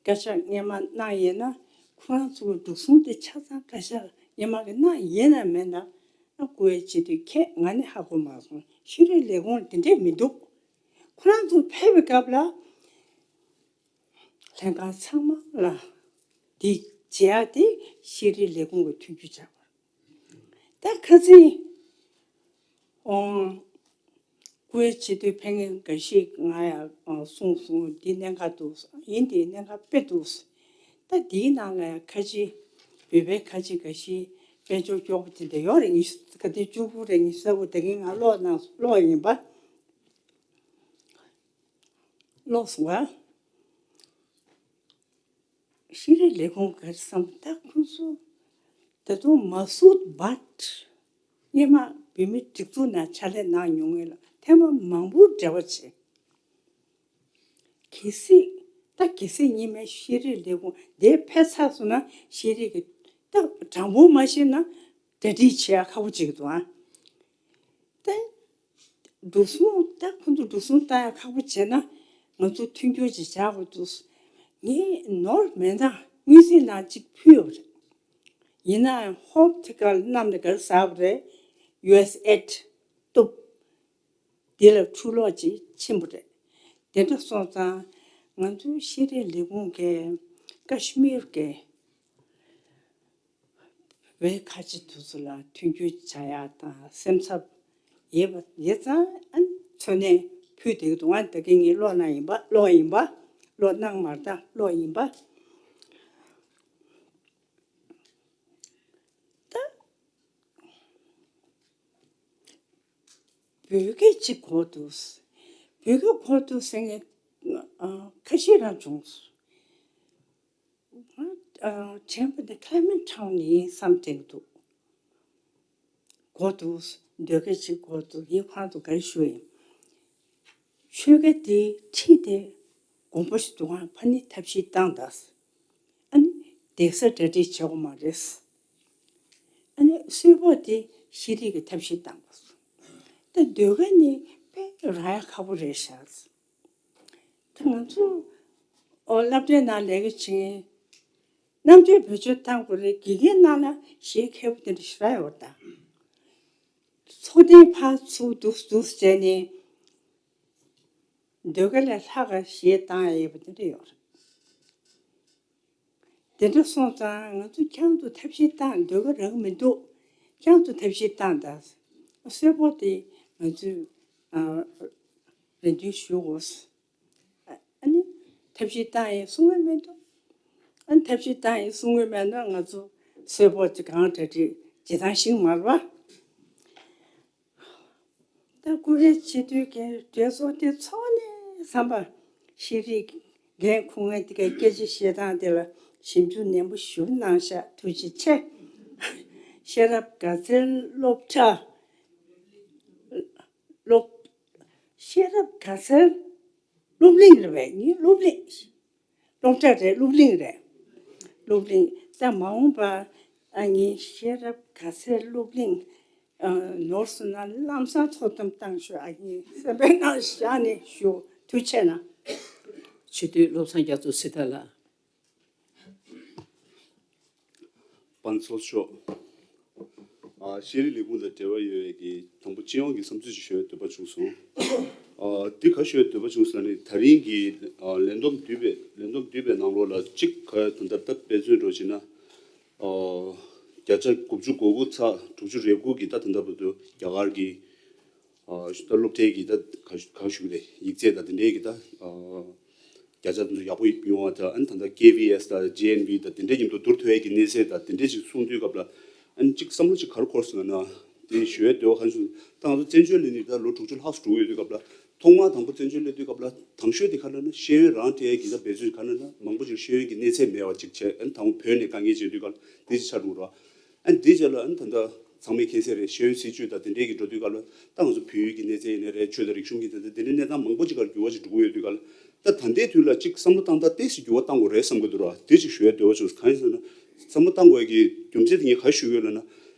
བཀའ་ཤག་སྔས་མ་གནང་ཡོད་ན་ཁོ་རང་ཚོ་གི་འགྲོ་སོང་དེ་ཆ་ཚང་བཀའ་ཤག་སྔས་མ་གི་གནང་ཡོད་ན་མེད་ན་ཨ་བཀུར་འོས་བྱེད་དུས་ཁྱེད་ང་ནི་ཧ་གོ་མ་སོང་། ཤེས་རིག་ལས་ཁུངས་དེ་འདྲས་མི་འདུག་ཁོ་རང་ཚོ་ཕེབས་པའི་སྐབས་ལ་ལྷན་ཁང་ཚང་མ་ལ་འདི་བྱེད་ཡག་དེ་ཤེས་རིག་ལས་ཁུངས་ཀྱི་མཐུན་འགྱུར་བྱ་དགོས། ད་ཁ་སང་ཨོ་བཀུར་འོས་བྱེད་དུས་ཕེབས་མཁན་འགའ་ཞིག་ང་ཡང་ཨོ་གསུངས་སོང་། འདི་གནད་འགག་འདུག་ཡིན་དེ་གནད་འགག་དཔེ་འདུག་ད་འདིའི་ནང་ལ་ཡང་ཁ་ཆེ་བོད་པའི་ཁ་ཆེ་འགའ་ཞིག་དཔལ་འབྱོར་སྐྱོ་པོ་དེ་འདྲ་ཡོད་རེད། ཉི་ཤུ་ག་དུས་བཅུ་དགུ་རེད། ཉི་ཤུ་རྩ་དགུ་དེ་གིན་ང་ཀློག་གནང་ཀློག་ཡིན་པ། ཀློག་སོང་བ། ཤེས་རིག་ལས་ཁུངས་ག་རེ་བསམ་ད་ཁོང་ཚོ་ད་དུང་མ་སུད་བྷཊ་སྔས་མ་བོད་མི་སྒྲིག་འཛུགས་ནང་ཕྱག་ལས་གནང་མྱོང་མཁན་ལ་ཐེངས་མ་མང་པོ་འབྲེལ་བ་བྱས། གལ་སྲིད་ད་གལ་སྲིད་ཉི་མའི་ཤེས་རིག་ལས་ཁུངས་དེ་ཕེབས་ཚར་སོང་ན་ཤེས་རིག་གི་ད་གྲངས་འབོར་མ་ཤེས་ན་གྲ་སྒྲིག་བྱེད་ཡ་ཁག་པོ་ཅིག་འདུག་ཨ། ད་འགྲོ་སོང་ད་ཁོང་ཚོ་འགྲོ་སོང་བཏང་ཡ་ཁག་པོ་བྱས་ན་ང་ཚོ་མཐུན་འགྱུར་ཅིག་བྱ་དགོས་འདུག་ངས་ནོར་མེད་ན་དངུལ་རྩིས་ནང་གཅིག་ཕུལ་ཡོད་རེད། ཡིན་ནའང་ཧོབ་ཐི་ཀལ་གནམ་ནས་ག་རེ་ཟ་བ་རེད། ཡུ་ཨེས་ཨེད་གཏུབ། འདི་ལ་འཁྲུག་ལོག་ཅིག་ཕྱིན་པ་རེད། དེ་འདྲ་སོང་ཙང་ང་ཚོའི་ཤེས་རིག་ལས་ཁུངས་ཀྱིས་ཀ་ཤི་མིར་གྱི་བོད་ཁ་ཆེ་དེ་ཚོ་ལ་མཐུན་འགྱུར་བྱ་ཡག་དང་སེམས་འཚབ་ཡོད་པ་ཡོད་ཙང་ཨ་ནི་འཚོལ་སྣེ་ཕུལ་བསྡད་ཀྱི་འདུག་ཨ་ནི་ད་གིན་ངས་ཀློག་གནང་ཡིན་པ་ཀློག་ཡིན་པ་ཀློག་གནང་མ་རེད་ད་ཀློག་ཡིན་པ། ད་བོད་སྐད་ཅིག་གོ་འདུག་བོད་སྐད་གོ་འདུག་ཟེར་མཁན་ཨ་ཁ་ཤས་རང་བྱུང་། ཨ་དྲན་པ་འདི་Clement Town ནས་ཡིན་བསམ་དྲན་འདུག་གོ་འདུག་འདོད་སྐད་ཅིག་གོ་འདུག་ཡིན་ཁོང་དུ་ག་རེ་ཞུ་ཡིན། ཆོས་སྐད་དེ་ཁྲིད་དེ་དགོངས་པ་ཞིག་འདུག་ཨང་ཕ་ནི་ཐབས་ཤེས་བཏང་ད། ཨ་ནི་བསྡད་ས་གྲ་སྒྲིག་བྱེད་དགོས་མ་རེད། ཨ་ནི་གསོལ་ཕོགས་དེ་ཤེས་རིག་གི་ཐབས་ཤེས་བཏང་པ། ད་ཟློས་གར་ནི་དཔེ་རག་ཡ་ཁག་པོ་རེད་ཤག་ད་ང་ཚོ་ཨོ་སློབ་གྲྭའི་ནང་ལས་ཀ་བྱེད་མཁན་རྣམ་དཔྱོད་བེད་སྤྱོད་བཏང་དགོས་རེད། དགེ་རྒན་ནང་ལ་གཞས་མཁས་པོ་དེ་འདྲ་ཞེ་དྲག་ཡོད་རེད་ད། ཚོགས་ཐེངས་ཕར་ཚུར་འདུག་འདུག་བྱས་ནས་ཟློས་གར་ལས་ལྷག་ག་གཞས་བཏང་ཡ་ཡོད་པ་དེ་འདྲ་ཡོད་རེད། དེ་འདྲ་སོང་ཙང་ང་ཚོ་རྐྱང་དུ་ཐབས་ཤེས་བཏང་ཟློས་གར་རག་གི་མི་འདུག་རྐྱང་དུ་ཐབས་ཤེས་བཏང་ད། གསོལ་ཕོགས་དེ་ང་ཚོས་ཨ་རེ་འདུན་ཞུ་དགོས། ཨ་ནི་ཐབས་ཤེས་བཏང་ཡས་གསུང་གི་མི་འདུག་ཨ་ནི་ཐབས་ཤེས་བཏང་ཡས་གསུང་གི་མེད་ན་ང་ཚོ་གསོལ་ཕོགས་དེ་གང་གྲ་སྒྲིག་བྱེད་སྟངས་ཤིག་མ་རེད་པ། ད་བཀུར་འོས་བྱེད་དུས་ཀྱི་གྲོས་ཚོགས་དེ་ཚོགས་ནས་བསམ་པ་ཤེས་རིག་འགན་འཁུར་མཁན་དེ་གའི་སྐད་ཆ་བཤད་སྟངས་དེ་ལ་ཞིབ་འཇུག་ནན་པོ་ཞུ་གནང་ཤག་ཐུགས་རྗེ་ཆེ། ཤེས་རབ་དགའ་ཚལ་སློབ་གྲྭ་སློབ་ཤེས་རབ་དགའ་ཚལ་སློབ་གླིང་རེད་པས། ངའི་སློབ་གླིང་སློབ་གྲྭ་རེད་སློབ་གླིང་རེད། སློབ་གླིང་ད་མ་འོངས་པ་ཨ་ནི་ཤེས་རབ་དགའ་ཚལ་སློབ་གླིང་ཨ་ནོར་སོང་ན་ལམ་སང་ཐོག་དམ་བཏང་ཤོག་ཨ་ནི་སེམས་པའི་ནང་བཞག་ནས་ཞུ། ཐུགས་རྗེ་གནང་། སྤྱི་འཐུས་བློ་བཟང་རྒྱ་མཚོ་སྲི་ཐར་ལགས། དཔལ་ཚོགས་གཙོ་མཆོག་ཨ་ཤེས་རིག་ལས་ཁུངས་དང་འབྲེལ་བ་ཡོད་པའི་གི་དང་པོ་སྤྱི་ཡོངས་ཀྱི་བསམ་ཚུལ་ཅིག་ཞུ་བའི་འདོད་པ་བྱུང་སོང་། ཨ་འདི་ག་ཞུ་བའི་འདོད་པ་བྱུང་སོང་ནི་ད་རིང་གི་ཨ་ལས་བསྡོམས་བསྡུས་པའི་ལས་བསྡོམས་བསྡུས་པའི་ནང་ལོགས་ལ་གཅིག་ག་ད་ལྟ་ད་དཔེ་མཚོན་འགྲོ་བྱས་ན་ཨ་བརྒྱ་ཆ་དགུ་བཅུ་གོ་དགུ་ཚེག་དྲུག་ཅུ་རེ་དགུ་གི་ད་ད་ལྟ་བར་དུ་རྒྱ་གར་གྱི་ཨ་ད་སློབ་གྲྭའི་གི་ད་ག་ག་ཞུ་གི་རེད། ཡིག་ཚད་དང་དེ་འདྲའི་གི་ད་ཨ་བརྒྱ་ཆ་དེ་ཚོ་ཡག་པོ་ཡོང་བ་དང་། ཨ་ནི་ད་ལྟ་ཀེ་བི་ཨེས་དང་ཇེ་ཨེན་བི་དང་དེ་འདྲའི་མཉམ་དུ་བསྡུར་ཐུབ་ཡས་ཀྱི་གནས་ཚད་དང་དེ་འདྲའི་ཅིག་གསུངས་དུས་སྐབས་ལ་ཨ་ནི་ཅིག་བསམ་བློ་ཅིག་ག་རེ་འཁོར་སོང་ན། དེ་ཞུ་ཡས་འདོད་པ་ག་རེ་བྱུང་ད་ང་ཚོ་བཙན་བྱོལ་སླེབས་ནས་ད་ལོ་དྲུག་ཅུ་ལྷག་ཙམ་འགྲོ་གི་ཡོད་དུས་སྐབས་ལ་ཐོག་མར་དང་པོ་བཙན་བྱོལ་སླེབས་དུས་སྐབས་ལ་དང་ཤོས་དེ་ག་རེ་ལབ་ན་ཤེས་ཡོན་རང་སྤྲད་ཡས་ཀྱི་ད་འབད་བརྩོན་ག་རེ་ལབ་ན་མང་པོ་ཅིག་ཤེས་ཡོན་གྱི་གནས་ཚད་མེད་པ་ཅིག་བྱས། ཨ་ནི་དང་པོ་བོད་ནས་དཀའ་ངལ་འཕྲད་དུས་སྐབས་ལ་དེ་ཅིག་ཆགས་འགྲོ་གི་རེད། ཨ་ནི་དེའི་རྗེས་ལ་ཨ་ནི་ད་ལྟ་ཚང་མས་མཁྱེན་གསལ་རེད། ཤེས་ཡོན་སྲིད་བྱུས་དང་དེ་འབྲེལ་གྱི་འགྲོ་དུས་སྐབས་ལ་ད་ང་ཚོ་བོད་ཡིག་གི་གནས་ཚད་ཡིན་ནའི་རེད། ཆོས་དང་རིག་གཞུང་གི་གནས་ཚད་དེ་འདྲའི་གནས་སྟངས་མང་པོ་ཅིག་ག་ལ་འགྱུར་བ་ཅིག་འགྲོ་གི་ཡོད་དུས་སྐབས་ལ་ད་ད་ལྟའི་དུས་ལ་ཅིག་བསམ་བློ་བཏང་སྟངས་ཏོག་ཙམ་འགྱུར་བ་བཏང་དགོས་རེད་བསམ་གྱི་འདུག་ར། དེ་ཅིག་ཞུ་ཡ་འདོད་པ་བྱུང་། གང་ཡིན་ཟེར་ན་བསམ་བློ་བཏང་དགོས་ཡ་གི་རྒྱུ་མཚན་དེ་ངས་ག་རེ་ཞུ་གི་ཡོད་ལབ་ན།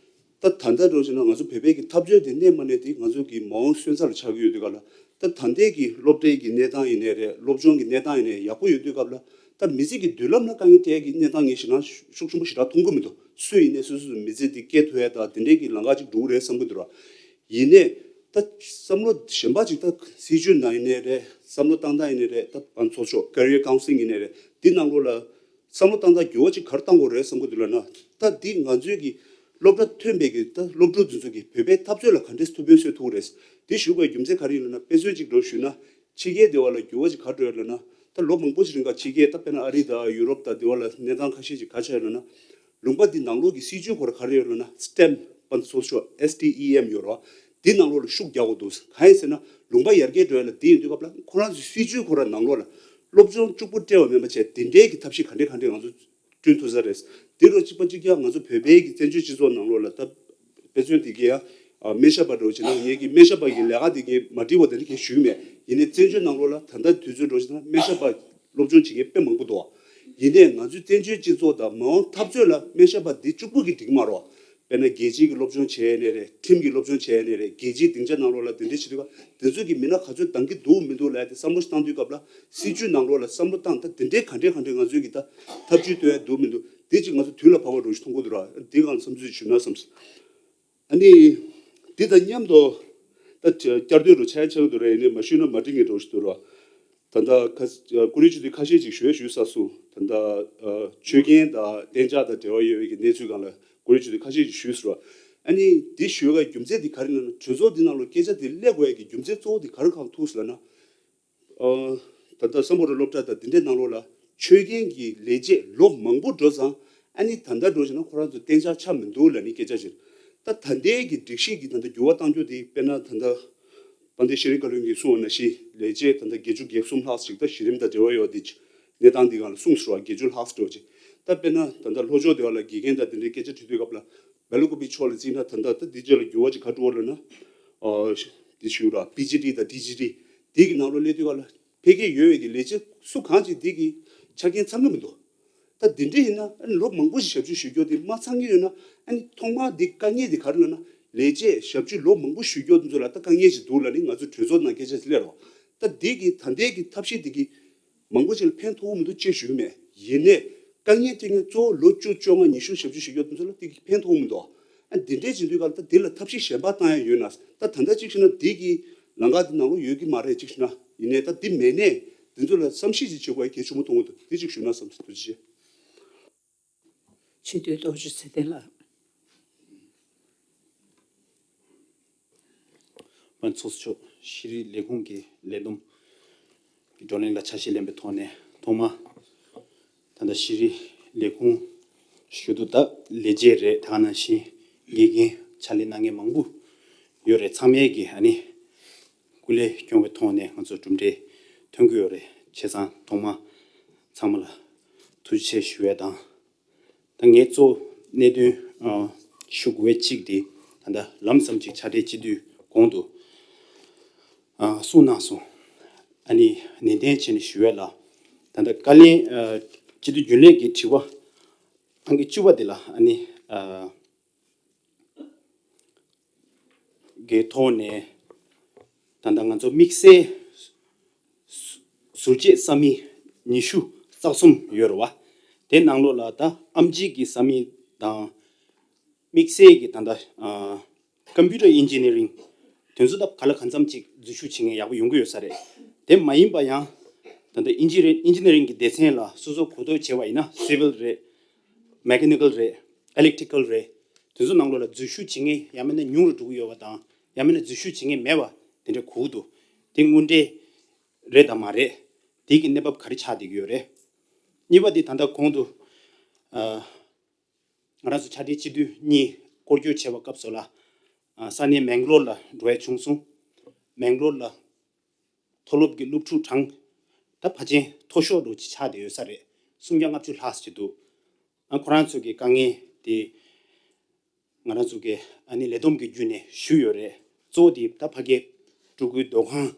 ད་ད་ལྟ་འགྲོ་བྱས་ན་ང་ཚོ་བོད་པའི་གི་འཐབ་རྩོད་དེ་གནས་མ་གནས་དེ་ང་ཚོ་གི་མ་འོངས་སོན་རྩ་ལ་ཆགས་ཀྱི་ཡོད་དུས་སྐབས་ལ་ད་ད་ལྟའི་གི་སློབ་གྲྭའི་གི་གནས་སྟངས་ཡིན་ནའི་རེད། སློབ་སྦྱོང་གི་གནས་སྟངས་ཡིན་ནའི་ཡག་པོ་ཡོད་དུས་སྐབས་ལ་ད་མི་ཚེ་གི་མདུན་ལམ་ལ་དཀའ་ངལ་འཕྲད་ཡ་གི་གནས་སྟངས་ངས་ཞེ་དྲག་ཤུགས་ཆེན་པོ་ཞེ་དྲག་མཐོང་གི་མི་འདུག་སུ་ཡིན་ནའི་སོ་སོ་སོ་མི་ཚེ་འདི་སྐྱེལ་ཐུབ་ཡ་ད་དེ་འདྲའི་གི་ལམ་ཁ་ཅིག་འགྲོ་གི་རེད་བསམ་གྱི་འདུག་ར། ཡིན་ནའི་ད་བསམ་བློ་གཞན་པ་ཅིག་ད་སྲིད་བྱུས་ནང་ཡིན་ནའི་རེད། བསམ་བློ་བཏང་སྟངས་ཡིན་ནའི་རེད། ད་བང་ཚོགས་ཆོག་career counselling་ཡིན་ནའི་རེད། འདི་ནང་ལོགས་ལ་བསམ་བློ་བཏང་སྟངས་འགྱུར་བ་ཅིག་ག་རེ་བཏང་དགོས་རེད་བསམ་གྱི་འདུག་ལབ་ན། ད་འདི་ང་ཚོའི་གི་སློབ་གྲྭ་ཐོན་པའི་གི་ད་སློབ་ཕྲུག་འདི་ཚོ་གི་བོད་པའི་འཐབ་རྩོད་ལ་ག་འདྲས་ཐུགས་ཕན་གསོས་ཐུབ་ཀྱི་རེད། འདི་ཞུ་དགོས་རྒྱུ་མཚན་ག་རེ་ཡིན་ལབ་ན། དཔེ་མཚོན་ཅིག་འདྲ་ཞུས་ན་ཕྱི་རྒྱལ་སྡེ་བ་ལ་འགྱུར་བ་ཅིག་ག་རེ་འགྲོ་ཡོད་ལབ་ན། ད་ལོ་མང་པོ་ཞིག་རིང་ག་ཕྱི་རྒྱལ་ད་དཔེར་ན་ཨ་རི་དང་ཡུ་རོབ་དང་དེ་བ་ལ་གནས་སྟངས་ཁ་ཤས་ཅིག་ག་ཆགས་ཡོད་ལབ་ན། ལུང་པ་འདི་ནང་ལོགས་ཀྱི་སྲིད་བྱུས་ཁོ་ར་ག་རེ་ཡོད་ལབ་ན། སི་ཊེམ་བང་ཚོགས་ཆོག S T E M ཡོད་རེད་བ། འདི་ནང་ལོགས་ལ་ཤུགས་རྒྱག་དགོས་འདུག་གང་ཡིན་ཟེར་ན་ལུང་པ་ཡར་རྒྱས་འགྲོ་ཡ་ལ་འདི་ཡིན་དུས་སྐབས་ལ་ཁོ་རང་ཚོའི་སྲིད་བྱུས་ཁོ་ར་ནང་ལོགས་ལ་སློབ་སྦྱོང་གཅིག་པུ་སྤྲད་པ་མིན་པ་བྱས་དེ་འདྲའི་གི་ཐབས་ཤེས་ག་འདྲ་ག་འདྲ་ང་ཚོ་བསྐྲུན་ཐུབ་ས་རེད། དེ་རུ་གཅིག་པ་གཅིག་རྐྱང་ང་ཚོ་བོད་པའི་གི་བཙན་བྱོལ་སྤྱི་ཚོགས་ནང་ལོགས་ལ་ད་དཔེ་མཚོན་དེ་གི་ཡ་སྨན་ཞབས་པ་འདྲ་བོ་བྱས་ན། ངས་གི་སྨན་ཞབས་པ་གི་ལས་ཀ་དེ་གི་མ་འགྲིག་པ་དེ་འདྲ་གི་ཞུ་གི་མེད། ཡིན་ནའི་བཙན་བྱོལ་ནང་ལོགས་ལ་ད་ལྟ་དུས་ཚོད་འདྲ་བོ་བྱས་ན་སྨན་ཞབས་པ་སློབ་སྦྱོང་བྱེད་མཁན་དཔེ་མང་པོ་འདུག་ཡིན་ནའི་ང་ཚོའི་བཙན་བྱོལ་སྤྱི་ཚོགས་དང་མ་འོངས་འཐབ་རྩོད་ལ་སྨན་ཞབས་པ་འདི་གཅིག་པུ་གིས་འགྲིག་མ་རེད། དཔེར་ན་རྒྱལ་སྤྱིའི་གི་སློབ་སྦྱོང་བྱས་ནའི་རེད། ཁྲིམས་ཀྱི་སློབ་སྦྱོང་བྱས་ནའི་རེད། རྒྱལ་སྤྱིའི་སྡིངས་ཆ་ནང་ལོགས་ལ་དེ་འདྲ་བྱེད་དུས་ཀ་དེ་ཚོ་གི་མི་སྣ་ག་ཚོད་འདང་གི་འདུག་མི་འདུག་ལབ་ཡ་དེ་བསམ་བློ་ཞིག་བཏང་དུས་སྐབས་ལ་སྲིད་བྱུས་ནང་ལོགས་ལ་བསམ་བློ་བཏང་། ད་དེ་འདྲའི་ག་འདྲའི་ག་འདྲའི་ང་ཚོའི་གི་ད་ཐབས་ཇུས་བཏོན་ཡ་འདུག་མི་འདུག་དེ་ཅིག་ང་ཚོ་དུས་ལ་བབ་པ་འདྲ་བོ་ཞིག་མཐོང་གི་འདུག་ར། འདི་སྒང་ལ་བསམ་ཚུལ་ཞུས་ན་བསམ་སོང་། ཨ་ནི་འདི་དང་མཉམ་དུ་ད་བསྐྱར་ཟློས་འདྲ་བོ་ཆགས་ཆགས་འདུག་ར། ཡིན་ནའི་མ་ཞུས་ན་མ་འགྲིག་མཁན་འདྲ་བོ་ཞིག་འདུག་ར། ད་ལྟ་ཁ་ཀུ་རེ་སྤྱི་འཐུས་ཁ་ཤས་ཅིག་ཞུས་ཞུས་ཚར་སོང་། ད་ལྟ་ཨ་ཆོས་རྒྱན་དང་གཏན་འཇགས་དང་འབྲེལ་བ་ཡོད་པའི་གི་གནས་ཚུལ་སྒང་ལ་ཀུ་རེ་སྤྱི་འཐུས་ཁ་ཤས་ཅིག་ཞུས་སོང་ར། ཨ་ནི་འདི་ཞུ་བའི་རྒྱུ་མཚན་འདི་ག་རེ་ཡིན་ན། གྲོས་ཚོགས་འདི་ནང་ལ་སྐད་ཆ་འདི་སླེབས་དགོས་ཡ་གི་རྒྱུ་མཚན་གཙོ་བོ་འདི་ག་རེ་གང་ཐུག་སོང་ལབ་ན། ཨ་ད་ལྟ་སམ་བྷོ་ཊ་སློབ་གྲྭ་དང་འདི་འདྲའི་ནང་ལོགས་ལ་ཆོས་རྒྱན་གྱི་ལས་བྱེད་ལོ་མང་པོ་འགྲོ་ཙང་ཨ་ནི་ད་ལྟ་འགྲོ་བྱས་ན་ཁོ་རང་ཚོ་གཏན་འཇགས་ཆགས་མི་འདུག་ལབ་ནི་སྐད་ཆ་ཞིག་ད་ད་ལྟའི་གི་སྒྲིག་གཞི་གི་ད་ལྟ་འགྱུར་བ་གཏང་རྒྱུ་དེ་དཔེར་ན་ད་ལྟ་དཔལ་ལྡན་ཤེས་རིག་བཀའ་བློན་གྱིས་གསུངས་པ་ནང་བཞིན་ལས་བྱེད་ད་ལྟ་བརྒྱད་ཅུ་གྱ་གསུམ་ལྷག་ཅིག་ད་གཞི་རིམ་དང་འབྲེལ་བ་ཡོད་དེ་གནས་སྟངས་འདི་སྒང་ལ་གསུངས་སོང་བ། བརྒྱད་ཅུ་ལྷག་འགྲོ་ཅིག་ད་དཔེར་ན་ད་ལྟ་ལྷོ་ཕྱོགས་དེ་བ་ལ་དགེ་རྒན་དང་དེ་འདྲའི་སྐད་ཆ་དྲི་དུས་སྐབས་ལ་སྦེལ་ཀོབ་ཕྱོགས་ལ་བརྩིས་ན་ད་ལྟ་ད་འདི་རྗེས་ལ་འགྱུར་བ་ཅིག་ག་འགྲོ་བ་ལབ་ན། ཨ་འདི་ཞུ་ར། པི་ཇི་ཌི་དང་ཌི་ཇི་ཌི་འདི་གི་ནང་ལོགས་སླེབས་དུས་སྐབས་ལ་ཕལ་སྐད་ཡོད་པའི་གི་ལས་བྱེད་སུ་གང་ཅིག་འདི་གི་ཆ་རྐྱེན་ཚང་གི་མི་འདུག་ད་འདི་འདྲ་ཡིན་ན་ཨ་ནི་ལོ་མང་པོ་ཞིག་ཞབས་ཞུ་ཞུ་རྒྱུ་དེ་མ་ཚང་གི་ཡོད་ན། ཨ་ནི་ཐོག་མར་འདི་དཀའ་ངལ་དེ་ག་རེ་ལབ་ན། ལས་བྱེད་ཞབས་ཞུ་ལོ་མང་པོ་ཞུ་རྒྱུ་དེ་ཚོ་ལ་ད་དཀའ་ངལ་ཞིག་འདུག་ལབ་ནི་ང་ཚོ་གྲོས་ཚོགས་ནང་སྐད་ཆ་ཞིག་སླེབས་རོགས། ད་འདི་གི་ད་ལྟའི་གི་ཐབས་ཤེས་འདི་གི་མང་པོ་ཞིག་ལ་ཕན་ཐོགས་མི་འདུག་ཅེས་ཞུ་གི་མེད། ཡིན་ནའི་དཀའ་ངལ་འཕྲད་མཁན་གཙོ་བོ་ལོ་བཅུ་བཅོ་ལྔ་ཉི་ཤུ་ཞབས་ཞུ་ཞུ་རྒྱུ་དེ་ཚོ་ལ་དེ་གི་ཕན་ཐོགས་མི་འདུག་ཨ་འདི་འདྲའི་བྱེད་དུས་སྐབས་ད་འདི་ལ་ཐབས་ཤེས་གཞན་པ་བཏང་ཡ་ཡོད་ན། ད་ད་ལྟ་གཅིག་བྱས་ན་འདི་གི་ལམ་ཁ་འདི་ནང་ལོགས་ཡོད་ཀྱི་མ་རེད། གཅིག་བྱས་ན་ཡིན་ནའི་ད་འདི་མེད་ནའི་འདི་ཚོ་ལ་བསམ་ཤེས་ཅིག་བྱེད་དགོས་ཡ་གལ་ཆེན་པོ་མཐོང་གི་འདུག་འདི་གཅིག་ཞུས་ན་བསམ་སོང་། ཐུགས་རྗེ་ཆེ། སྤྱི་འཐུས་རྡོ་རྗེ་ཚེ་བརྟན་ལགས། དཔལ་ཚོགས་གཙོ་མཆོག་ཤེས་རིག་ལས་ཁུངས་ཀྱི་ལས་བསྡོམས་ཀྱི་བགྲོ་གླེང་ལ་ཆ་ཤས་ལེན་པའི་ཐོག་ནས་ཐོག་མ་ད་ལྟ་ཤེས་རིག་ལས་ཁུངས་ཞུ་དུས་ད་ལས་བྱེད་རེད། དེ་ག་ནང་བཞིན་དགེ་རྒན་ཕྱག་ལས་གནང་མཁན་མང་པོ་ཡོད་རེད། ཚང་མས་ཀྱི་ཨ་ནི་སྐུ་ལས་སྐྱོང་བའི་ཐོག་ནས་ང་ཚོ་གྲུབ་འབྲས་ཐོན་གྱི་ཡོད་རེད། བྱས་ཙང་ཐོག་མ་ཚང་མ་ལ་ཐུགས་རྗེ་ཆེ་ཞུ་ཡས་དང་། ད་ངས་གཙོ་གནད་དོན་ཨ་ཞུ་དགོས་པ་གཅིག་དེ་ད་ལྟ་ལམ་སང་ཅིག་ཕྱག་སྦྲེལ་སྤྱི་འཐུས་གོང་དུ་ཨ་གསུངས་གནང་སོང་། ཨ་ནི་ནན་ཏན་བྱས་ནས་ཞུ་ཡས་ལ། ད་ལྟ་བཀའ་ལན་ཨ་སྤྱི་འཐུས་རྒྱུན་ལས་ཀྱི་དྲི་བ་ ཨང་ཀི་བཅུ་པ་དེ་ལ་ཨ་ནི་ཨ་གི་ཐོག་ནས་ད་ལྟ་ང་ཚོ་དམིགས་བསལ་ཟུར་བཅད་ས་མིག་ཉི་ཤུ་རྩ་གསུམ་ཡོད་རེད་བ། དེ་ནང་ལོགས་ལ་ད་ཨེམ་ཆི་གི་ས་མིག་དང་དམིགས་བསལ་གྱི་ད་ལྟ་ཨ་computer engineering དེ་ཚོ་ད་ག་ལ་གང་འཚམ་ཅིག་འཛུལ་ཞུགས་བྱེད་མཁན་ཡག་པོ་ཡོང་གི་ཡོད་ས་རེད། དེ་མ་ཡིན་པ་ཡང་ད་ལྟ་ཨིན་ཇི་རེད། ཨིན་ཇི་ནི་རིང་གི་སྡེ་ཚན་ལ་སོ་སོ་གོ་རྟོགས་བྱས་པ་ཡིན་ན་སི་ཝིལ་རེད། མེ་ཀ་ནི་ཀལ་རེད། ཨི་ལེག་ཊི་རི་ཀལ་རེད། དེ་ཚོ་ནང་ལོགས་ལ་འཛུལ་ཞུགས་བྱེད་མཁན་ཡང་མིན་ན་ཉུང་རུ་འགྲོ་གི་ཡོད་པ་དང་ཡང་མིན་ན་འཛུལ་ཞུགས་བྱེད་མཁན་མེད་པ་དེ་འདྲ་གོ་གི་འདུག་དེ་དངོས་འབྲེལ་རེད་དམ་མ་རེད། དེ་གི་གནས་བབ་ག་རེ་ཆགས་བསྡད་ཀྱི་ཡོད་རེད། གཉིས་པ་དེ་ད་ལྟ་གོང་དུ་ཨ་ང་རང་ཚོ་ཕྱག་སྦྲེལ་སྤྱི་འཐུས་གཉིས་སྐོར་སྐྱོད་བྱས་པ་སྐབས་སུ་ལ་ཨ་ས་གནས་མེང་ལོར་ལ་འགྲོ་ཡ་བྱུང་སོང་། མེང་ལོར་ལ་མཐོ་སློབ་ཀྱི་སློབ་ཕྲུག་གྲངས་ད་ཕལ་ཆེར་མཐོ་ཤོས་འདྲ་ཅིག་ཆགས་བསྡད་ཡོད་ས་རེད། སུམ་བརྒྱ་ལྔ་བཅུ་ལྷག་ཅིག་འདུག་ཨ་ཁོ་རང་ཚོ་གི་དཀའ་ངལ་དེ་ང་རང་ཚོ་གི་ཨ་ནི་ལས་བསྡོམས་ཀྱི་བརྒྱུད་ནས་ཞུས་ཡོད་རེད། གཙོ་བོ་དེ་ད་ཕ་གིའི་ཕྲུ་གུའི་སྡོད་ཁང་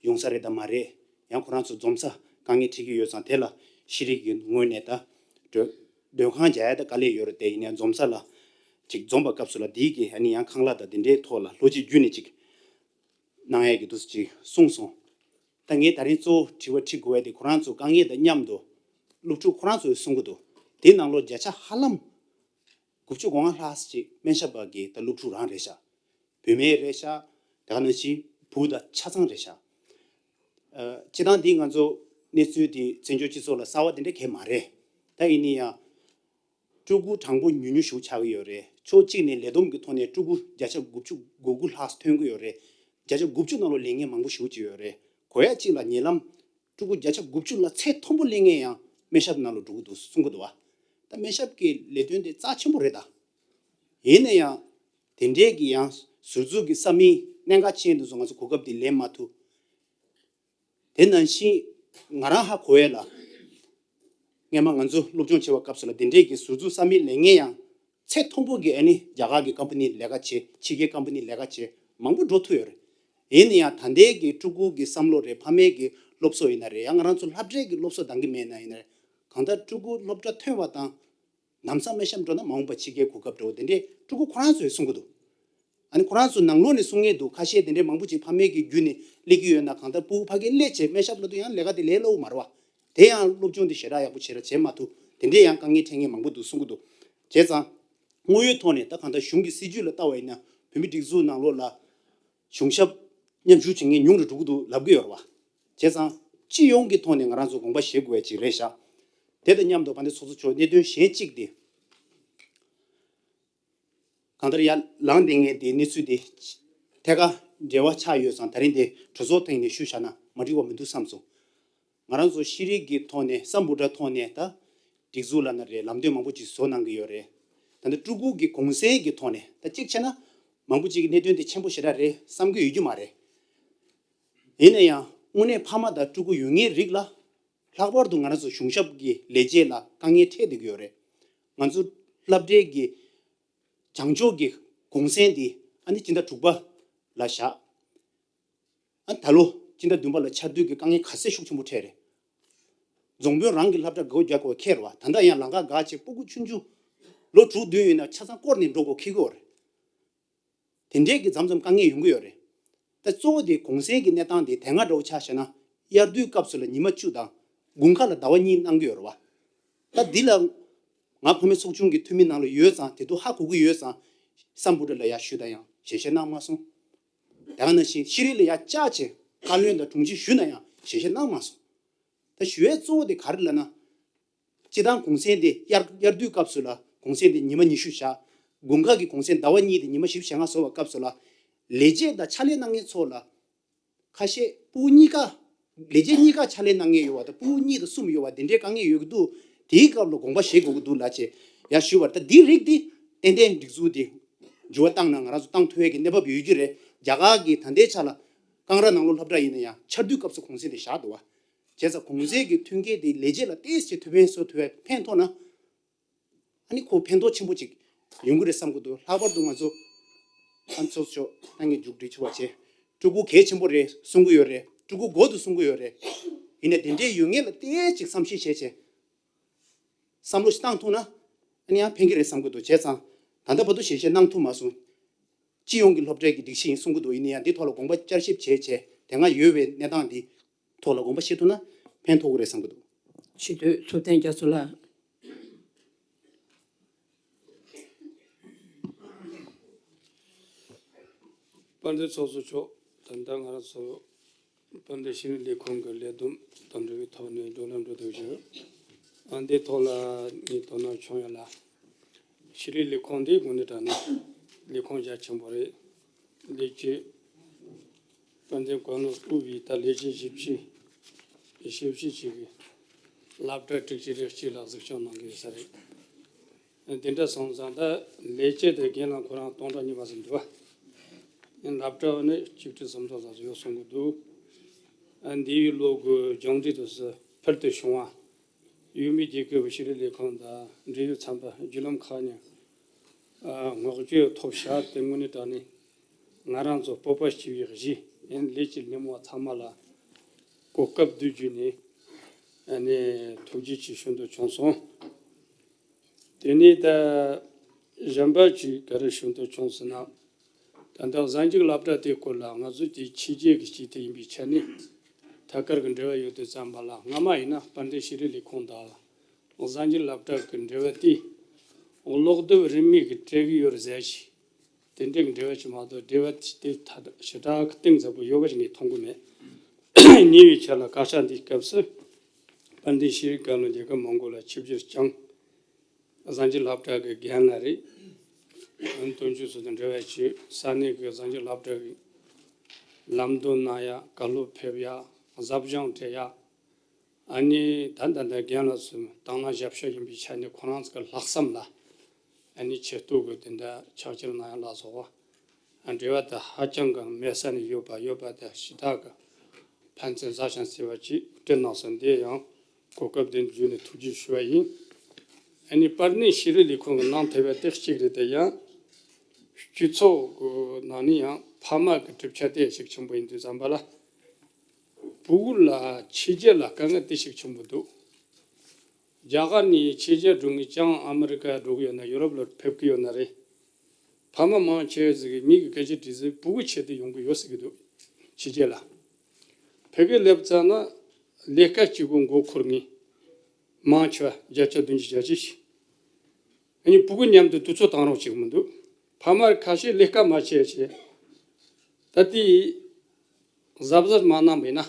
ཡོང་ས་རེད་དམ་མ་རེད། ཡང་ཁོ་རང་ཚོ་འཛོམས་ས་དཀའ་ངལ་འཕྲད་ཀྱི་ཡོད་ཙང་དེ་ལ་ཤེས་རིག་གི་ངོས་ནས་ད་སྡོད་སྡོད་ཁང་རྒྱག་ཡ་ད་དཀའ་ལས་ཡོད་རེད། དེ་ཡིན་ནའང་འཛོམས་ས་ལ་ཅིག་འཛོམས་པ་སྐབས་སུ་ལ་དེའི་གི་ཨ་ནི་ཡང་ཁང་གླ་དང་དེ་འདྲའི་ཐོག་ལ་ལྷོད་ཆེ་བརྒྱུད་ནས་ཅིག་གནང་ཡས་ཀྱི་འདུག་ཅེས་གསུངས་སོང་། ད་ངས་ད་རིང་གཙོ་བོ་དྲི་བ་དྲི་དགོས་ཡ་དེ་ཁོ་རང་ཚོ་དཀའ་ངལ་དང་མཉམ་དུ་སློབ་ཕྲུག་ཁོ་རང་ཚོས་གསུང་གི་འདུག་དེའི་ནང་ལོགས་བརྒྱ་ཆ་ཧ་ལམ་དགུ་བཅུ་གོ་ལྔ་ལྷག་ཅིག་སྨན་ཞབས་པ་གི་ད་སློབ་ཕྲུག་རང་རེད་ཤག་བུད་མེད་རེད་ཤག་དེ་ག་ནང་བཞིན་བུ་དང་ཆ་ཚང་རེད་ཤག་ཨ་སྤྱིར་བཏང་འདི་ང་ཚོ་གནས་ཚུལ་འདི་བཙན་བྱོལ་སྤྱི་ཚོགས་ལ་གསར་བ་དེ་འདྲ་གང་ཡང་མ་རེད། ད་ཡིན་ན་ཡང་ཕྲུ་གུ་གྲངས་འབོར་ཉུང་ཉུང་ཞིག་ཆགས་ཀྱི་ཡོད་རེད། ཕྱོགས་གཅིག་ནས་ལས་བསྡོམས་ཀྱི་ཐོག་ནས་ཕྲུ་གུ་བརྒྱ་ཆ་དགུ་བཅུ་གོ་དགུ་ལྷག་ཐོན་གྱི་ཡོད་རེད། བརྒྱ་ཆ་དགུ་བཅུ་ནང་ལོགས་ལེན་མཁན་མང་པོ་ཞེ་པོ་ཅིག་ཡོད་རེད། གོ་ཡ་གཅིག་ལ་ཉེ་ལམ་ཕྲུ་གུ་བརྒྱ་ཆ་དགུ་བཅུ་ལ་ཚད་མཐོན་པོ་ལེན་མཁན་ཡང་སྨན་ཞབས་ནང་ལ་འགྲོ་གི་འདུག་གསུང་གི་འདུག་བ། ད་སྨན་ཞབས་ཀྱི་ལས་དོན་དེ་རྩ་ཆེན་པོ་རེད་ད། ཡིན་ན་ཡང་དེ་འདྲའི་གི་ཡང་ཟུར་འཛུགས་ཀྱི་ས་མིག་གནད་འགག་ཅན་དེ་ཚོ་ང་ཚོ་གོ་སྐབས་དེ་ལེན་མ་ཐུབ། དེ་ནང་བཞིན་ང་རང་ཧ་གོ་ཡས་ལ། སྔས་མ་ང་ཚོ་སློབ་སྦྱོང་བྱེད་པའི་སྐབས་སུ་ལ་དེ་འདྲས་ཀྱི་ཟུར་འཛུགས་ས་མིག་ལེན་མཁན་ཡང་ཚད་མཐོན་པོ་གི་ཨ་ནི་རྒྱ་གར་གྱི་ཀམ་པ་ནི་ལས་ཀ་བྱེད། ཕྱི་རྒྱལ་ཀམ་པ་ནི་ལས་ཀ་བྱེད་མང་པོ་འགྲོ་ཐུབ་ཡོད་རེད། ཡིན་ན་ཡང་ད་ལྟའི་གི་ཕྲུ་གུ་གི་བསམ་བློ་རེད། ཕ་མའི་གི་སློབ་གསོ་ཡིན་ན་རེད། ཡང་ང་རང་ཚོ་སློབ་གྲྭའི་གི་སློབ་གསོ་འདང་གི་མེད་ན་ཡིན་ན་རེད། གང་ལྟར་ཕྲུ་གུ་སློབ་གྲྭ་ཐོན་པ་དང་ལམ་སང་སྨན་ཞབས་འགྲོ་ན་མ་འོངས་པ་ཕྱི་རྒྱལ་གོ་སྐབས་འགྲོ་དེ་འདྲས་ཕྲུ་གུ་ཁོ་རང་ཚོས་གསུང་གི་འདུག་ཨ་ནི་ཁོ་རང་ཚོ་ནང་ལོགས་ནས་གསུང་མཁན་འདུག་ཁ་ཤས་དེ་འདྲས་མང་པོ་ཅིག་ཕ་མའི་གི་བརྒྱུད་ནས་སླེབས་ཀྱི་ཡོད་ན་གང་ལྟར་ཕྲུ་གུ་ཕ་གིར་སླེབས་བྱས་སྨན་ཞབས་ལ་དུ་ཡང་ལས་ཀ་དེ་ལས་སླ་པོ་མ་རེད་བ། དེ་ཡང་སློབ་སྦྱོང་དེ་ཞེ་དྲག་ཡག་པོ་བྱེད་ར་བྱེད་མ་ཐུབ། དེ་འདྲས་ཡང་དཀའ་ངལ་འཕྲད་མཁན་མང་པོ་འདུག་གསུང་གི་འདུག་བྱས་ཙང་དངོས་ཡོད་ཐོག་ནས་ད་གང་ལྟར་གཞུང་གི་སྲིད་ཇུས་ལ་ལྟ་བ་ཡིན་ན་བོད་མིའི་སྒྲིག་འཛུགས་ནང་ལོགས་ལ་གཞུང་ཞབས་མཉམ་ཞུགས་བྱེད་མཁན་ཉུང་རུ་འགྲོ་གི་འདུག་ལབ་ཀྱི་ཡོད་རེད་བ། བྱས་ཙང་སྤྱི་ཡོངས་ཀྱི་ཐོག་ནས་ང་རང་ཚོ་དགོངས་པ་བཞེས་དགོས་ཡ་ཅིག་རེད་ཤག་དེ་དང་མཉམ་དུ་ཕ་ནི་ཚོགས་གཙོ་མཆོག་གནད་དོན་གཞན་གཅིག་དེ། གང་ལྟར་ཡར་ལངས་བསྡད་མཁན་དེའི་གནས་ཚུལ་དེ་ཐད་ཀར་འབྲེལ་བ་ཆགས་ཡོད་ཙང་ད་རིང་དེ་གྲོས་ཚོགས་སྟེང་ནས་ཞུས་བཞག་ན་མ་འགྲིག་པ་མི་འདུག་བསམ་སོང་། ང་རང་ཚོ་ཤེས་རིག་གི་ཐོག་ནས་སམ་བྷོ་ཊ་ཐོག་ནས་ད་སྒྲིག་འཛུགས་ལབ་ན་རེད། ལམ་སྟོན་མང་པོ་ཅིག་བཟོ་གནང་གི་ཡོད་རེད། ད་ལྟ་ཕྲུ་གུ་གི་གུང་སེང་གི་ཐོག་ནས་ད་གཅིག་བྱས་ན་མང་པོ་ཅིག་གི་གནད་དོན་དེ་ཆེན་པོ་ཞེ་དྲག་རེད་བསམ་གི་ཡོད་རྒྱུ་མ་རེད། ཡིན་ན་ཡང་དངོས་གནས་ཕ་མ་དང་ཕྲུ་གུ་ཡོད་མཁན་རིགས་ལ་ལྷག་པར་དུ་ང་རང་ཚོ་གཞུང་ཞབས་ཀྱི་ལས་བྱེད་ལ་དཀའ་ངལ་འཕྲད་བསྡད་ཀྱི་ཡོད་རེད། ང་ཚོ་སློབ་གྲྭའི་གི་བྱང་ཕྱོགས་ཀྱི་གུང་སེང་དེ་ཨ་ནི་སྤྱི་ཟླ་དྲུག་པ་ལ་བཞག་ཨ་ད་ལོ་སྤྱི་ཟླ་བདུན་པ་ལ་ཆར་དུས་ཀྱི་དཀའ་ངལ་ག་ཚད་ཤུགས་ཆེན་པོ་འཕྲད་རེད། རྫོང་དཔོན་རང་གི་སློབ་གྲྭ་སྒོ་རྒྱག་དགོས་ཁེལ་བ། ད་ལྟ་ཡང་ལམ་ཁ་འགག་བྱས་སྤུ་གུ་ཆུང་ཆུང་ལོ་དྲུག་བདུན་ཡོད་ན་ཆ་ཚང་བསྐོར་ནས་འགྲོ་དགོས་ཁེལ་གྱི་ཡོད་རེད། དེ་འདྲས་ཀྱི་མཚམས་མཚམས་དཀའ་ངལ་ཡོང་གི་ཡོད་རེད། ད་གཙོ་བོ་དེ་གུང་སེང་གི་གནས་སྟངས་དེ་དེ་སྔ་འདྲ་བོ་ཆ་བཞག་ན་དབྱར་དུས་སྐབས་སུ་ལ་ཉི་མ་བཅུ་དང་དགུན་ཁ་ལ་ཟླ་བ་གཉིས་གནང་གི་ཡོད་རེད་བ། ད་འདི་ལ་ང་ཕ་མའི་ཚོགས་ཆུང་གི་འཐུས་མི་ནང་ལ་ཡོད་ཙང་དེ་ཚོ་ཧ་གོ་གི་ཡོད་ཙང་སམ་བྷོ་ཊ་ལ་ཡར་ཞུས་ན་ཡང་ཞལ་བཞེས་གནང་མ་སོང་། དེ་ག་ནང་བཞིན་ཤེས་རིག་ལ་ཡར་བཅར་བྱས་བཀའ་བློན་དང་དྲུང་ཆེ་ཞུས་ན་ཡང་ཞལ་བཞེས་གནང་མ་སོང་། ད་ཞུ་ཡས་གཙོ་བོ་དེ་ག་རེ་ལབ་ན། སྤྱིར་བཏང་གུང་སེང་དེ་དབྱར་དབྱར་དུས་སྐབས་སུ་ལ་གུང་སེང་དེ་ཉི་མ་ཉི་ཤུ་བཞག་དགུན་ཁ་གི་གུང་སེང་ཟླ་བ་གཉིས་དེ་ཉི་མ་བཞི་བཅུ་ཞེ་ལྔ་བཟོ་བའི་སྐབས་སུ་ལ། ལས་བྱེད་དང་ཕྱག་ལས་གནང་མཁན་ཚོ་ལ། ཁ་ཤས་ཕྲུ་གུ་གཉིས་ཀ་ལས་བྱེད་གཉིས་ཀ་ཕྱག་ལས་གནང་མཁན་ཡོད་པ་དང་ཕྲུ་གུ་གཉིས་དང་གསུམ་ཡོད་པ་དེ་འདྲའི་དཀའ་ངལ་ཡོད་ཀྱི་འདུག་དེའི་སྐབས་ལ་དགོངས་པ་བཞེས་དགོས་ཀྱི་འདུག་ལབ་བྱས་ཡར་ཞུས་པ་རེད། ད་འདིའི་རིགས་དེ་ཏན་ཏན་སྒྲིག་འཛུགས་དེ་འགྱུར་བ་བཏང་ན་ང་རང་ཚོ་བཏང་ཐུབ་ཡས་ཀྱི་གནས་བབ་ཡོད་ཀྱི་རེད། རྒྱ་གར་གྱི་ད་ལྟའི་ཆ་ལ་ཀང་ར་ནང་ལོགས་སློབ་གྲྭ་ཡིན་ན་ཡང་ཆར་དུས་སྐབས་སུ་གུང་སེང་དེ་བཞག་འདུག་བ། བྱས་ཙང་གུང་སེང་གི་མཐུན་རྐྱེན་དེ་ལས་བྱེད་ལ་ཏོག་ཙམ་ཐུགས་ཕན་གསོས་ཐུབ་པའི་ཕན་ཐོགས་ན། ཨ་ནི་ཁོ་ཕན་ཐོགས་ཆེན་པོ་ཅིག་ཡོང་གི་རེད་བསམ་གྱི་འདུག་ལྷག་པར་དུ་ང་ཚོ་ཨ་ཚོགས་གཙོ་ཏང་གི་མཇུག་སྒྲིལ་ཆུ་བ་བྱས། ཕྲུ་གུ་གལ་ཆེན་པོ་རེད་གསུང་གི་ཡོད་རེད། ཕྲུ་གུ་མགོ་དུ་གསུང་གི་ཡོད་རེད། ཡིན་ནའི་དེ་འདྲའི་ཡོད་ངེས་ལ་ཏོག་ཙམ་ཅིག་བསམ་ཤེས་བྱས་བྱས། བསམ་བློ་ཞིག་བཏང་ཐུབ་ན། ཨ་ནི་ཡང་ཕན་གྱི་རེད་བསམ་གྱི་འདུག་བྱས་ཙང་ད་ལྟ་བར་དུ་ཞལ་བཞེས་གནང་ཐུབ་མ་སོང་། སྤྱི་ཡོངས་ཀྱི་སློབ་གྲྭའི་གི་སྒྲིག་གཞི་ཡིན་གསུང་གི་འདུག་ཡིན་ན་ཡང་འདི་ཐོག་ལ་དགོངས་པ་བསྐྱར་ཞིབ་བྱས་བྱས་དེ་སྔ་ཡོད་པའི་གནས་སྟངས་འདི་ཐོག་ལ་དགོངས་པ་བཞེས་ཐུབ་ན་ཕན་ཐོགས་ཀྱི་རེད་བསམ་གྱི་འདུག་ཕྱི་དོན་ཐུབ་བསྟན་རྒྱ་མཚོ་ལགས། དཔལ་ལྡན་ཚོགས་གཙོ་མཆོག་ད་ལྟ་ང་རང་ཚོ་དཔལ་ལྡན་ཤེས་རིག་ལས་ཁུངས་ཀྱི་ལས་བསྡོམས་དང་འབྲེལ་བའི་ཐོག་ནས་བགྲོ་གླེང་འགྲོ་འདུག་ཞུ། ཨ་འདིའི་ཐོག་ལ་ངས་དོ་སྣང་བྱུང་ཡོད་ལ། ཤེས་རིག་ལས་ཁུངས་འདི་དངོས་གནས་དྲང་གནས་ལས་ཁུངས་རྒྱ་ཆེན་པོ་རེད། ལས་བྱེད་དཔལ་ལྡན་གོ་ནོར་དབུས་པའི་ད་ལས་བྱེད་བཞི་བཅུ་བཞི་བཅུ་ཅིག་གིས་སློབ་གྲྭ་དྲུག་ཅུ་རེ་གཅིག་ལ་གཟིགས་སྐྱོང་གནང་གི་ཡོད་ས་རེད། དེ་འདྲ་སོང་ཙང་ད་ལས་བྱེད་དེ་རྒན་ལགས་ཁོ་རང་སྟོང་ཕྲག་གཉིས་པ་ཙམ་འདུག་བ། ཡང་སློབ་གྲྭ་བ་ནི་གཅིག་ཁྲི་སུམ་ཅུ་ཙམ་ཡོད་གསུང་གི་འདུག་ཨ་འདི་ཡི་ལོ་དགུ་སྦྱོང་འབྲེལ་དུ་སུ་ཕུལ་དུ་བྱུང་བ། ཡུལ་མི་རྒྱལ་ཁབ་ཤེས་རིག་ལས་ཁུངས་དང་འབྲེལ་ཡོད་ཚན་པ་བརྒྱུད་ལམ་ཁག་ནས་བསྔགས་བརྗོད་ཐོབ་ཤག་དེ་དངོས་གནས་དྲང་གནས་ང་རང་ཚོ་སྤོབས་པ་སྐྱེ་བའི་གཞི་ཡིན། ལས་ཀྱི་སྣེ་མོ་བ་ཚང་མ་ལ་གོ་སྐབས་བསྡུ་རྒྱུ་ནས་ཨ་ནི་ཐུགས་རྗེ་ཆེ་ཞུ་འདོད་བྱུང་སོང་། དེ་ནས་ད་གཞན་པ་ཅིག་ག་རེ་ཞུ་འདོད་བྱུང་ཟེར་ན། ད་ལྟ་གཟའ་མཇུག་སློབ་གྲྭ་དེའི་སྐོར་ལ་ང་ཚོ་དེ་ཕྱི་རྒྱལ་གྱི་སྤྱི་ཐེ་ཡིན་པའི་ཆ་ནས་ཐད་ཀར་གྱི་འབྲེལ་བ་ཡོད་དུས་ཙམ་པ་ལ་སྔ་མ་ཡིན་ན་དཔལ་ལྡན་ཤེས་རིག་ལས་ཁུངས་དང་གཟའ་མཇུག་སློབ་གྲྭ་གི་འབྲེལ་བ་དེ་གློག་རྡུལ་རིན་མེད་ཀྱི་སྤྲད་གི་ཡོད་རེད་ཟེར་ཞིག་དེ་འདྲའི་འབྲེལ་བ་ཞིག་མ་གཏོགས་འབྲེལ་བ་དེ་ད་ཞེ་དྲག་གཏིང་ཟབ་པོ་ཡོད་པ་ཞིག་ངས་མཐོང་གི་མེད། ཉེ་བའི་ཆར་ལ་བཀའ་ཤག་འདིའི་སྐབས་སུ་དཔལ་ལྡན་ཤེས་རིག་བཀའ་བློན་རྒྱལ་ཁབ་མོང་གོ་ལ་ཆིབས་བསྒྱུར་བསྐྱངས། གཟའ་མཇུག་སློབ་གྲྭ་གི་རྒན་ལགས་རེད། སྟོན་ཆོས་སོགས་དང་འབྲེལ་བ་བྱས་ས་གནས་ཀྱི་གཟའ་མཇུག་སློབ་གྲྭ་གི་ལམ་སྟོན་གནང་ཡ། བཀའ་སློབ་ཕེབས་ཡ། གཟབ་སྦྱོང་སྤྲད་ཡ། ཨ་ནི་ད་ད་ལྟ་རྒན་ལགས་ཚོས་དང་བླངས་ཞབས་ཞུ་ཡིན་པའི་ཆ་ནས་ཁོ་རང་ཚོ་གི་ལྷག་བསམ་ལ་ཨ་ནི་ཆེ་བསྟོད་ཀྱི་དེ་འདྲ་ཕྱག་འཁྱེར་གནང་ཡ་ལ་སོགས་པ་འབྲེལ་བ་དེ་ཧ་ཅང་གི་མེད་ས་ནས་ཡོད་པ་ཡོད་པ་དེ་ཞེ་དྲག་གི་ཕན་ཚུན་བཟའ་ཞིང་བརྩེ་བ་ཅིག་སྤྲད་གནང་སོང་། འདི་ཡང་གོ་སྐབས་འདི་བརྒྱུད་ནས་ཐུགས་རྗེ་ཞུ་བ་ཡིན། ཨ་ནི་པར་ནི་ཤེས་རིག་ལས་ཁུངས་ཀྱི་གནང་ཐུབ་པ་དེ་གཅིག་རེད། དེ་ཡང་སྤྱི་ཚོགས་ཀྱི་ནང་ནས་ཡང་ཕ་མ་གི་གྲུབ་ཆ་དེ་ཤུགས་ཆེན་པོ་ཡིན་དུས་ཙམ་པ་ལ་ཕྲུ་གུ་ལ་ཕྱི་རྒྱལ་ལ་དཀའ་ངལ་དེ་ཤུགས་ཆེན་པོ་འདུག་རྒྱ་གར་ནས་ཕྱི་རྒྱལ་འགྲོ་མཁན་ཅང་ཨ་མི་རི་ཀ་འགྲོ་གི་ཡོད་ན་ཡུ་རོབ་ལ་ཕེབས་ཀྱི་ཡོད་ན་རེད། ཕ་མ་མང་ཆེ་ཟིག་གིས་མི་གི་སྐད་ཆ་དྲིས་ཚེ་ཕྲུ་གུ་ཆེད་དུ་ཡོང་གི་ཡོད་ཟེར་གི་འདུག་ཕྱི་རྒྱལ་ལ། ཕ་གིར་སླེབས་ཚར་ན་ལས་ཀ་གཅིག་པོ་མགོ་འཁོར་མཁན་མང་ཆེ་བ་བརྒྱ་ཆ་བདུན་ཅུ་གྱ་གཅིག་ཨ་ནི་ཕྲུ་གུ་མཉམ་དུ་དུས་ཚོད་བཏང་རོགས་བྱེད་གི་མི་འདུག་ཕ་མ་ཁ་ཤས་ལས་ཀ་མ་བྱས་བྱས་ད་ལྟའི་གཟབ་གཟབ་མ་གནང་བས་ན།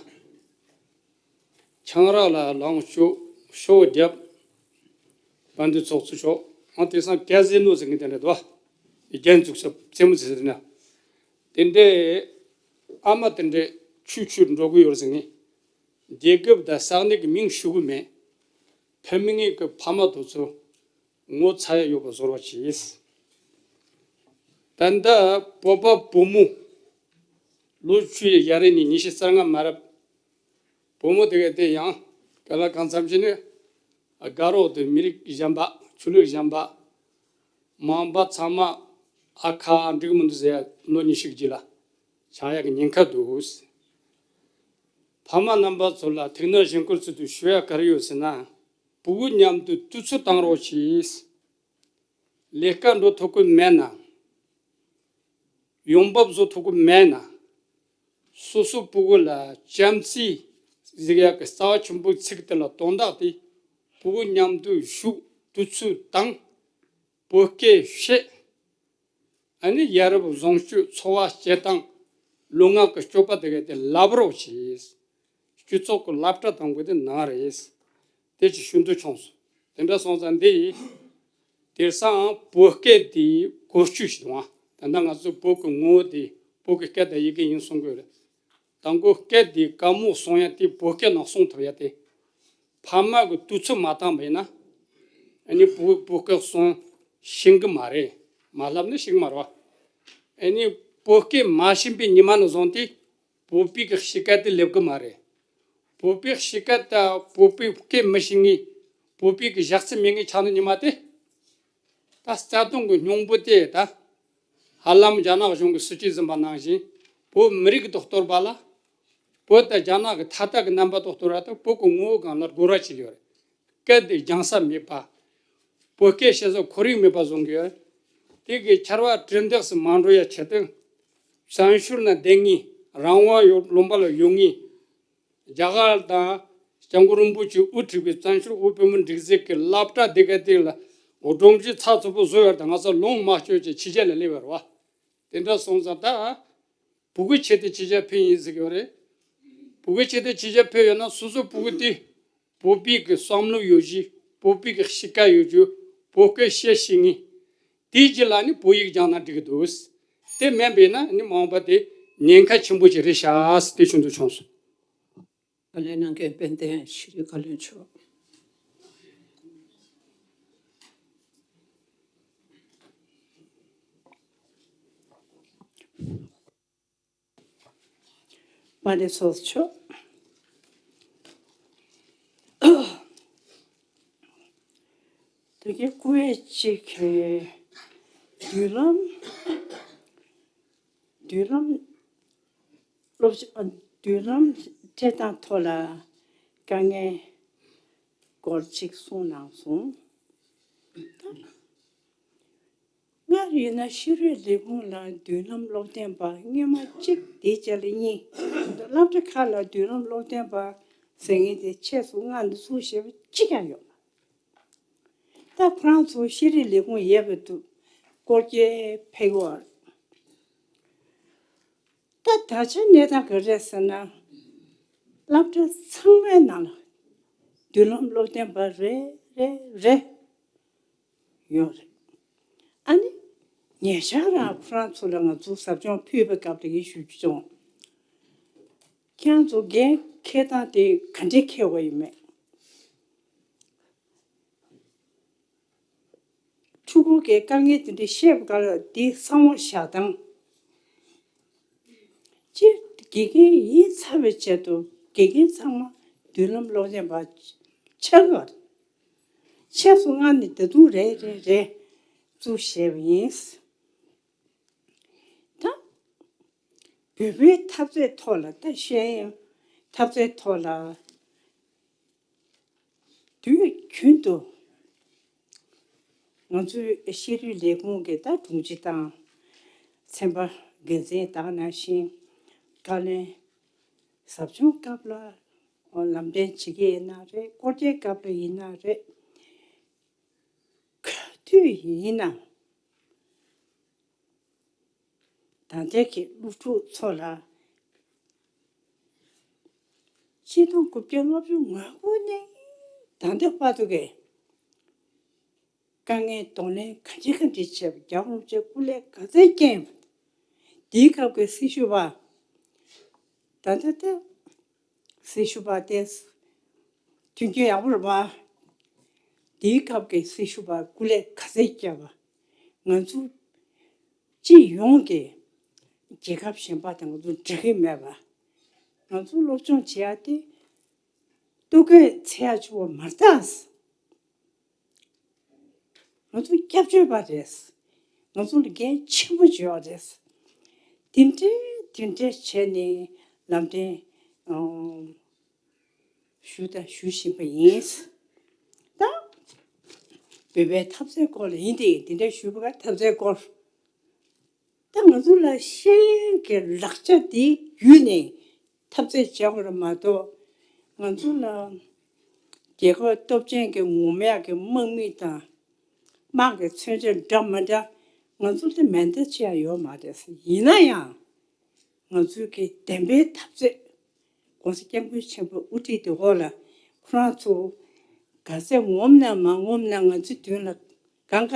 ཆང་རག་ལ་ལངས་ཤོག་ཤོག་བརྒྱབ། དཔལ་ལྡན་ཚོགས་གཙོ་མཆོག་ང་དེང་སང་ཀ་ཟི་ནོ་ཟེར་མཁན་དེ་འདྲ་འདུག་བ། རྒྱན་འཛུགས་ས་རྩེད་མོ་ཟེར་ཟེར་ན། དེ་འདྲའི་ཨ་མ་དེ་འདྲའི་ཆུ་ཆུ་འགྲོ་གི་ཡོད་ཟེར་ངེས། རྒྱལ་ཁབ་དང་ས་གནས་ཀྱི་མིང་ཞུ་གི་མེད། ཕ་མི་ངེས་ཀྱི་ཕ་མ་དེ་ཚོ་ངོ་ཚ་ཡ་ཡོད་པ་བཟོ་རོགས་གྱིས། ད་ལྟ་བོད་པ་བུ་མོ་ལོ་བཅུ་ཡི་ཡར་རེ་ནས་ཉི་ཤུ་རྩ་ལྔ་མ་རབས། བུ་མོ་དེ་ག་དེ་ཡང་ག་ལ་གང་འཚམ་ཞིག་ནི་དགའ་རོགས་དེ་མི་རིགས་གཞན་པ་ཆོས་ལུགས་གཞན་པ་མང་པ་ཚང་མ་ཨ་ཁ་འགྲིག་མི་འདུག་ཟེར་ཡ་ལོ་ཉི་ཤུ་རྗེས་ལ་ཆགས་ཡག་གི་ཉེན་ཁ་འདུག་ཕ་མ་རྣམ་པ་ཚོ་ལ་ཐུགས་སྣང་བཞེས་སྐུལ་ཚུལ་དུ་ཞུ་ཡ་ག་རེ་ཡོད་ཟེར་ན། བུ་གུ་མཉམ་དུ་དུས་ཚོད་བཏང་རོགས་གྱིས། ལས་ཀ་འགྲོ་ཐུབ་ཀྱི་མེད་ན། ཡོང་འབབ་བཟོ་ཐུབ་ཀྱི་མེད་ན། སོ་སོ་ཕྲུ་གུ་ལ་བྱམས་བརྩེ་གཟིགས་ཡག་གི་རྩ་བ་ཆེན་པོའི་ཚིག་དེ་ལ་དོན་དག་དེ་ཕྲུ་གུ་མཉམ་དུ་བཞུགས་དུས་ཚོད་དང་བོད་སྐད་བཤད། ཨ་ནི་ཡ་རབས་བཟང་སྤྱོད་འཚོ་བ་སྐྱེལ་སྟངས་ལུས་ངག་གི་སྤྱོད་པ་དེ་ག་དེ་བསླབ་རོགས་གྱིས། སྤྱི་ཚོགས་ཀྱི་སློབ་གྲྭ་དང་པོ་དེ་ནང་རེད། དེ་ཅིག་ཞུ་འདོད་བྱུང་སོང་། དེ་འདྲ་སོང་ཙང་འདི་ཡིས། དེང་སང་བོད་སྐད་དེ་བཀོལ་སྤྱོད་ཞིག་དང་ད་ལྟ་ང་ཚོ་བོད་ཀྱི་ངོ་བོ་དེ་བོད་ཀྱི་སྐད་དང་ཡི་གེ་ཡིན་གསུང་གི་ཡོད་རེད། དང་པོ་སྐད་དེ་དཀའ་མོ་གསུང་ཡ་དེ་བོད་སྐད་ནང་གསུང་ཐུབ་ཡ་དེ། ཕ་མ་གི་དུས་ཚོད་མ་བཏང་བས་ན། ཨ་ནི་བོད་བོད་སྐད་གསུང་ཤེས་གི་མ་རེད། མ་ལབ་ན་ཤེས་གི་མ་རེད་བ། ཨ་ནི་བོད་སྐད་མ་ཤེས་པའི་ཉི་མ་ནས་བཟུང་སྟེ། བོད་པའི་གི་གཤིས་ཀ་དེ་སླེབས་གི་མ་རེད། བོད་པའི་གཤིས་ཀ་དང་བོད་པའི་སྐད་མི་ཤེས་ངེས། བོད་པའི་གི་ཞག་རྩི་མེད་ངེས་ཆགས་ནི་ཉི་མ་དེ། ད་རྩ་དོན་གི་སྙིང་པོ་དེ་ད། ཧ་ལམ་རྒྱ་ནག་གཞུང་གི་སྲིད་ཇུས་ཟིན་པ་ནང་བཞིན། བོད་མི་རིགས་དང་གཏོར་པ་ལ། བོད་དང་རྒྱ་ནག་གི་མཐའ་དག་གི་རྣམ་པ་དང་གཏོར་བ་དང་བོད་ཀྱི་ངོ་བོ་སྒང་ལ་རྒོལ་བ་བྱེད་ཡོད་རེད། སྐད་དེ་སྦྱང་ས་མེད་པ། བོད་སྐད་བཤད་ས་ཁོར་ཡུག་མེད་པ་བཟོ་གི་ཡོད། དེ་གི་ཆར་པ་གྲི་འདེགས་སུ་མ་འགྲོ་ཡ་ཆེད་དུ། བཙན་བྱོལ་ན་བསྡད་ངེས། རང་དབང་ཡོད་ལུང་པ་ལ་ཡོད་ངེས། རྒྱ་གར་དང་སྐྱབས་མགོན་རིན་པོ་ཆེས་དབུ་ཁྲིད་པའི་བཙན་བྱོལ་དབུས་བོད་མིའི་སྒྲིག་འཛུགས་ཀྱི་སློབ་གྲྭ་འདི་ག་དེ་ལ་སྒྲོམ་གཞི་ཚགས་ཚུད་པོ་བཟོས་ཡོད་དང་། ང་ཚོ་ལུང་མ་སྤྱོད་ཅིག་ཕྱི་རྒྱལ་ལ་སླེབས་པ་རེད་བ། དེ་འདྲ་སོང་ཙང་ད་བོད་ཀྱི་ཆེད་དུ་ཕྱི་རྒྱལ་ཕེབས་ཡིན་ཟེར་གྱི་ཡོད་རེད། བོད་ཀྱི་ཆེད་དུ་ཕྱི་རྒྱལ་ཕེབས་ཡོད་ན་སོ་སོ་བོད་ཀྱི་དེ་བོད་པའི་གི་བསམ་བློ་ཡོད་རྒྱུ། བོད་པའི་གི་གཤིས་ཀ་ཡོད་རྒྱུ། བོད་སྐད་བཤད་ཤེས་ངེས། དེའི་རྗེས་ལ་ནི་བོད་ཡིག་སྦྱངས་ན་འགྲིག་གི་འདུག། དེ་མིན་པས་ན་ནི་མ་འོངས་པ་དེ་ཉེན་ཁ་ཆེན་པོ་ཅིག་རེད་ཤག་ཟེར་དེ་ཞུ་འདོད་བྱུང་སོང་། བཀའ་ལན་གནང་མཁན་དཔལ་ལྡན་ཤེས་རིག་བཀའ་བློན་མཆོག། མ་ཎི་ཚོགས་ཆོག། དེ་གའི་སྐུ་ཡས་གཅིག་གི་མདུན་ལམ། མདུན་ལམ་སློབ་སྦྱོང་། མདུན་ལམ་སྤྲད་སྟངས་ཐོག་ལ་དཀའ་ངལ་སྐོར་གཅིག་གསུངས་གནང་སོང་། སྔར་ཡིན་ན་ཤེས་རིག་ལས་ཁུངས་ལ་མདུན་ལམ་སློབ་སྟོན་པ་སྔོན་མ་གཅིག་དེའི་རྗེས་ལ་གཉིས། སློབ་གྲྭ་ཁག་ལ་མདུན་ལམ་སློབ་སྟོན་པ་ཟེར་མཁན་དེ་ཆེད་དུ་མངགས་ནས་ཚུར་བཞེས་པ་གཅིག་ཀྱང་ཡོད་མ་རེད། ད་ཁོ་རང་ཚོ་ཤེས་རིག་ལས་ཁུངས་ཡོད་པ་འདུག། སྐོར་སྐྱོད་ཕེབས་ཡོད་རེད། ད་ད་ཆ་གནས་སྟངས་ག་རེ་རེད་ཟེར་ན། སློབ་གྲྭ་ཚང་མའི་ནང་ལ་མདུན་ལམ་སློབ་སྟོན་པ་རེ་རེ་རེ་ཡོད་རེད། ཨ་ནི་ཉེ་ཆར་རང་ཁོ་རང་ཚོ་ལ་ང་ཚོ་ཟབ་སྦྱོང་ཕུལ་བའི་སྐབས་ལ་ཡིན་ཞུ་རྒྱུ་བྱུང་། ཁྱེད་རང་ཚོ་འགན་འཁྱེར་སྟངས་དེ་ག་འདྲས་འཁྱེར་བ་ཡིན་མེད། ཕྲུ་གུ་གིས་དཀའ་ངལ་དེ་འདྲ་བཤད་པ་ག་ལ་དེ་གསང་བ་བཞག་སྟངས། སྤྱིར་དགེ་རྒན་ཡིན་ཚར་བའི་ཆེད་དུ་དགེ་རྒན་ཚང་མ་མདུན་ལམ་སློབ་སྟོན་པ་ཆགས་ཡོད་རེད། ཆེད་དུ་མངགས་ནས་ད་དུང་རེ་རེ་རེ་བཙུགས་བཞག་པ་ཡིན། ད་བོད་པའི་འཐབ་རྩོད་ཐོག་ལ། ད་ཤེས་ཡོན་འཐབ་རྩོད་ཐོག་ལ་དུས་རྒྱུན་དུ་ང་ཚོའི་ཤེས་རིག་ལས་ཁུངས་ཀྱི་ད་དྲུང་ཆེ་དང་ཚན་པ་འགན་འཛིན་དག་ནང་བཞིན་བཀའ་བློན་ཟབ་སྦྱོང་སྐབས་ལ་ལམ་སྟོན་བྱེད་ཀྱི་ཡིན་ན་རེད། སྐོར་སྐྱོད་སྐབས་ལ་ཡིན་ན་རེད། ག་དུས་ཡིན་ན། ད་ལྟའི་གི་སློབ་ཕྲུག་ཚོ་ལ་ཆིག་སྟོང་དགུ་བརྒྱ་ལྔ་བཅུ་ང་དགུ་ནས་ད་ལྟ་བར་དུ་གི་དཀའ་ངལ་གདོང་ལེན་ག་འདྲ་ག་འདྲ་བྱས་པ། རྒྱལ་བ་རིན་པོ་ཆེ་སྐུ་ལས་ག་ཚད་བསྐྱོན་པ། དེའི་སྐབས་ཀྱི་སྲི་ཞུ་བ། ད་ལྟ་ལྟ་སྲི་ཞུ་བ་དེ་མཐུན་རྐྱེན་ཡག་པོ་རེད་པ། དེའི་སྐབས་ཀྱི་སྲི་ཞུ་བ་སྐུ་ལས་ག་ཚད་བསྐྱོན་པ། ང་ཚོ་སྤྱི་ཡོངས་ཀྱི་རྒྱལ་ཁབ་གཞན་པ་དང་ང་ཚོ་འགྲིག་གི་མེད་པ། ང་ཚོ་སློབ་སྦྱོང་བྱེད་ཡ་དེ་ལྟོ་གོས་འཚོལ་ཡ་ཆུ་བོ་མ་རེད་ད། ང་ཚོ་སྐྱབས་བཅོལ་བ་རེད། ང་ཚོ་ལ་འགན་ཆེན་པོ་ཅིག་ཡོད་རེད། དེ་འདྲའི་དེ་འདྲའི་བྱས་ནས་ལམ་སྟོན་ཨང་ཞུ་དང་ཞུ་བཞིན་པ་ཡིན། ད་བོད་པའི་འཐབ་རྩོད་སྐོར་ལ་ཡིན་ཏེ། དེ་འདྲའི་ཞུ་བ་ག་འཐབ་རྩོད་སྐོར། ད་ང་ཚོ་ལ་ཤེས་ཡོན་གྱི་ལག་ཆ་དེ་བརྒྱུད་ནས་འཐབ་རྩོད་བྱེད་དགོས་རེད་མ་གཏོགས། ང་ཚོ་ལ་རྒྱལ་ཁབ་སྟོབས་ཆེན་གྱི་ངོམ་ཡག་གི་དམག་མི་དང་དམག་གི་མཚོན་ཆ་འདྲ་མི་འདྲ་ང་ཚོ་ལ་མེ་མདའ་ཅི་ཡང་ཡོད་མ་རེད། ཡིན་ན་ཡང་ང་ཚོའི་གི་བདེན་པའི་འཐབ་རྩོད། ༸གོང་ས་༸སྐྱབས་མགོན་ཆེན་པོས་དབུ་ཁྲིད་དེ་འོག་ལ་ཁོ་རང་ཚོ་ག་ཚད་ངོམ་ན་མ་ངོམ་ན་ང་ཚོའི་མདུན་ལ་གང་ག་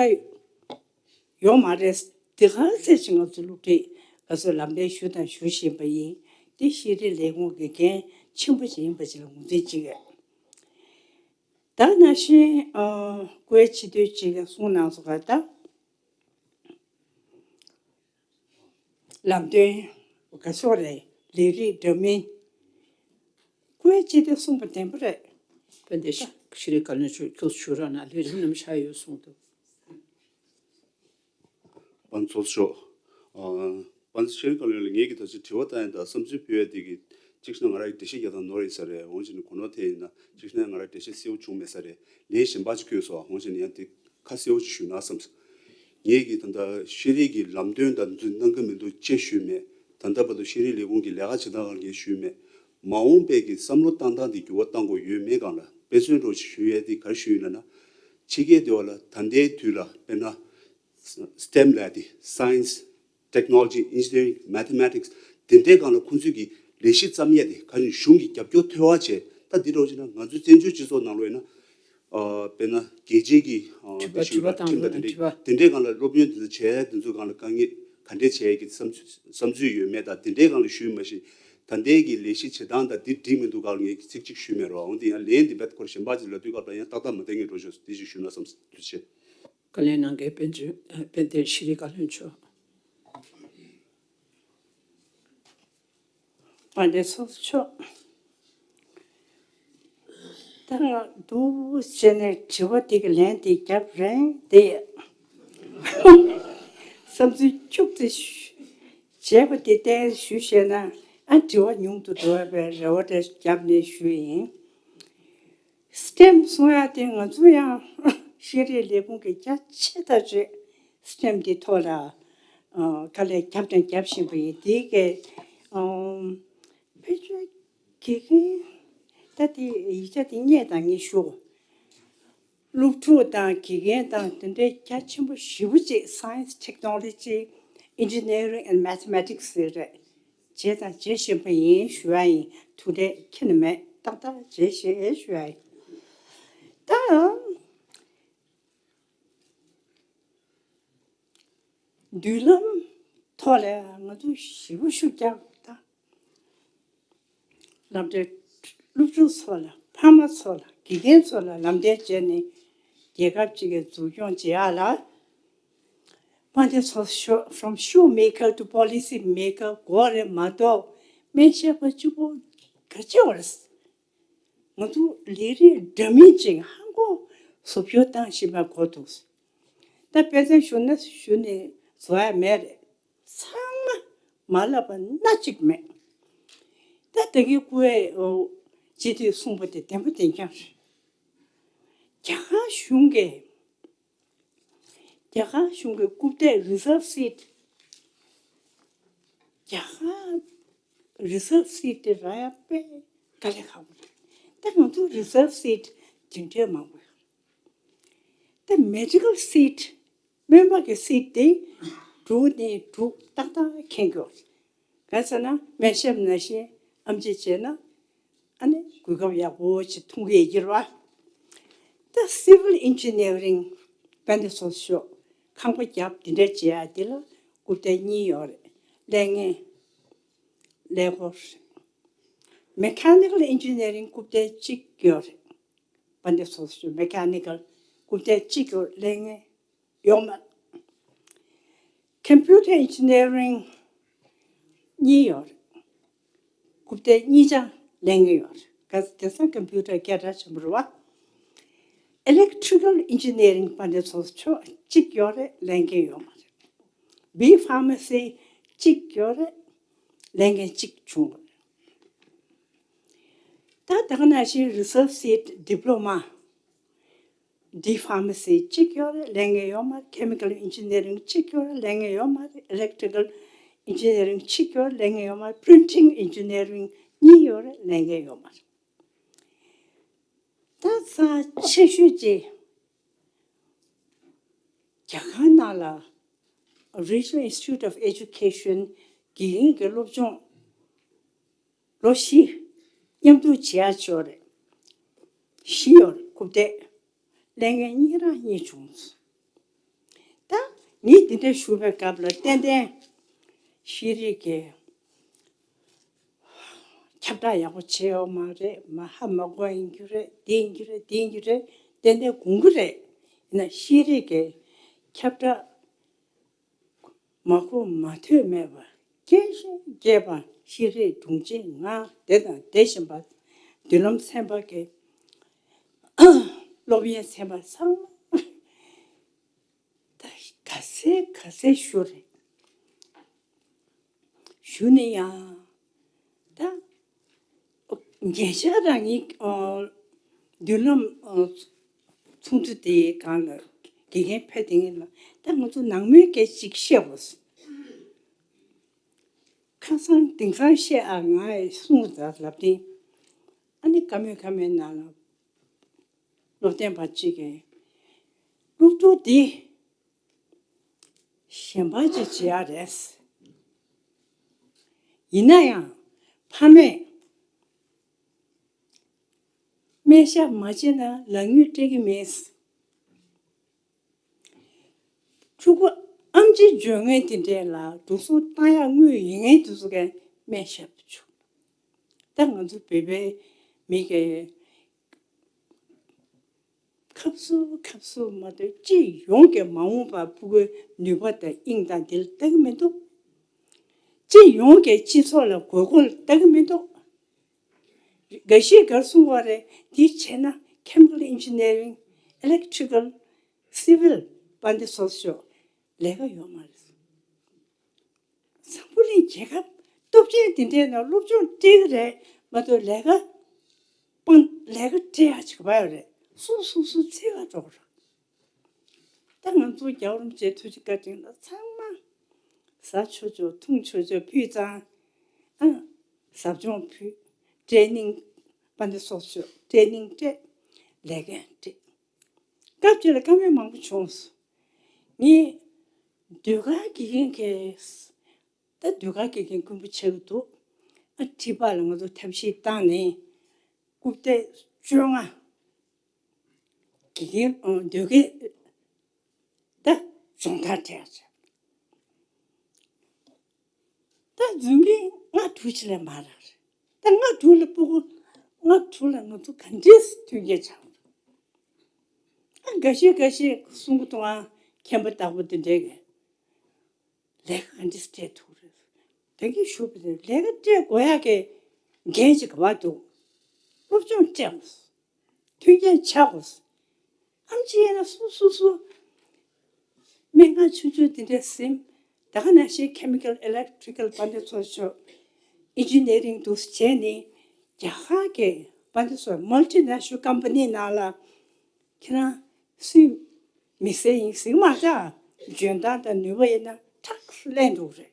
ཡོད་མ་རེད། དེ་ག་ཚད་ཅིག་ང་ཚོ་སློབ་ཁྲིད་ང་ཚོ་ལམ་སྟོན་ཞུ་དང་ཞུ་བཞིན་པ་ཡིན། དེ་ཤེས་རིག་ལས་ཁུངས་ཀྱི་འགན་ཆེན་པོ་ཞིག་ཡིན་པ་ཅིག་ལ་ངོས་འཛིན་བྱེད་ཀྱི་ཡོད། ད་ནང་བཞིན་ཨ་བཀའ་སྤྱི་འཐུས་ཅིག་གིས་གསུངས་གནང་སོང་ག་ད། ལམ་སྟོན་ག་སོགས་རེད། ལས་རིགས་འདྲ་མིན། བཀའ་སྤྱི་འཐུས་གསུངས་པ་བདེན་པ་རེད། དཔལ་ལྡན་ཤེས་རིག་བཀའ་བློན་མཆོག་ཁྱོད་ཚོ་ཞུ་རོགས་གནང་། ལས་རིམ་རྣམས་ཆགས་ཡོད་གསུངས་འདུག། དཔལ་ཚོགས་གཙོ་མཆོག། ཨ་དཔལ་ཤེས་རིག་བཀའ་བློན་ལ་ངེད་ཀྱིས་ད་ཅི་དྲི་བ་བཏང་ཡ་དང་བསམ་ཚུལ་ཕུལ་ཡ་དེ་གི་གཅིག་བྱས་ན་ང་རང་གི་འགྲེལ་བཤད་རྒྱག་སྟངས་ནོར་ཡིན་ས་རེད། འོན་ཀྱང་གོ་ནོར་དེ་ཡིན་ན་གཅིག་བྱས་ན་ང་རང་འགྲེལ་བཤད་གསལ་པོ་བྱུང་མེད་ས་རེད། ལན་གཞན་པ་ཅིག་བསྐྱོན་སོང་། འོན་ཀྱང་ཡང་དེ་ ཁ་གསལ་པོ་ཅིག་ཞུས་ན་བསམ་སོང་། ངེད་ཀྱིས་ད་ལྟ་ཤེས་རིག་གི་ལམ་སྟོན་དང་འཛུལ་གནང་གི་མི་འདུག་ཅེས་ཞུས་མེད། ད་ལྟ་བར་དུ་ཤེས་རིག་ལས་ཁུངས་ཀྱི་ལས་ཀ་བྱེད་སྟངས་སྒང་ལ་ངས་ཞུས་མེད། མ་འོངས་པའི་གི་བསམ་བློ་བཏང་སྟངས་དེ་འགྱུར་བ་གཏང་དགོས་ཡོད་མེད་སྒང་ལ་དཔེ་མཚོན་འདྲ་ཞིག་ཞུ་ཡས་དེ་ག་རེ་ཞུ་ཡིན་ལབ་ན། ཕྱི་རྒྱལ་དེ་བ་ལ་ད་ལྟའི་དུས་ལ་དཔེར་ན། སི་ཊེམ་ལབ་དེ་Science, Technology, Engineering, Mathematics དེ་འདྲའི་སྒང་ལ་ཁོང་ཚོས་ཀྱི་ལས་གཞི་བརྩམས་ཡས་དེ་ག་ནས་གཞུང་གི་རྒྱབ་སྐྱོར་ཐོབ་པ་བྱས། ད་འདི་འདྲ་བྱས་ན་ང་ཚོའི་བཙན་བྱོལ་སྤྱི་ཚོགས་ནང་ལོགས་ཡིན་ན། ཨ་དཔེར་ན་རྒྱལ་སྤྱིའི་གི་ཨ་དྲི་བ་དེ་ཞུ་དྲི་བ་བ་བཏང་ཁྲིམས་དང་དགོས་དེ་འདྲའི་དྲི་བ། དེ་འདྲའི་སྒང་ལ་སློབ་ཡོན་དེ་ཚོ་བྱས་དེ་ཚོའི་སྒང་ལ་དཀའ་ངལ་ག་འདྲས་བྱས་ཀྱི་བསམ་བསམ་ཚུལ་ཡོད་མེད་དང་དེ་འདྲའི་སྒང་ལ་ཞུས་མ་ཤེས། ད་ལྟའི་གི་ལས་གཞི་བྱེད་སྟངས་དང་དེ་འགྲིག་མི་འདུག་སྒང་ལ་ངས་ཚིག་གཅིག་ཞུས་མེད་རོགས། འོན་ཏེ་ཡང་ལན་འདི་བེད་ཁོར་གཞན་པ་ཅིག་ལ་དུས་སྐབས་ལ་ཡང་ཏག་ཏག་མ་བསྟན་གྱི་འགྲོ་ཆོག་དེ་ཞིག་ཞུས་ན་བསམ། ཐུགས་རྗེ་ཆེ། བཀའ་ལན་གནང་མཁན་དཔལ་འབྱོར་དཔལ་ལྡན་ཤེས་རིག་བཀའ་བློན་མཆོག་དཔལ་ལྡན་ཚོགས་གཙོ་མཆོག་ད་ང་འདུག་བྱས་ནས་དྲི་བ་འདི་གི་ལན་འདི་རྒྱབ་རན་དེ་བསམ་ཚུལ་ཁྱུག་ཙམ་བྱས་པ་དེ་ལྟར་ཞུ་བཤད་ན་ཨ་དྲི་བ་ཉུང་དུ་འགྲོ་བའི་རེ་བ་དེ་རྒྱབ་ནས་ཞུས་ཡིན། སི་ཊེམ་གསུང་ཡག་དེ་ང་ཚོ་ཡང་ཤེས་རིག་ལས་ཁུངས་ཀྱི་རྒྱ་ཆེ་ཐག་ཆོད་སི་ཊེམ་དེ་ཐོག་ལ་ཨ་དཀའ་ལས་བརྒྱབ་དང་རྒྱབ་བཞིན་པ་ཡིན། དེ་གའི་ཨམ་ཕལ་ཆེར་དགེ་རྒན་ད་དེ་ཡིག་ཆ་དེ་རྙེད་དང་ངས་ཞུ། སློབ་ཕྲུག་དང་དགེ་རྒན་དང་དེ་འདྲའི་རྒྱ་ཆེན་པོ་ཞེ་པོ་ཅིག་Science, Technology, Engineering and Mathematics ཟེར་རེད། བྱས་དང་བྱེད་བཞིན་པ་ཡིན་ཞུ་བ་ཡིན། ཐུགས་ཁྲལ་ཁྱོན་ནས་མེད། ཏག་ཏག་བྱེད་ཤེས་ཞུ་བ་ཡིན། ད་མདུན་ལམ་ཐོག་ལ་ང་ཚོ་ཞེ་པོ་ཤུགས་རྒྱག་ད། ལམ་སྟོན། སློབ་ཕྲུག་ཚོ་ལ་ཕ་མ་ཚོ་ལ་དགེ་རྒན་ཚོ་ལ་ལམ་སྟོན་བྱས་ནས་རྒྱལ་ཁབ་ཅིག་གི་འཛུགས་སྐྱོང་བྱེད་ཡག་ལ། དཔལ་ལྡན་ཚོགས་གཙོ། From shoemaker to policy maker དགོས་རེད་མ་གཏོགས་སྨན་ཞབས་པ་གཅིག་པོ་ག་ཅི་ཡོད་རེད། ང་ཚོ་ལས་རིགས་འདྲ་མིན་ཅིག་ཧང་གོ་བཟོ་བཅོས་བཏང་བཞིན་པ་གོ་འདུག་ད་དཔེ་མཚོན་ཞུ་ན་ཞུ་ནས་བཟོ་ཡ་མེད་རེད། ཚང་མ་མ་ལབ་པ་སྣ་གཅིག་མེད། ད་ད་གིན་སྐུ་བའི་སྤྱི་འཐུས་གསུངས་པ་དེ་བདེན་པ་བདེན་རྐྱང་རེད། རྒྱ་གར་གཞུང་གིས་རྒྱ་གར་གཞུང་གི་རྐུབ་སྟེགས་reserve seat རྒྱ་གར་reserve seat དེ་རག་ཡ་དཔེ་དཀའ་ལས་ཁག་པོ་རེད། ད་ང་ཚོ་reserve seat དེ་འདྲའི་མང་པོ་ཡོད། ད་medical seat སྨན་པ་གི་seat དེ་དྲུག་ནས་དྲུག་ཏག་ཏག་འཁེལ་གྱི་ཡོད་རེད། ག་ཟེར་ན་སྨན་ཞབས་ནང་བཞིན་ཨེམ་ཆི་བྱས་ན་ཨ་ནི་གོ་སྐབས་ཡག་པོ་ཅིག་མཐོང་གི་ཡོད་ཀྱི་རེད་བ། ད་civil engineering དཔལ་ལྡན་ཚོགས་གཙོ། ཁང་པ་རྒྱབ་དེ་འདྲ་བྱེད་ཡ་དེ་ལ་རྐུབ་སྟེགས་གཉིས་ཡོད་རེད། ལས་ངན་ལས་སྒོ་རེད། Mechanical engineering རྐུབ་སྟེགས་གཅིག་ཡོད་རེད། དཔལ་ལྡན་ཚོགས་གཙོ། Mechanical རྐུབ་སྟེགས་གཅིག་ཡོད། ལས་ངན་ཡོད་མ། Computer engineering གཉིས་ཡོད་རེད། རྐུབ་སྟེགས་གཉིས་ཀྱང་ལས་ངན་ཡོད་རེད། ག་དེང་སང་computer སྐད་གྲགས་ཆེན་པོ་རེད་བ། Electrical engineering དཔལ་ལྡན་ཚོགས་གཙོ། གཅིག་ཡོད་རེད། ལས་འགན་ཡོད་མ་རེད། B Pharmacy གཅིག་ཡོད་རེད། ལས་འགན་གཅིག་བྱུང་བ་རེད། ད་ད་ག་ནང་བཞིན་reserve seat diploma D Pharmacy གཅིག་ཡོད་རེད། ལས་འགན་ཡོད་མ་རེད། Chemical Engineering གཅིག་ཡོད་རེད། ལས་འགན་ཡོད་མ་རེད། Electrical Engineering གཅིག་ཡོད་རེད། ལས་འགན་ཡོད་མ་རེད། Printing Engineering གཉིས་ཡོད་རེད། ལས་འགན་ཡོད་མ་རེད། ད་རྩ་ཆེ་ཤོས་ཀྱི་རྒྱ་གར་ནང་ལ་Regional Institute of Education དགེ་རྒན་གྱི་སློབ་སྦྱོང་ལོ་བཞི་མཉམ་དུ་བྱེད་ཡ་ཅིག་ཡོད་རེད། བཞི་ཡོད་རེད། རྐུབ་སྟེགས་ལས་འགན་གཉིས་རང་གཉིས་བྱུང་། ད་ངས་འདི་འདྲ་ཞུ་བའི་སྐབས་ལ་ཏན་ཏན་ཤེས་རིག་གི་ཁྱབ་བསྒྲགས་ཡག་པོ་བྱས་ཡོད་མ་རེད། མ་ཧ་མ་གོ་ཡིན་རྒྱུ་རེད། འདི་ཡིན་རྒྱུ་རེད། འདི་ཡིན་རྒྱུ་རེད། ཏན་ཏན་དགོངས་ཀྱི་རེད། ཡིན་ན་ཤེས་རིག་གི་ཁྱབ་བསྒྲགས་མ་གོ་མ་ཐོས་མེད་པ། སྐྱེས་ཤིང་སྐྱེས་པ་ཤེས་རིག་དྲུང་ཆེ་ང་དེ་དང་དེ་བཞིན་པ་མདུན་ལམ་ཚན་པ་གི་སློབ་ཡོན་ཚན་པ་ཚང་མ་ད་ག་ཚད་ག་ཚད་ཞུ་རེད། ཞུ་ནས་ཡང་ད་ཉེ་ཆར་རང་ཉིད་མདུན་ལམ་ཚོགས་འདུ་དེའི་སྒང་ལ་ དགེ་རྒན་ཕེབས་དེ་ངས་ལ་ད་ང་ཚོ་ནང་མོལ་སྐད་ཅིག་བཤད་དགོས། ཁ་སང་དེང་སང་བཤད་ཨ་ང་ཡི་གསུང་ད་ལབ་དེ། ཨ་ནི་ཀ་མེད་ཀ་མེད་ནང་ལ་སློབ་སྟོན་པ་གཅིག་གིས་སློབ་ཕྲུག་འདི་གཞན་པ་ཅིག་བྱེད་ཡ་རེད། ཡིན་ན་ཡང་ཕ་མས་སྨན་ཞབས་མ་བྱས་ན་ལག་དངུལ་སྤྲད་ཀྱི་མེད། ཕྲུ་གུ་ཨམ་ཆི་འཇོན་མཁན་དེ་འདྲས་ལ་འགྲོ་སོང་བཏང་ཡག་དངུལ་ཡོད་མཁན་དེ་ཚོ་གས་སྨན་ཞབས་བཅུག་ད་ང་ཚོ་བོད་པའི་མི་གས་ཁབ་སུ་ཁབ་སུ་མ་གཏོགས་སྤྱི་ཡོངས་ཀྱི་མ་འོངས་པ་ཕྲུ་གུའི་ནུས་པ་དང་དབྱིངས་དང་དེ་ལ་ལྟ་གི་མི་འདུག་སྤྱི་ཡོངས་ཀྱི་སྤྱི་ཚོགས་ལ་དགོས་མཁོ་ལ་ལྟ་གི་མི་འདུག་འགའ་ཞིག་གར་གསུང་བ་རེད། འདི་བྱས་ན་chemical engineering, electrical, civil པ་འདི་སོགས་ཤོག་ལས་ཀ་ཡོད་མ་རེད། འཛམ་བུ་གླིང་རྒྱལ་ཁབ་སྟོབས་ཆེན་འདི་འདྲའི་ནང་སློབ་སྦྱོང་སྤྲད་ཀྱི་རེད་མ་གཏོགས་ལས་ཀ་སྤང་ལས་ཀ་སྤྲད་ཡག་ཅིག་བ་ཡོད་རེད། སུ་སུ་སུ་ཚེ་ག་འགྲོ་གི་རེད། ད་ང་ཚོ་རྒྱལ་བ་རིན་པོ་ཆེ་ཐུགས་རྗེ་བཀའ་དྲིན་ལ་ཚང་མ་ཟ་ཆོག་ཆོག་འཐུང་ཆོག་ཆོག་ཕུལ་ཙང་ཨ་ཟབ་སྦྱོང་ཕུལ། ཊེ་ནིང་པ་འདི་སོགས་ཆོག་ཊེ་ནིང་སྤྲད། ལས་འགན་སྤྲད། སྐབས་དེ་ལ་བཀའ་མོལ་མང་པོ་བྱུང་སོང་། ངས་ཟློས་གར་དགེ་རྒན་གྱིས་ད་ཟློས་གར་དགེ་རྒན་དཀོན་པོ་ཆགས་ཀྱི་འདུག་ཨ་ཁྲི་པ་ལ་ང་ཚོ་ཐབས་ཤེས་བཏང་ནས་རྐུབ་སྟེགས་བཅོ་ལྔ་དགེ་རྒན་ཨ་ཟློས་གར་ད་སྦྱོང་བརྡར་སྤྲད་ཡག་བྱས། ད་རྫུན་གྱི་ལྔ་དྲུག་ཅིག་ལས་མ་རག་རེད། ད་ལྔ་དྲུག་ལ་སྤུ་གུ་ལྔ་དྲུག་ལ་ང་ཚོ་ག་འདྲས་མཐུན་རྐྱེན་ཆགས་རེད། ཨ་འགའ་ཤས་འགའ་ཤས་གསུང་གི་འདུག་ཨ་མཁན་པོ་བདག་པོ་འདི་འདྲས་ཀྱི་ལས་ཀ་ག་འདྲས་སྤྲད་ཐུབ་རེད། ད་གིན་ཞུ་བ་དེ་ལས་ཀ་སྤྲད་དགོས་ཡག་གི་འགན་ཅིག་ག་པར་འདུག་སློབ་སྦྱོང་སྤྲད་དགོས། མཐུན་རྐྱེན་ཆགས་དགོས། ཨམ་ཆི་ཡིན་ན་སུ་སུ་སུ་སྨན་ཁང་ཆུང་ཆུང་དེ་འདྲས་ཟིན། ད་ག་ནང་བཞིན་chemical electrical པ་འདི་ཚོ་ཆོག engineering འདུག་བྱས་ནས་རྒྱ་གར་གྱི་པ་འདི་ཚོ་multinational company ནང་ལ་ཁྱེད་རང་སུས་མི་སེར་ཡིན་ཟིན་མ་ཐག་འཇོན་ཐང་དང་ནུས་པ་ཡིན་ན་ཁྲག་ལེན་འདུག་རེད།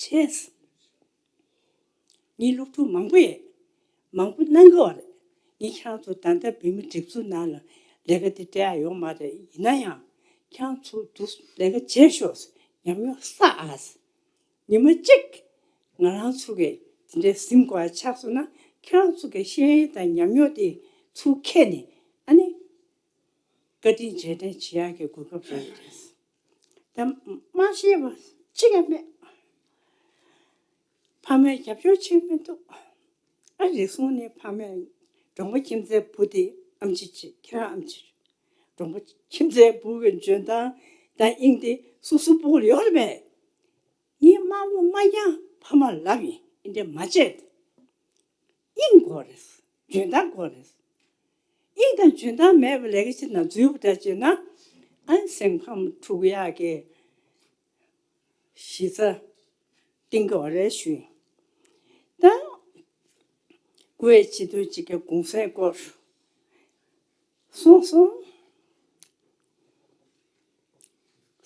བྱས། ངའི་སློབ་ཕྲུག་མང་པོས་མང་པོ་གནང་གི་བ་རེད། ངས་ཁྱེད་རང་ཚོ་ད་ལྟ་བོད་མི་སྒྲིག་འཛུགས་ནང་ལ་ལས་ཀ་དེ་སྤྲད་ཡ་ཡོད་མ་རེད། ཡིན་ན་ཡང་ཁྱེད་རང་ཚོ་འདུག་ལས་ཀ་བྱེད་ཤོག་ཉམས་མྱོང་བསགས་ཨ། ཉི་མ་གཅིག་ང་རང་ཚོ་གིས་དེ་འདྲའི་ཟིན་དགོས་ཡ་ཆགས་སོང་ན་ཁྱེད་རང་ཚོ་གི་ཤེས་ཡོན་དང་ཉམས་མྱོང་དེ་ཚུར་ཁྱེར་ནས་ཨ་ནི་བཀའ་དྲིན་རྗེས་དྲན་བྱེད་ཡག་གི་གོ་སྐབས་རག་གི་རེད། ད་མ་ཤེས་པ་གཅིག་ཀྱང་མེད། ཕ་མས་རྒྱབ་སྐྱོར་བྱེད་མི་འདུག་ཨ་རེ་ཟུང་ནས་ཕ་མས་གྲོང་པ་ཁྱིམ་མཚེས་བུ་དེ་ཨམ་ཆི་བྱེད་ཁྱེད་རང་ཨམ་ཆི་རེད། གྲོང་པ་ཁྱིམ་མཚེས་བུ་གི་འཇོན་ཐང་དང་དབྱིངས་དེ་སོ་སོ་སྤུ་གུ་ལ་ཡོད་རེད་པས། ངའི་དམའ་བོ་དམའ་རྐྱང་ཕ་མར་ལབ་ཡིན། འདི་འདྲ་མ་བྱེད། དབྱིངས་དགོས་རེད། འཇོན་ཐང་དགོས་རེད། དབྱིངས་དང་འཇོན་ཐང་མེད་པའི་ལས་ཀ་ཅིག་ནང་འཛུལ་བ་འདྲ་བྱས་ན་ཨ་སེམས་ཁམས་འཁྲུག་ཡག་གི་གཞི་རྩ་བཏིང་གི་ཡོད་རེད་ཞུ་ཡིན། ད་བཀུར་འོས་སྤྱི་འཐུས་གཅིག་གི་གུང་སེང་སྐོར་གསུངས་སོང་།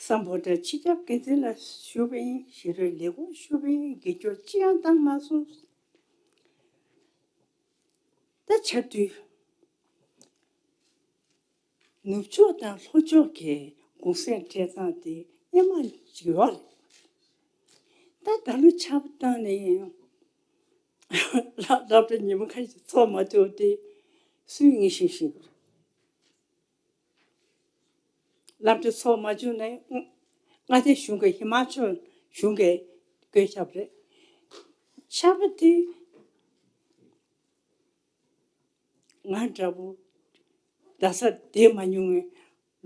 སམ་བྷོ་ཊ་སྤྱི་ཁྱབ་འགན་འཛིན་ལ་ཞུས་པ་ཡིན། ཞི་རོལ་ལས་ཁུངས་ཞུས་པ་ཡིན། འགན་འཁྱེར་ཅི་ཡང་བཏང་མ་སོང་། ད་ཆར་དུས་ནུབ་ཕྱོགས་དང་ལྷོ་ཕྱོགས་ཀྱི་གུང་སེང་སྤྲད་སྟངས་དེ་སྔོན་མ་ཅིག་ཡོད་རེད། ད་ད་ལོ་ཆར་པ་བཏང་ནས་སློབ་གྲྭ་ཉི་མ་ཁ་ཤས་ཚོགས་མ་ཐུབ་དེ་སུས་ངེས་ཤེས་ཤིག་སློབ་གྲྭ་ཚོགས་མ་བཅུག་ནས་མངའ་སྡེ་གཞུང་གི་ཧི་མ་ཅལ་གཞུང་གི་བཀོད་ཁྱབ་རེད། ཆར་པ་དེ་ང་འདྲ་པོ་རྡ་སར་བསྡད་མ་མྱོང་བའི་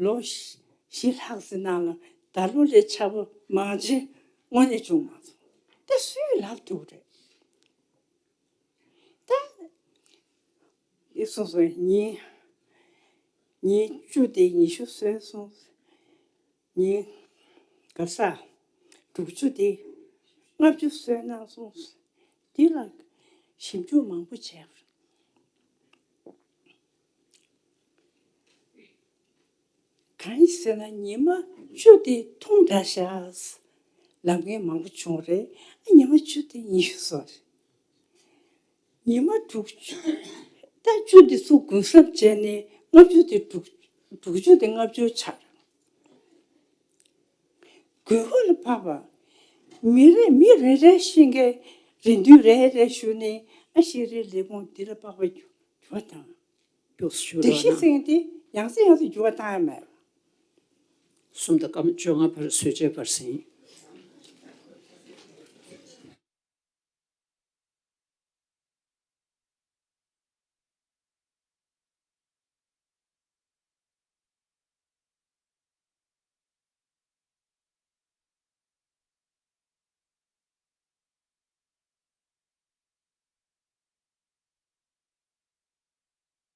ལོ་བཞི་ལྷག་ཙམ་ནང་ལ་ད་ལོ་ལས་ཆར་པ་མང་ཆེ་དངོས་གནས་བྱུང་མ་སོང་། དེ་སུས་ལབ་ཐུབ་རེད། ད་ཡིན་སོང་སོང་ཉིན་ཉིན་བཅུ་དེ་ཉི་ཤུ་སོན་སོང་། ཉིན་ག་ས་དྲུག་ཅུ་དེ་ལྔ་བཅུ་སོན་གནང་སོང་། དེ་ལ་ཞིབ་འཇུག་མང་པོ་བྱས་པ་རེད། གང་ཡིན་ཟེར་ན་ཉི་མ་བཅུ་དེ་ཐུང་དྲགས་ཤག་ལབ་མཁན་མང་པོ་བྱུང་རེད། ཨ་ཉི་མ་བཅུ་དེ་ཉི་ཤུ་སོང་རེད། ཉི་མ་དྲུག་ཅུ་ད་བཅུ་དེ་ཚུར་གུན་གསབ་བྱས་ནས་ལྔ་བཅུ་དེ་དྲུག་དྲུག་ཅུ་དེ་ལྔ་བཅུ་ཆགས། དགོས་མཁོ་ལ་བབས་པ། མི་རེ་མི་རེ་རེ་བཞིན་གྱི་རེ་འདུན་རེ་རེ་ཞུས་ནས་ཨ་ཤེས་རིག་ལས་ཁུངས་འདི་ལ་དཔག་པའི་འགྱུར་བ་དང་། ཞུ་སྒྲིག་གཞི་ཚན་འདི་ཡང་སེ་ཡང་སེ་འགྱུར་བ་བཏང་ཡ་མེད། གསུམ་དང་སྐར་མ་བཅོ་ལྔ་བར་བཟོས་བྱས་བར་ཟིན།